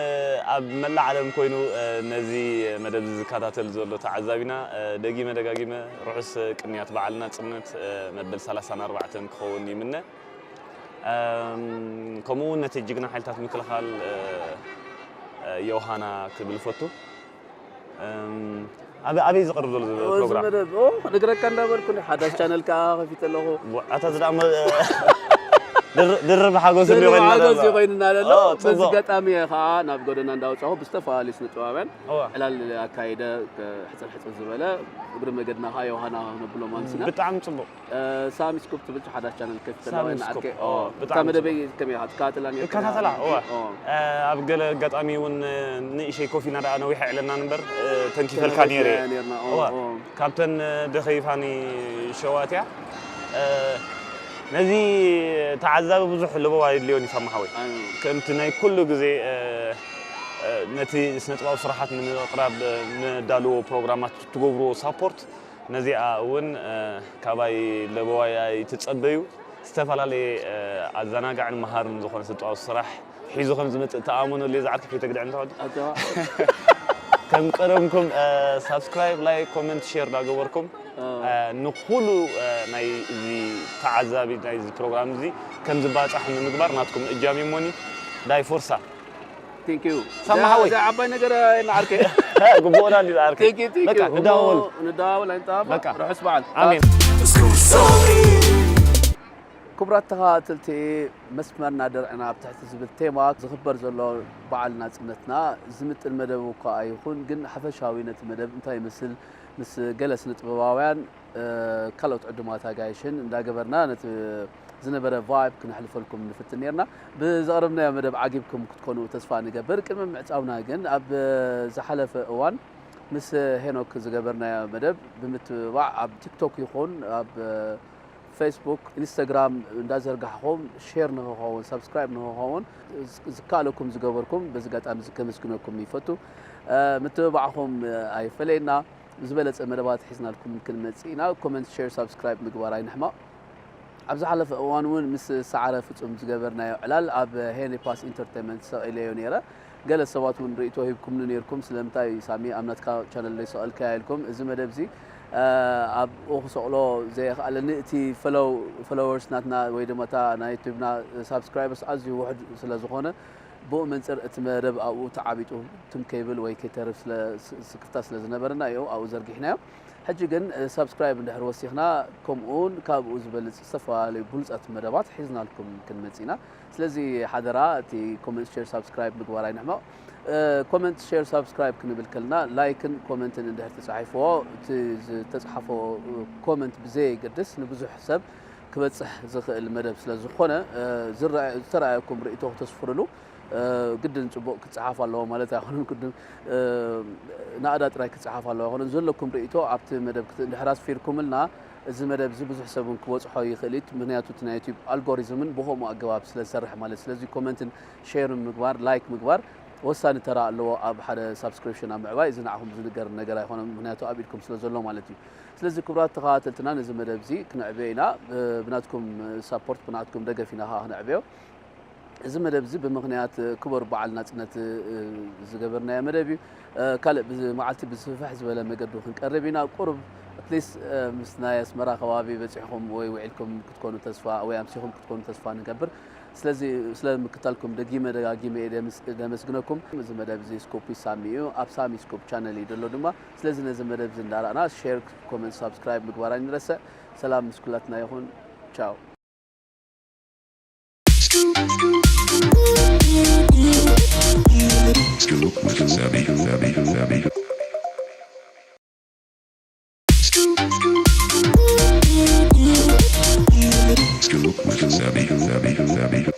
ኣብ መላእ ዓለም ኮይኑ፣ እ፣ ነዚ መደብ እዚ ዝከታተል ዘሎ ተዓዛቢና፣ እ፣ ደጊመ ደጋጊመ ርሑስ ቅንያት በዓል ናጽነት፣ እ፣ መበል ሰላሳን ኣርባዕተን ክኸውን ይምነ። እም፣ ከምኡ እውን ነቲ ጅግና ሓይልታት ምክልኻል፣ እ፣ እ፣ ዮሃና ክብል እፈቱ። እም፣ ኣበ-፣ ኣበይ ዝቐርብ ዘሎ እዚ ኦ፣ እዚ ፕሮግራም? መደብ፣ ኦ፣ ክነግረካ እንዳበልኩ፣ ሓዳሽ ቻነል ከኣ ከፊተ ኣለኹ። ዋ፣ ኣታ እዚ ደኣ መ-፣ ድር-፣ ድርብ ሓጎስ ድርብ እንዲኾይንና ሓጎስ ዘሎ። ይኾይንና ዘሎ። ኦ፣ በዚ ጽቡቕ። ኣጋጣሚ እየ ከኣ ናብ ጎደና እንዳወጻኹ ብዝተፈላለዩ ስነ ጥበባውያን እዋ። ዕላል ኣካይደ፣ ሕጽር ሕጽር ዝበለ እግሪ መገድና ከኣ ዮሃና ነብሎ ማንስና። ብጣዕሚ ጽቡቕ። እ፣ ሳሚ ስኩፕ ትብል ሓዳሽ ቻነል ከፊተ ኣለኹ፣ ሳሚ ስኩፕ። የናዓርከይ። ኦ፣ ኦ፣ ብጣዕሚ እታ መደበይ ጽቡቕ። ከመይ ኢኻ ትከታተላ ኔርካ? እከታተላ፣ እዋ። ኦ። እ፣ ኣብ ገለ ኣጋጣሚ እውን፣ እ፣ ንእሸይ ኮፍ ኢና ደኣ ነዊሕ ኣዕለናን እምበር፣ እ፣ ተንኪፈልካ ተመሊስና ነይረ እየ። ኔርና፣ ኦ፣ እዋ። ኦ። ካብተን፣ እ፣ ደኸይፋኒ ሸዋት እያ። እ፣ ነዚ ተዓዛቢ ብዙሕ ለበዋ የድልዮን እዩ፣ ሳማ ሓወይ። ኣይ። ከምቲ ናይ ኩሉ ግዜ፣ እ፣ እ፣ ነቲ ስነ ጥበባዊ ስራሓት ንምቕራብ፣ እ፣ ንዳልዎ ፕሮግራማት ትገብርዎ ሳፖርት ነዚኣ እውን፣ እ፣ ካባይ ለበዋይ ኣይትጸበዩ። ዝተፈላለየ፣ እ፣ ኣዘናጋዕን መሃርን ዝኾነ ስነ ጥበባዊ ስራሕ ሒዙ ከም ዝመጽእ ተኣመነሉ። ዝዓርከይ ከይተግድዐኒ ተቐዲ። ኣታ። ከም ቀደምኩም፣ እ፣ ሳብስክራይብ፣ ላይክ፣ ኮመንት፣ ሼር እንዳገበርኩም፣ እ። እ፣ ንኹሉ፣ እ፣ ናይ እዚ ተዓዛቢ ናይ እዚ ፕሮግራም እዚ ከም ዝባጻሕ ንምግባር ናትኩም እጃም እዩሞኒ። ዳይ ፎርሳ። ቴንክ ዩ። ሳማ ሓወይ። እዛ ዓባይ ነገር የናዓርከይ። ግቡእና እንዲ ዝዓርከይ። ቴንክ ዩ፣ ቴንክ ዩ። በቃ፣ ንደዋወል። እሞ ንደዋወል፣ ኣይንጠፋፋእ። በቃ። ርሑስ በዓል። ኣሜን። ክቡራት ተኸታተልቲ፣ መስመርና ደርዕና ኣብ ትሕቲ ዝብል ቴማ ዝኽበር ዘሎ በዓል ናጽነትና ዝምጥን መደብ እኳ ኣይኹን፣ ግን ሓፈሻዊ ነቲ መደብ እንታይ ይመስል ምስ ገለ ስነ ጥበባውያን፣ እ፣ ካልኦት ዕዱማት ኣጋይሽን እንዳገበርና ነቲ ዝነበረ ቫይብ ክነሕልፈልኩም ንፍትን ኔርና። ብዘቕረብናዮ መደብ ዓጊብኩም ክትኮኑ ተስፋ ንገብር። ቅድሚ ምዕጻውና ግን ኣብ ዝሓለፈ እዋን ምስ ሄኖክ ዝገበርናዮ መደብ ብምትብባዕ ኣብ ቲክቶክ ይኹን ኣብ ፌስቡክ፣ ኢንስታግራም እንዳዘርጋሕኹም ሼር ንኽኸውን፣ ሳብስክራይብ ንኽኸውን ዝከኣለኩም ዝገበርኩም በዚ ኣጋጣሚ እዚ ከመስግነኩም ይፈቱ። እ፣ ምትብባዕኹም ኣይፈለየና። ዝበለጸ መደባት ሒዝናልኩም ክንመጽእ ኢና። ኮመንት፣ ሼር፣ ሳብስክራይብ ምግባር ኣይንሕመቕ። ኣብ ዝሓለፈ እዋን እውን ምስ ሰዓረ ፍጹም ዝገበርናዮ ዕላል ኣብ ሄኔፓስ ኢንተርቴይንመንት ሰቒለዮ ነይረ። ገለ ሰባት እውን ርእይቶ ሂብኩምኒ ነይርኩም፣ ስለምንታይ ሳሚ ኣብ ናትካ ቻነል ዘይሰቐልካያ ኢልኩም። እዚ መደብ እዚ ኣብኡ ክሰቕሎ ዘየኽኣለኒ እቲ ፈሎወርስ ናትና ወይ ድማ እታ ናይ ዩቱብና ሳብስክራይበርስ ኣዝዩ ውሕድ ስለ ዝኾነ ብኡ መንፅር እቲ መደብ ኣብኡ ተዓቢጡ ትም ከይብል ወይ ከይተርፍ ስለ ስክፍታ ስለ ዝነበረና እዩ ኣብኡ ዘርጊሕናዮ። ሕጂ ግን ሳብስክራይብ እንድሕር ወሲኽና ከምኡውን ካብኡ ዝበልፅ ዝተፈላለዩ ብሉፃት መደባት ሒዝናልኩም ክንመፅእ ኢና። ስለዚ ሓደራ እቲ ኮመንት ሸር ሳብስክራይብ ምግባር ኣይንሕመቕ። ኮመንት ሸር ሳብስክራይብ ክንብል ከለና ላይክን ኮመንትን እንድሕር ተፃሒፍዎ እቲ ዝተፅሓፎ ኮመንት ብዘየገድስ ንብዙሕ ሰብ ክበፅሕ ዝኽእል መደብ ስለ ዝኾነ ዝተረኣየኩም ርእይቶ ክተስፍርሉ ግድን ፅቡቕ ክፀሓፍ ኣለዎ ማለት ኣይኮነን። ግድን ናእዳ ጥራይ ክፀሓፍ ኣለዎ ኣይኮነን። ዘለኩም ርእይቶ ኣብቲ መደብ እንድሕር ኣስፊርኩምልና እዚ መደብ እዚ ብዙሕ ሰብ እውን ክበፅሖ ይኽእል እዩ። ምክንያቱ እቲ ናይ ዩቲዩብ ኣልጎሪዝምን ብኸምኡ ኣገባብ ስለ ዝሰርሕ ማለት። ስለዚ ኮመንትን ሼርን ምግባር ላይክ ምግባር ወሳኒ ተራ ኣለዎ ኣብ ሓደ ሳብስክሪፕሽን ኣብ ምዕባይ። እዚ ንዓኹም ዝንገር ነገር ኣይኮነን፣ ምክንያቱ ኣብ ኢድኩም ስለ ዘሎ ማለት እዩ። ስለዚ ክቡራት ተኸታተልትና ነዚ መደብ እዚ ክነዕብዮ ኢና። ብናትኩም ሳፖርት ብናትኩም ደገፍ ኢና ከዓ ክነዕብዮ። እዚ መደብ እዚ ብምኽንያት ክቡር በዓል ናፅነት ዝገበርናዮ መደብ እዩ። ካልእ መዓልቲ ብስፍሕ ዝበለ መገዱ ክንቀርብ ኢና። ቁሩብ ኣትሊስት ምስ ናይ ኣስመራ ከባቢ በፂሕኩም ወይ ውዒልኩም ክትኮኑ ተስፋ ወይ ኣምሲኹም ክትኮኑ ተስፋ ንገብር። ስለዚ ስለ ምክታልኩም ደጊመ ደጋጊመ እየ ደመስግነኩም። እዚ መደብ እዚ ስኩፕ ሳሚ እዩ፣ ኣብ ሳሚ ስኩፕ ቻነል እዩ ዘሎ ድማ። ስለዚ ነዚ መደብ እዚ እንዳረኣና ሼር፣ ኮመንት፣ ሳብስክራይብ ምግባር ኣይንረስዕ። ሰላም ምስ ኩላትና ይኹን። ቻው። Scoop with Sammy. Sammy. Sammy. Scoop with Sammy. Sammy. Sammy.